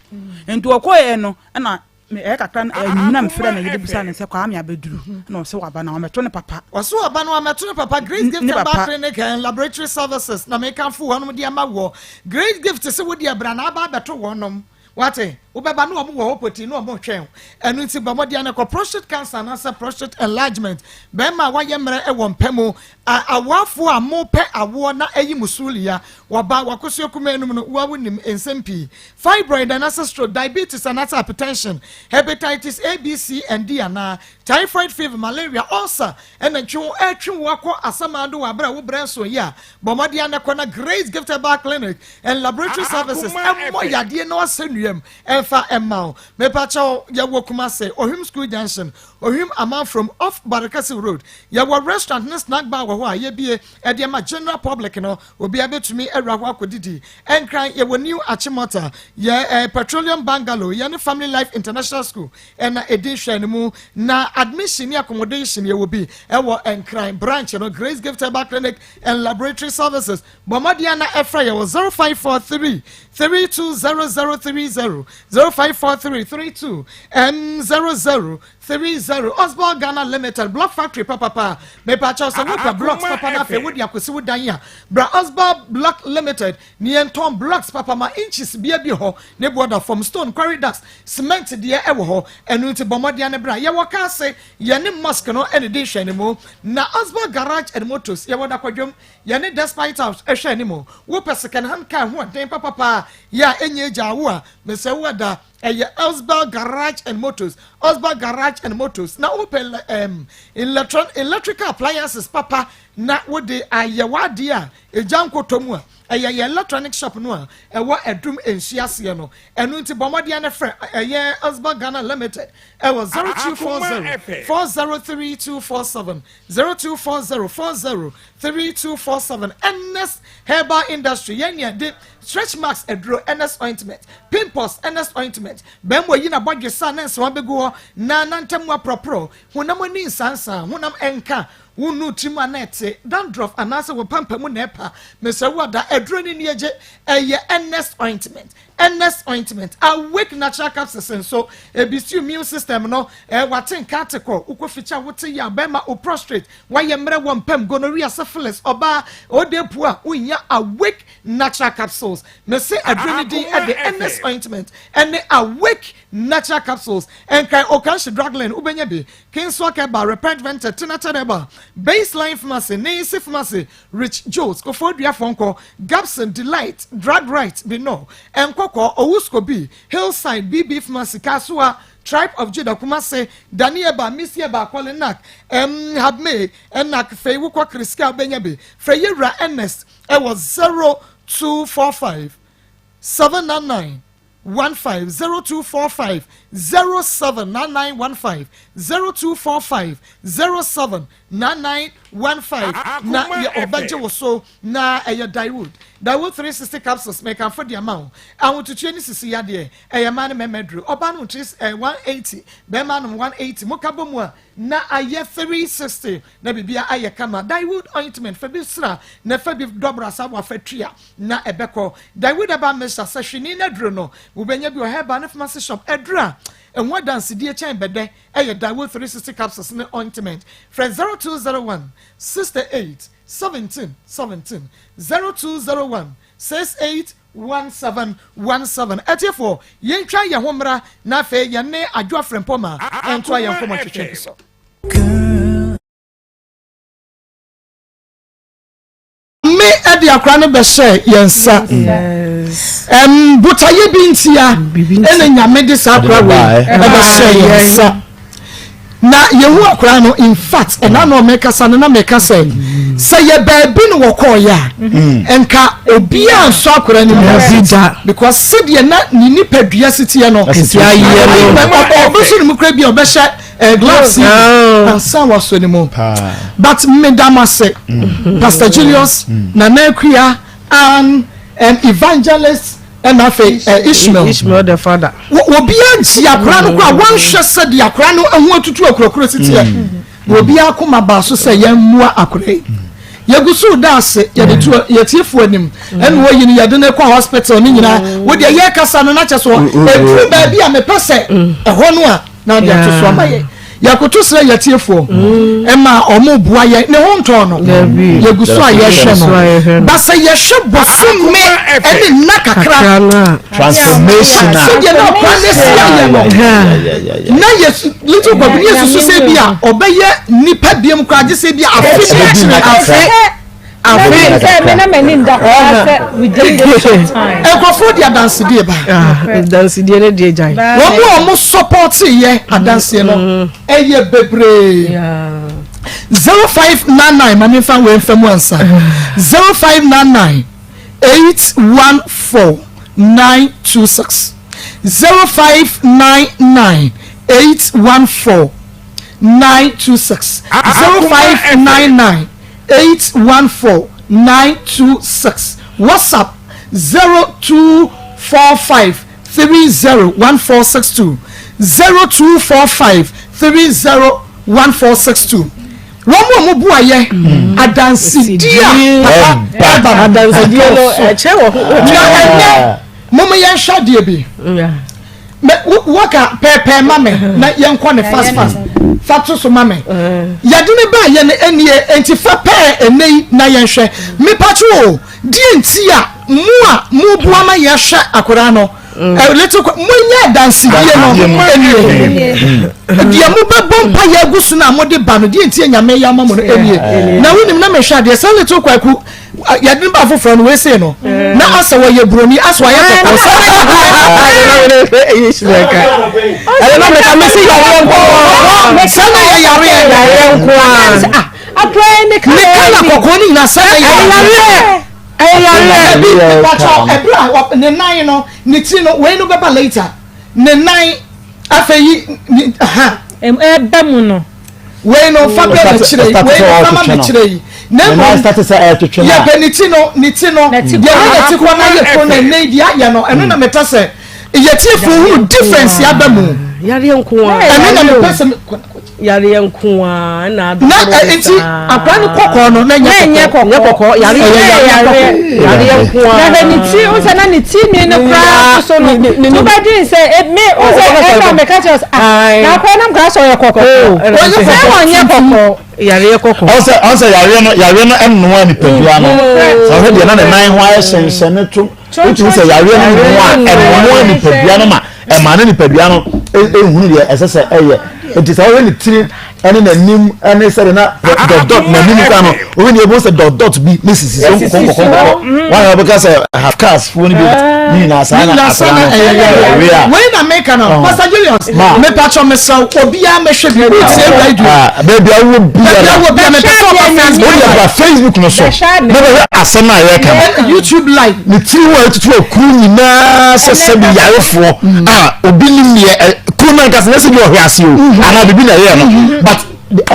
Nti ɔkɔɛ no, ɛna ɛyɛ kakra enyim na mefrɛ no yɛde bisa ne sɛ Kwame abɛduru, na ɔsɛ waba na ɔmɛto ne papa. Ɔsɛ waba na ɔmɛto ne papa. Grace Gift Herbal Clinic and Laboratory Services na mekamfo wɔnom de ama wɔ. Grace Gift sɛ wodi abira na aba abɛto wɔnom. Wate, wobɛba na wɔn wɔ hɔ pɔtii na wɔn retwɛn wo. Ɛno nti bɔ mmɔden na kɔ. Prostate cancer anaasɛ prostate enlargement, bɛrima a wayɛ mmerɛ wɔ mpɛ mu, awoafoɔ a mopɛ awoɔ na ayi mo sulia, wɔba wakosua kumaa no mu no, woa wonim nsɛm pii. Fibroid anaasɛ stroke, diabetes anaasɛ hypertension, hepatitis A, B, C and D anaa typhoid fever, malaria, ulcer, ɛna ntwe wo ɛretwe wo akɔ asamando wɔ abere a wo brɛ nso yi a, bɔ mmɔden na kɔ na Grace Gift Herbal Clinic and Laboratory Services ɛmmɔ yadeɛ na wasɛ nnuam ɛmfa ɛmma wo. Mepakyɛw, yɛwɔ Kumase, Ohim School Junction, Ohim Amanfrom off Barekasi Road. Yɛwɔ restaurant ne snack bar wɔ hɔ a yɛbie ɛde ama general public no, obiara bɛtumi awura hɔ akɔdidi. Ɛnkran, yɛwɔ New Achimota, yɛ Petroleum Bungalow, yɛne Family Life International School ɛna ɛdi nhwɛ no mu. Na admission ne accommodation yɛwɔ bi ɛwɔ Nkran branch no. Grace Gift Herbal Clinic and Laboratory Services, bɔ mmɔden na ɛfrɛ yɛ wɔ 0543 320030, 0543 32 m 0030. Osborn Ghana Limited, Block Factory papapa. Mepakyɛw, sɛ wopɛ blocks papa na afei wode akɔsi wo dan a, bra Osborn Block Limited ne yɛntɔn blocks papa ma inches bia bi hɔ ne border fam, stone, quarry dust, cement deɛ ɛwɔ hɔ. Ɛno nti bɔ mmɔden ne bra. Yɛwɔ Kaase, yɛne mosque no ɛne di nhwɛ ne mu. Na Osborn Garage and Motors, yɛwɔ Dakwadwom, yɛne Despite House ɛhwɛ anim. Wopɛ second hand car ho ɔden papapa yɛ a ɛnyɛ agya awo a, mesɛ wo ada ɛyɛ Osborn Garage and Motors, Osborn Garage and Motors. Na wopɛ electrical appliances papa na wode ayɛ w'adeɛ a egya nkotɔ mu a, ɛyɛ yɛ electronic shop no a ɛwɔ Ɛdum nsu aseɛ no. Ɛno nti bɔ mmɔden ne frɛ ɛyɛ Osborn Ghana Limited ɛwɔ 0240 403247, 0240 403247. Ernest Herbal Industry, yɛn nea de stretch marks aduro, Ernest ointment, pimples, Ernest ointment, bɛn yi na bɔdwe sa ne nsɛm abɛgu hɔ na nantam aporɔporɔ, honam ani nsansan, honam ɛnka wonu tirim a na ɛte dandruff anaasɛ wɔ pampa mu na ɛpa, mesɛ wo ada aduro ni ni agye ɛyɛ Ernest ointment, Ernest ointment. Awake Natural Capsules nso ebisi immune system no wate nka ate kɔ wokɔ fikya wote yɛ abɛɛma o prostrate wayɛ mmerɛ wɔ mpam, gonorrhea, syphilis, ɔbaa ɔde pu a wonya Awake Natural Capsules. Mese aduro ni din ɛde Ernest ointment ɛne Awake Natural Capsules. Ɛnkan Okanhye Drug Lane wobɛnya bi, Kingswell Keba, Repent Venture, Tinata Reba, Baseline Pharmacy, Nancy Pharmacy, Rich Jones, Kofodua Fonko, Gabson, Delight, Drug Right, Bino, Nkoko, Owusko Hillside, BB Pharmacy, Kasua, Tribe of Judah, Kumase, Danieba, Misieba, Kolinak, M. Habme, Enak, Fei, Wukwa, Kriska, Benyabi, Freyera, Ernest, ɛwɔ 0245 799. 15 0245 07 9915 0245 07 9915 na yɛ ɔbɛgye wo so na ɛyɛ Daewood Daewood 360 capsules mekamfo de ama wo ahotutuo ne sisi yadeɛ ɛyɛ mmaa ne mmarima aduro ɔbaa nom 180 bɛrima nom 180 moka bɔ mu a na ayɛ 360 na biribia ayɛ kama. Daewood ointment fa bi sra na fa bi dɔbra sa wafa tua na ɛbɛkɔ. Daewood herbal mixture sɛ hwene no aduro no wobɛnya bi wɔ herbal ne pharmacy shop. Aduro a ɛho adansedie kyɛn bɛdɛ ɛyɛ Daewood 360 capsules ne ointment. Frɛ 0201 68 17 17 0201 68 17 17. Atiefoɔ, yɛntwa yɛn ho mmra na afei yɛne Adwoa Frempoma ntoa yɛn nkɔmmɔ twetwe no so. Me de akora no bɛhyɛ yɛn nsa. Botaeɛ bi ntia ɛna Nyame de saa akora wei ɛbɛhyɛ yɛn nsa. Na yɛhu akora no in fact ɛna na ɔmɛkasa no na mɛka sɛ sɛ yɛ baabi no wɔkɔɔyɛ a mm. nka obiara nsɔ akora no mu because sɛdeɛ na ne nipadua si teɛ no ɔbɛsɔ ne mu kora bi a ɔbɛhyɛ eh, gloves yi oh. ansa wasɔ ne mu but mmeda ase mm. Pastor Julius mm. Nana Akua and evangelist ɛna afei eh, Ishmael Ishmael the father obiara gye akora no kora wɔnhwɛ sɛ de akora no ho atutu akurakura si teɛ mm. na obiara koma baa so sɛ yɛn mmoa akora yi yɛgu so da ase yɛde to yɛtiefo anim ɛna wɔyi no yɛde no kɔ hospital ne nyinaa wodeɛ yɛkasa no na kyɛ so ɛduru baabi a mepɛ sɛ ɛhɔ no a na ɔde ato so ama yɛ yɛkoto srɛ yɛtiefoɔ ɛma ɔmo boa yɛ ne ho ntɔn no yɛgu so a yɛhwɛ no ba sɛ yɛhwɛ bosome ɛne nna kakra transformation a sɛdeɛ na ɔkora ne si ayɛ no na yɛ little boy ne yɛsusu sɛ bi a ɔbɛyɛ nipa biam koraa gye sɛ bi a afe ne akyire afe Afe sɛ me na m'ani nda koraa sɛ within this short time. Nkurɔfoɔ de adansedie ba. Ah, adansedie ne deɛ gyae. Wɔn a wɔn sɔpɔte yɛ adanseɛ no mm. ɛyɛ bebree. 0599 maame nfa wei nfa mu ansa. 0599 814 926 0599 814 926 0599 814 926 WhatsApp 0245 30 1462 0245 30 1462 Wɔn a wɔboa yɛ adansedie a papa ɛba no ɛdɔɔso na ɛnɛ mom yɛnhwɛ adeɛ bi. Mɛ waka pɛɛpɛɛ ma me na yɛnkɔ ne fast fast fa to so ma me yɛde ne baa yɛ no ɛnie nti fa pɛɛ ɛnɛ yi na yɛnhwɛ mepatwo o deɛ nti a mo a moboa ma yɛhwɛ akwadaa no little monyɛ adansedie no ɛnie deɛ mobɛbɔ mpa yɛ agu so no a mode ba no deɛ nti a nyame yɛ ama mo no ɛnie na wonim na mehwɛ adeɛ sɛ little kwaku yɛde no ba foforɔ no wei sei no na asɛ wɔyɛ buroni asɛ wɔayɛ kɔkɔɔ sɛ sɛ na yɛ yareɛ ne kala kɔkɔɔ no nyinaa sɛ na yɛ yareɛ ɛbi patɔ ɛberɛ a ne nan no ne ti no wei no bɛba later ne nan afei yi ne ha. Ɛba mu no. Wei no fa bɛ n'akyire yi wei no fa ma m'akyire yi na mmom yɛpɛ ne ti no ne ti no deɛ ne ne ti kɔ na yɛ kuro na ɛnɛ yi deɛ ayɛ no ɛno na mepɛ sɛ yɛtie fo hunu difference aba mu yareɛ nko ara ɛno na mepɛ sɛ yareɛ nko ara na adɔkɔrɔ na nti akora no kɔkɔɔ no na nyɛ kɔkɔɔ nyɛ kɔkɔɔ yareɛ yareɛ yareɛ nko ara na hwɛ ne ti o sɛ na ne ti nwi no koraa so no to bɛ dwen sɛ e me o sɛ ɛna meka kyerɛ sɛ ah na akora nam koraa sɛ ɔyɛ kɔkɔɔ sɛ ɔnyɛ kɔkɔɔ yareɛ kɔkɔɔ ɔsɛ ɔsɛ yareɛ no yareɛ no ɛnoa nipadua no sɛ ɔhwɛ deɛ na ne nan ho ayɛ hyɛnhyɛn to wotumi sɛ yareɛ no noa ɛnoa nipadua no ma ɛma ne nipadua no ehunu deɛ ɛsɛ sɛ ɛyɛ nti sɛ ɔhwɛ ne tiri. Ɛne n'anim ɛne sɛde na dot dot n'anim kora no obi ni ebi sɛ dot dot bi ne sisi so nkɔkɔ nkɔkɔ nkɔkɔ wɔn a wɔbɛka sɛ half cars foɔ no bi ne nyinaa saa na asra no ɛwe a. Wei na meka no Pastor Julius mepatwɔ mesrɛ obiara mɛhwɛ bi wotie radio baabi a wowɔ biara baabi a wowɔ biara mepɛ sɛ ɔba Facebook wode abra Facebook no so na bɛhwɛ asɛm a yɛka no YouTube live ne tiri ho a ɛtutu akuru nyinaa sɛ sɛbi yarefoɔ a obi nim deɛ kuro no ankasa nyɛ sɛ bi ɔhwɛ ase o mhm. anaa biribi na ɛyɛ no mhm. but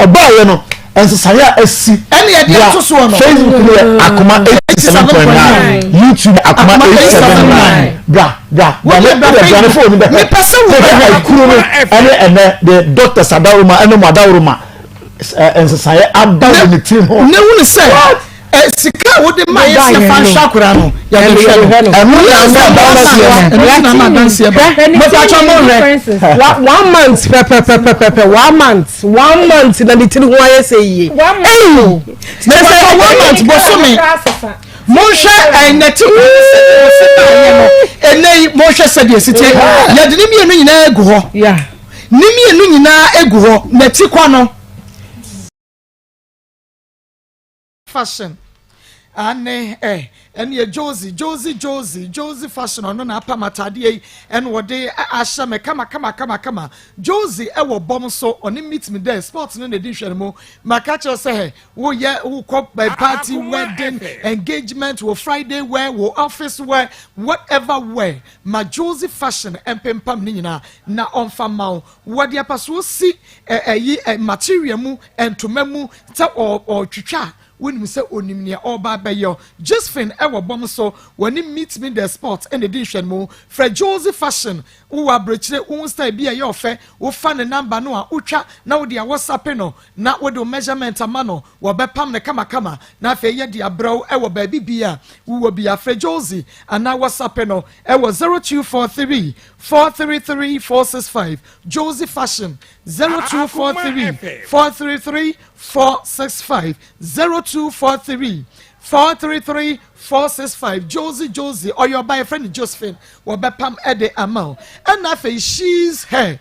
ɔbaayɛ no nsesaeɛ a asi ɛne ɛde ato soɔ no Facebook no yɛ akoma 87.9 YouTube akoma 879 bra bra bra ne bra bra ne phone bɛ mepɛ sɛ wo bɛ kuro no ɛne ɛnɛ de doctors adaworoma ɛne mo adaworoma nsesaeɛ aba wɔ ne tiri ho ne wuni sɛ sika a wode ma yɛ sɛ fa nhwɛ akora no yɛde hwɛ no ɛno na ama adanseɛ no ɛno na ama adanseɛ ba mopatwa mo hwɛ one month pɛpɛpɛpɛpɛ one month one month na ne tiri ho ayɛ sɛ yie ɛyi mepatwa one month bosome monhwɛ ɛnɛte ho sɛ baayɛ no ɛnɛ yi monhwɛ sɛdeɛ ɛsitie yɛde ne mmienu nyinaa agu hɔ ne mmienu nyinaa agu hɔ n'ati kwa no Fashion ane eh ɛneɛ Josie Josie Josie Josie fashion ɔno na apam ataadeɛ yi ɛna ɔde ahyɛ me kama kama kama kama Josie ɛwɔ bɔm so ɔne meet me there sports no na ɛdi nhwɛ no mu maka kyerɛ sɛ hɛ woyɛ wokɔ party wedding engagement wɔ Friday wear wɔ office wear whatever wear ma Josie fashion ɛmpempam ne nyinaa na ɔmfa ma wo Wɔde apasoɔ si ɛyi material mu, ntoma mu, sɛ ɔretwitwa a, wonim sɛ onim nea ɔreba abɛyɛ. Josephine wɔ bɔm so, wɔne Meet Me The Spot na ɛdi nhwɛnimu. Frɛ Josie Fashion, wowɔ aburokyire, wohu style bi a ɛyɛ ɔfɛ, wofa ne number no a, wotwa na wode awɔsape no na wode wo measurement ama no, wɔbɛpam no kamakama na afei yɛde abrɛ wo wɔ baabi biara a wowɔ biara. Frɛ Josie anaa wɔsape no wɔ 0243 433 465 Josie Fashion 0243 433 465 0243 433 465 Josie Josie ɔyɛ ɔba yɛfrɛ no Josephine wɔbɛpam ɛde ama wo ɛna afei she's hair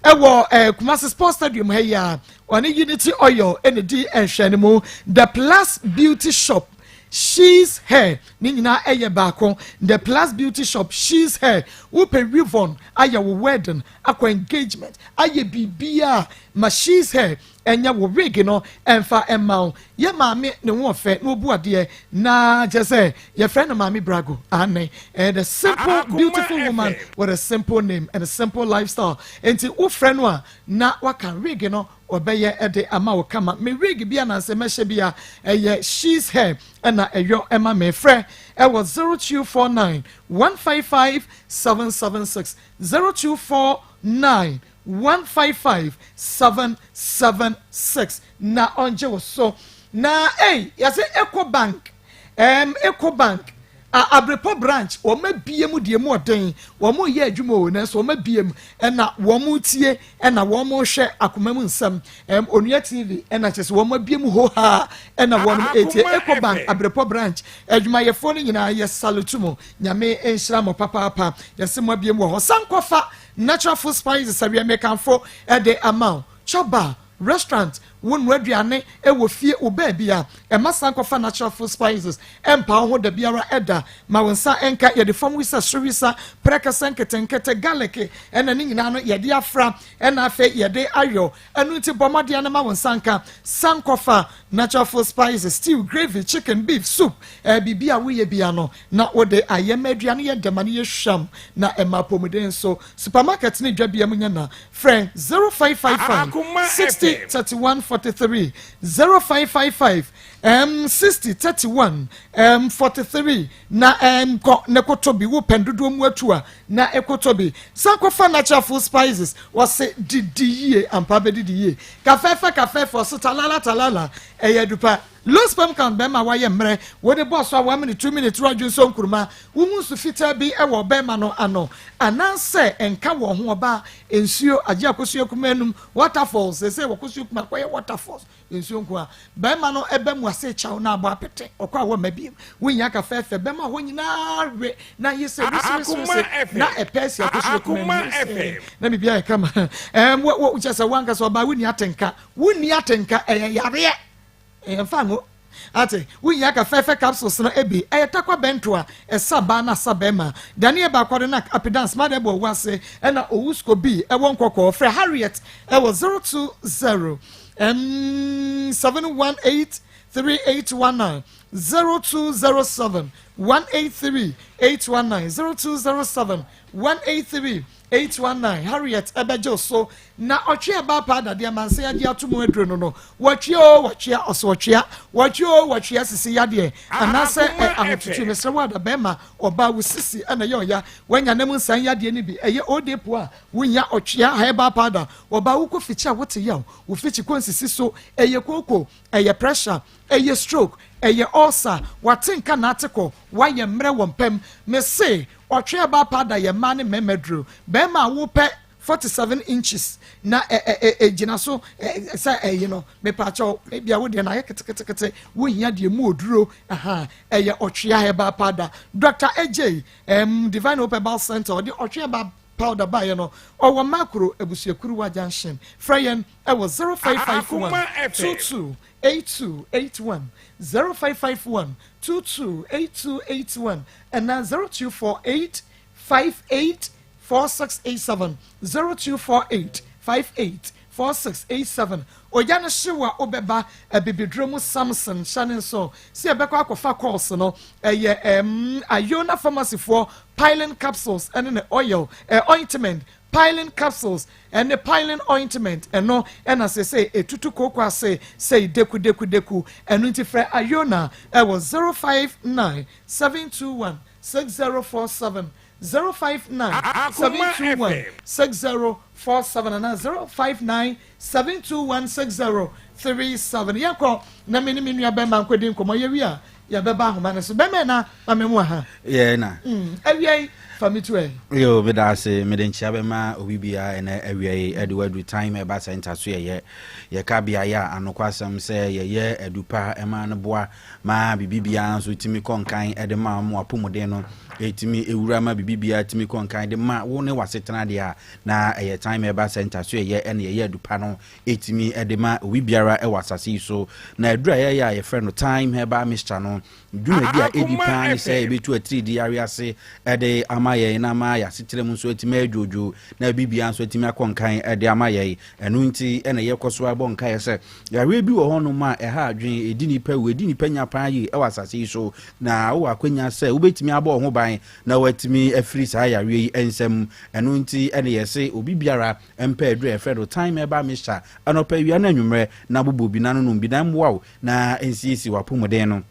ɛwɔ ɛɛ Kumasi Sports Stadium ha yi a ɔne Unity Oil ɛna di nhwɛ no mu The Plus Beauty Shop She's Hair ne nyinaa ɛyɛ baako The Plus Beauty Shop She's Hair wopɛ weavon ayɛ wo wedding akɔ engagement ayɛ biribiara ma She's Hair ɛnyɛ wo wig no ɛmfa ɛma wo yɛ maame ne ho ɔfɛ na obu adeɛ na kyerɛ sɛ yɛfrɛ no maame Brago aane ɛyɛ the simple beautiful woman with a simple name and a simple lifestyle nti wofrɛ no a na waka wig no Wɔbɛyɛ de ama wo kama. Me wig bi anaasɛ mɛhyɛ bi a, ɛyɛ She's Hair ɛna ɛyɔ ɛma me. Frɛ ɛwɔ 0249 155 776, 0249 155 776 na ɔngye wo so. Na ei, yɛse Ecobank, ɛɛm Ecobank, a Abrepɔ branch, wɔn abie mu deɛ mu ɔden, wɔn reyɛ adwuma o, nanso wɔn abie mu ɛna wɔn retie ɛna wɔn rehwɛ akoma mu nsɛm ɛm Onua TV ɛna kyerɛ sɛ wɔn abie mu hohaa ɛna wɔn retie Ecobank Abrepɔ branch adwumayɛfoɔ no nyinaa yɛ salute mo Nyame nhyira mo papaapa yɛse mo abie mu wɔ hɔ Sankɔfa natural food spices awie mekamfo ɛde ama wo Chop Restaurant, Wo noa aduane wɔ fie wo baabi a, ɛma san kɔfa natural food spices ɛmpa wo ho dabiara da. Ma wo nsa nka, yɛde fam wisa, soro wisa, prɛkɛsɛ nketenkete, garlic ɛna ne nyinaa no yɛde afra ɛna afei yɛde ayɔ. Ɛno nti bɔ mmɔden na ma wo nsa nka. San kɔfa natural food spices, stew, gravy, chicken, beef, soup, ɛɛ biribi a woyɛ biara no na wode ayɛ ma aduane yɛ dɛ ma no yɛ hwam na ɛma apɔmuden nso. Supermarket ne dwa bia mu nya na Frɛ 0555 60 31 43, 0555 um, 60 31 um, 43 na um, kɔ ne kɔtɔ bi wopɛn dodoɔ mu atu a na ɛkɔtɔ bi. San kɔfa natural food spices wɔse didi yie ampa bɛdidi yie. Kafɛɛfɛ kafɛɛfɛ ɔse talala talala ɛyɛ adupa. Low sperm count bɛrima a wayɛ mmerɛ wode bɔɔ so a one minute two minute woadwene sɛ nkuruma wohu nsu fitaa bi wɔ ɔbɛrima no ano anaasɛ ɛnka wɔ ho ɔbaa nsuo agye akosua kumaa num waterfalls seesei wɔ kosua kumaa akɔyɛ waterfalls nsuo nko a bɛrima no ɛbɛ mu a. Wase kyaw na abɔ apete ɔkɔ a wɔmma biem. Wonya ka fɛɛfɛ bɛma hɔ nyinaa we na ye sɛ wisiwisiwisi na ɛpɛ si akosua kuma mu na biribi ayɛ kama. Ɛm wɔ wɔ kyɛ sɛ wankasa ɔbaa wonni atenka wonni atenka ɛyɛ yareɛ ɛyɛ mfa ngo ate wonya ka fɛɛfɛ capsules no ebi ɛyɛ takwa bɛnto a ɛsa baa na asa bɛrima Daniel baako de na apidance ma de ɛbɔ owu ase ɛna owu skobi ɛwɔ nkɔkɔɔ frɛ Harriet ɛwɔ 020 718 3819 0207 183 819 0207 183 819 Harriet ɛbɛgye wo so na ɔtwe ɛbaa paa dadeɛ amansa yagye ato mu aduro no no wɔtwe o wɔtwea ɔso ɔtwea wɔtwe o wɔtwea sisi yadeɛ anaasɛ ɛ ahotutu mesrɛ wo ada bɛrima ɔbaa wo sisi ɛna ɛyɛ ɔya wanya ne mu nsan yadeɛ no bi ɛyɛ odepo a wonya ɔtwea herbal powder ɔbaa wokɔ fikyi a wote yaw wo fikyi kɔ nsisi so ɛyɛ kooko ɛyɛ pressure, ɛyɛ stroke, ɛyɛ ulcer, wate nka na ate kɔ, wayɛ mmerɛ wɔ mpam. Mese ɔtwe aba powder yɛ mmaa ne mmarima duro. Barima a wopɛ 47 inches na ɛ ɛ ɛ ɛgyina so ɛ sɛ ɛyi no, mepaakyɛw, ebia wo deɛ no ayɛ ketekete, wohia deɛ mu oduro, aha, ɛyɛ ɔtwea herbal powder. Dr. AJ, Divine Hope Herbal Center, ɔde ɔtwe aba powder baeɛ no, ɔwɔ Makro Abusuakuruwa Junction. Frɛ yɛn ɛwɔ 0551 22 8281, 0551 22 8281 ɛna 0248 58 4687, 0248 58 4687. Ogya no hyew a wobɛba abibiduro mu Samson hyɛ ne nso sɛ yɛbɛkɔ akɔfa course no ɛyɛ Iona Pharmacy foɔ Pilin capsules ɛne ne oil ointment, Pilin capsules ɛne Pilin ointment ɛno ɛna sɛ etutu kooko ase sɛ deku deku deku. Ɛno nti frɛ Iona ɛwɔ 059 721 6047, 059 721 6047 ana 059 721 6037. Yɛnkɔ na me ne me nua bɛrima nkɔdi nkɔmmɔ. Yɛwi a yɛbɛba ahoma no so. Bɛrima na ma me mu aha. Yɛ na. Awia yi fa me to ɛ. Yo, meda ase. Mede nkyia bɛma obi biara ɛnɛ awia yi ɛde wadu Time Ɛba Center so. Yɛyɛ yɛka beaeɛ a anokɔ asɛm sɛ yɛyɛ adupa ɛma no boa ma biribi biara nso tumi kɔ nkan ɛde ma mo apɔmuden no ɛtumi ewura ma biribi biara tumi kɔ nkan de ma wo ne wasetena deɛ a na ɛyɛ Time Ɛba Center so. Yɛyɛ ɛna yɛyɛ adupa no ɛtumi ɛde ma obi biara ɛwɔ asase yi so. Na aduru a yɛyɛ a yɛfrɛ no Time Herbal Mixture no, dwumadi a ɛdi paa ne sɛ yɛbɛtu atiridi yare ase ɛde ama yɛn na ama yɛasetena mu nso atumi adwodwo na biribiara nso atumi akɔ nkan ɛde ama yɛn. Ɛno nti ɛna yɛkɔ so abɔ nkaeɛ sɛ yareɛ bi wɔ hɔnom a ɛha adwene, ɛdi nipa wu, ɛdi nipa nya paa yie ɛwɔ asase yi so, na wowɔ akwanya sɛ wobɛtumi abɔ wo ho ban na watumi afiri saa yareɛ yi nsam. Ɛno nti ɛna yɛse obi biara mpɛ aduru a yɛfrɛ no Time Herbal Mixture anɔpa, awia no anwummerɛ na bobɔ bi na nonom bi na mmoa wo na nsiesie w'apɔmuden no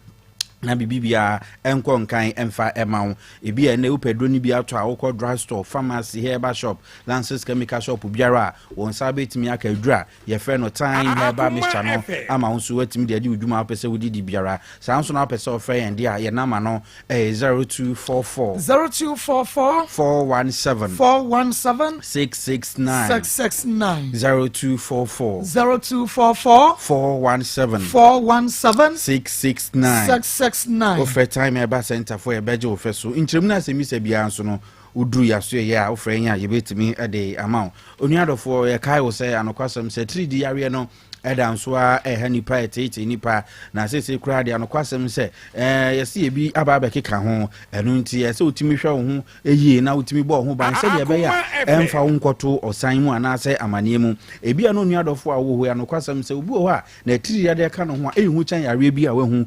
na biribi biara ɛnkɔ nkan ɛmfa ɛma wo. Ebi a ɛnɛ wopɛ duro no bi atɔ a, wokɔ drug store, pharmacy, herbal shop, Lances Chemical shop biara a, wɔn nsa bɛtumi aka aduru a yɛfrɛ no Time Herbal Mixture no ama wo nso watumi de adi wo dwuma a wopɛ sɛ wodidi biara. Saa nso na wopɛ sɛ wɔfrɛ yɛn deɛ a, yɛn nama no ɛyɛ 0244 0244 417 417 669. 669. 0244 0244 417 417 669. 669. Wofrɛ Time Herbal Center fo, yɛbɛgye wo fɛ so nkyerɛmu no asɛmmisa biara nso no, woduru yɛaso yɛ a wofrɛ yɛn a, yɛbɛtumi de ama wo. Onua adɔfoɔ, yɛkae wo sɛ anokwasɛm sɛ tiridi yareɛ no ɛda nso a ɛha nipa, ɛteetee nipa, na seesei koraa deɛ anokwasɛm sɛ yɛsɛ yɛbi aba abɛkeka ho. Ɛno nti ɛsɛ wotumi hwɛ wo ho yie na wotumi bɔ wo ho ban sɛdeɛ ɛbɛyɛ a ɛmfa wo nkɔto ɔsan mu anaasɛ amanneɛ mu. Ebi a no onua adɔfoɔ a wowɔ hɔ yi, anokwasɛm sɛ obi wɔ hɔ a na atiri yadeɛ ka no ho a ɛyɛ hu kyɛn yareɛ bi a wahu.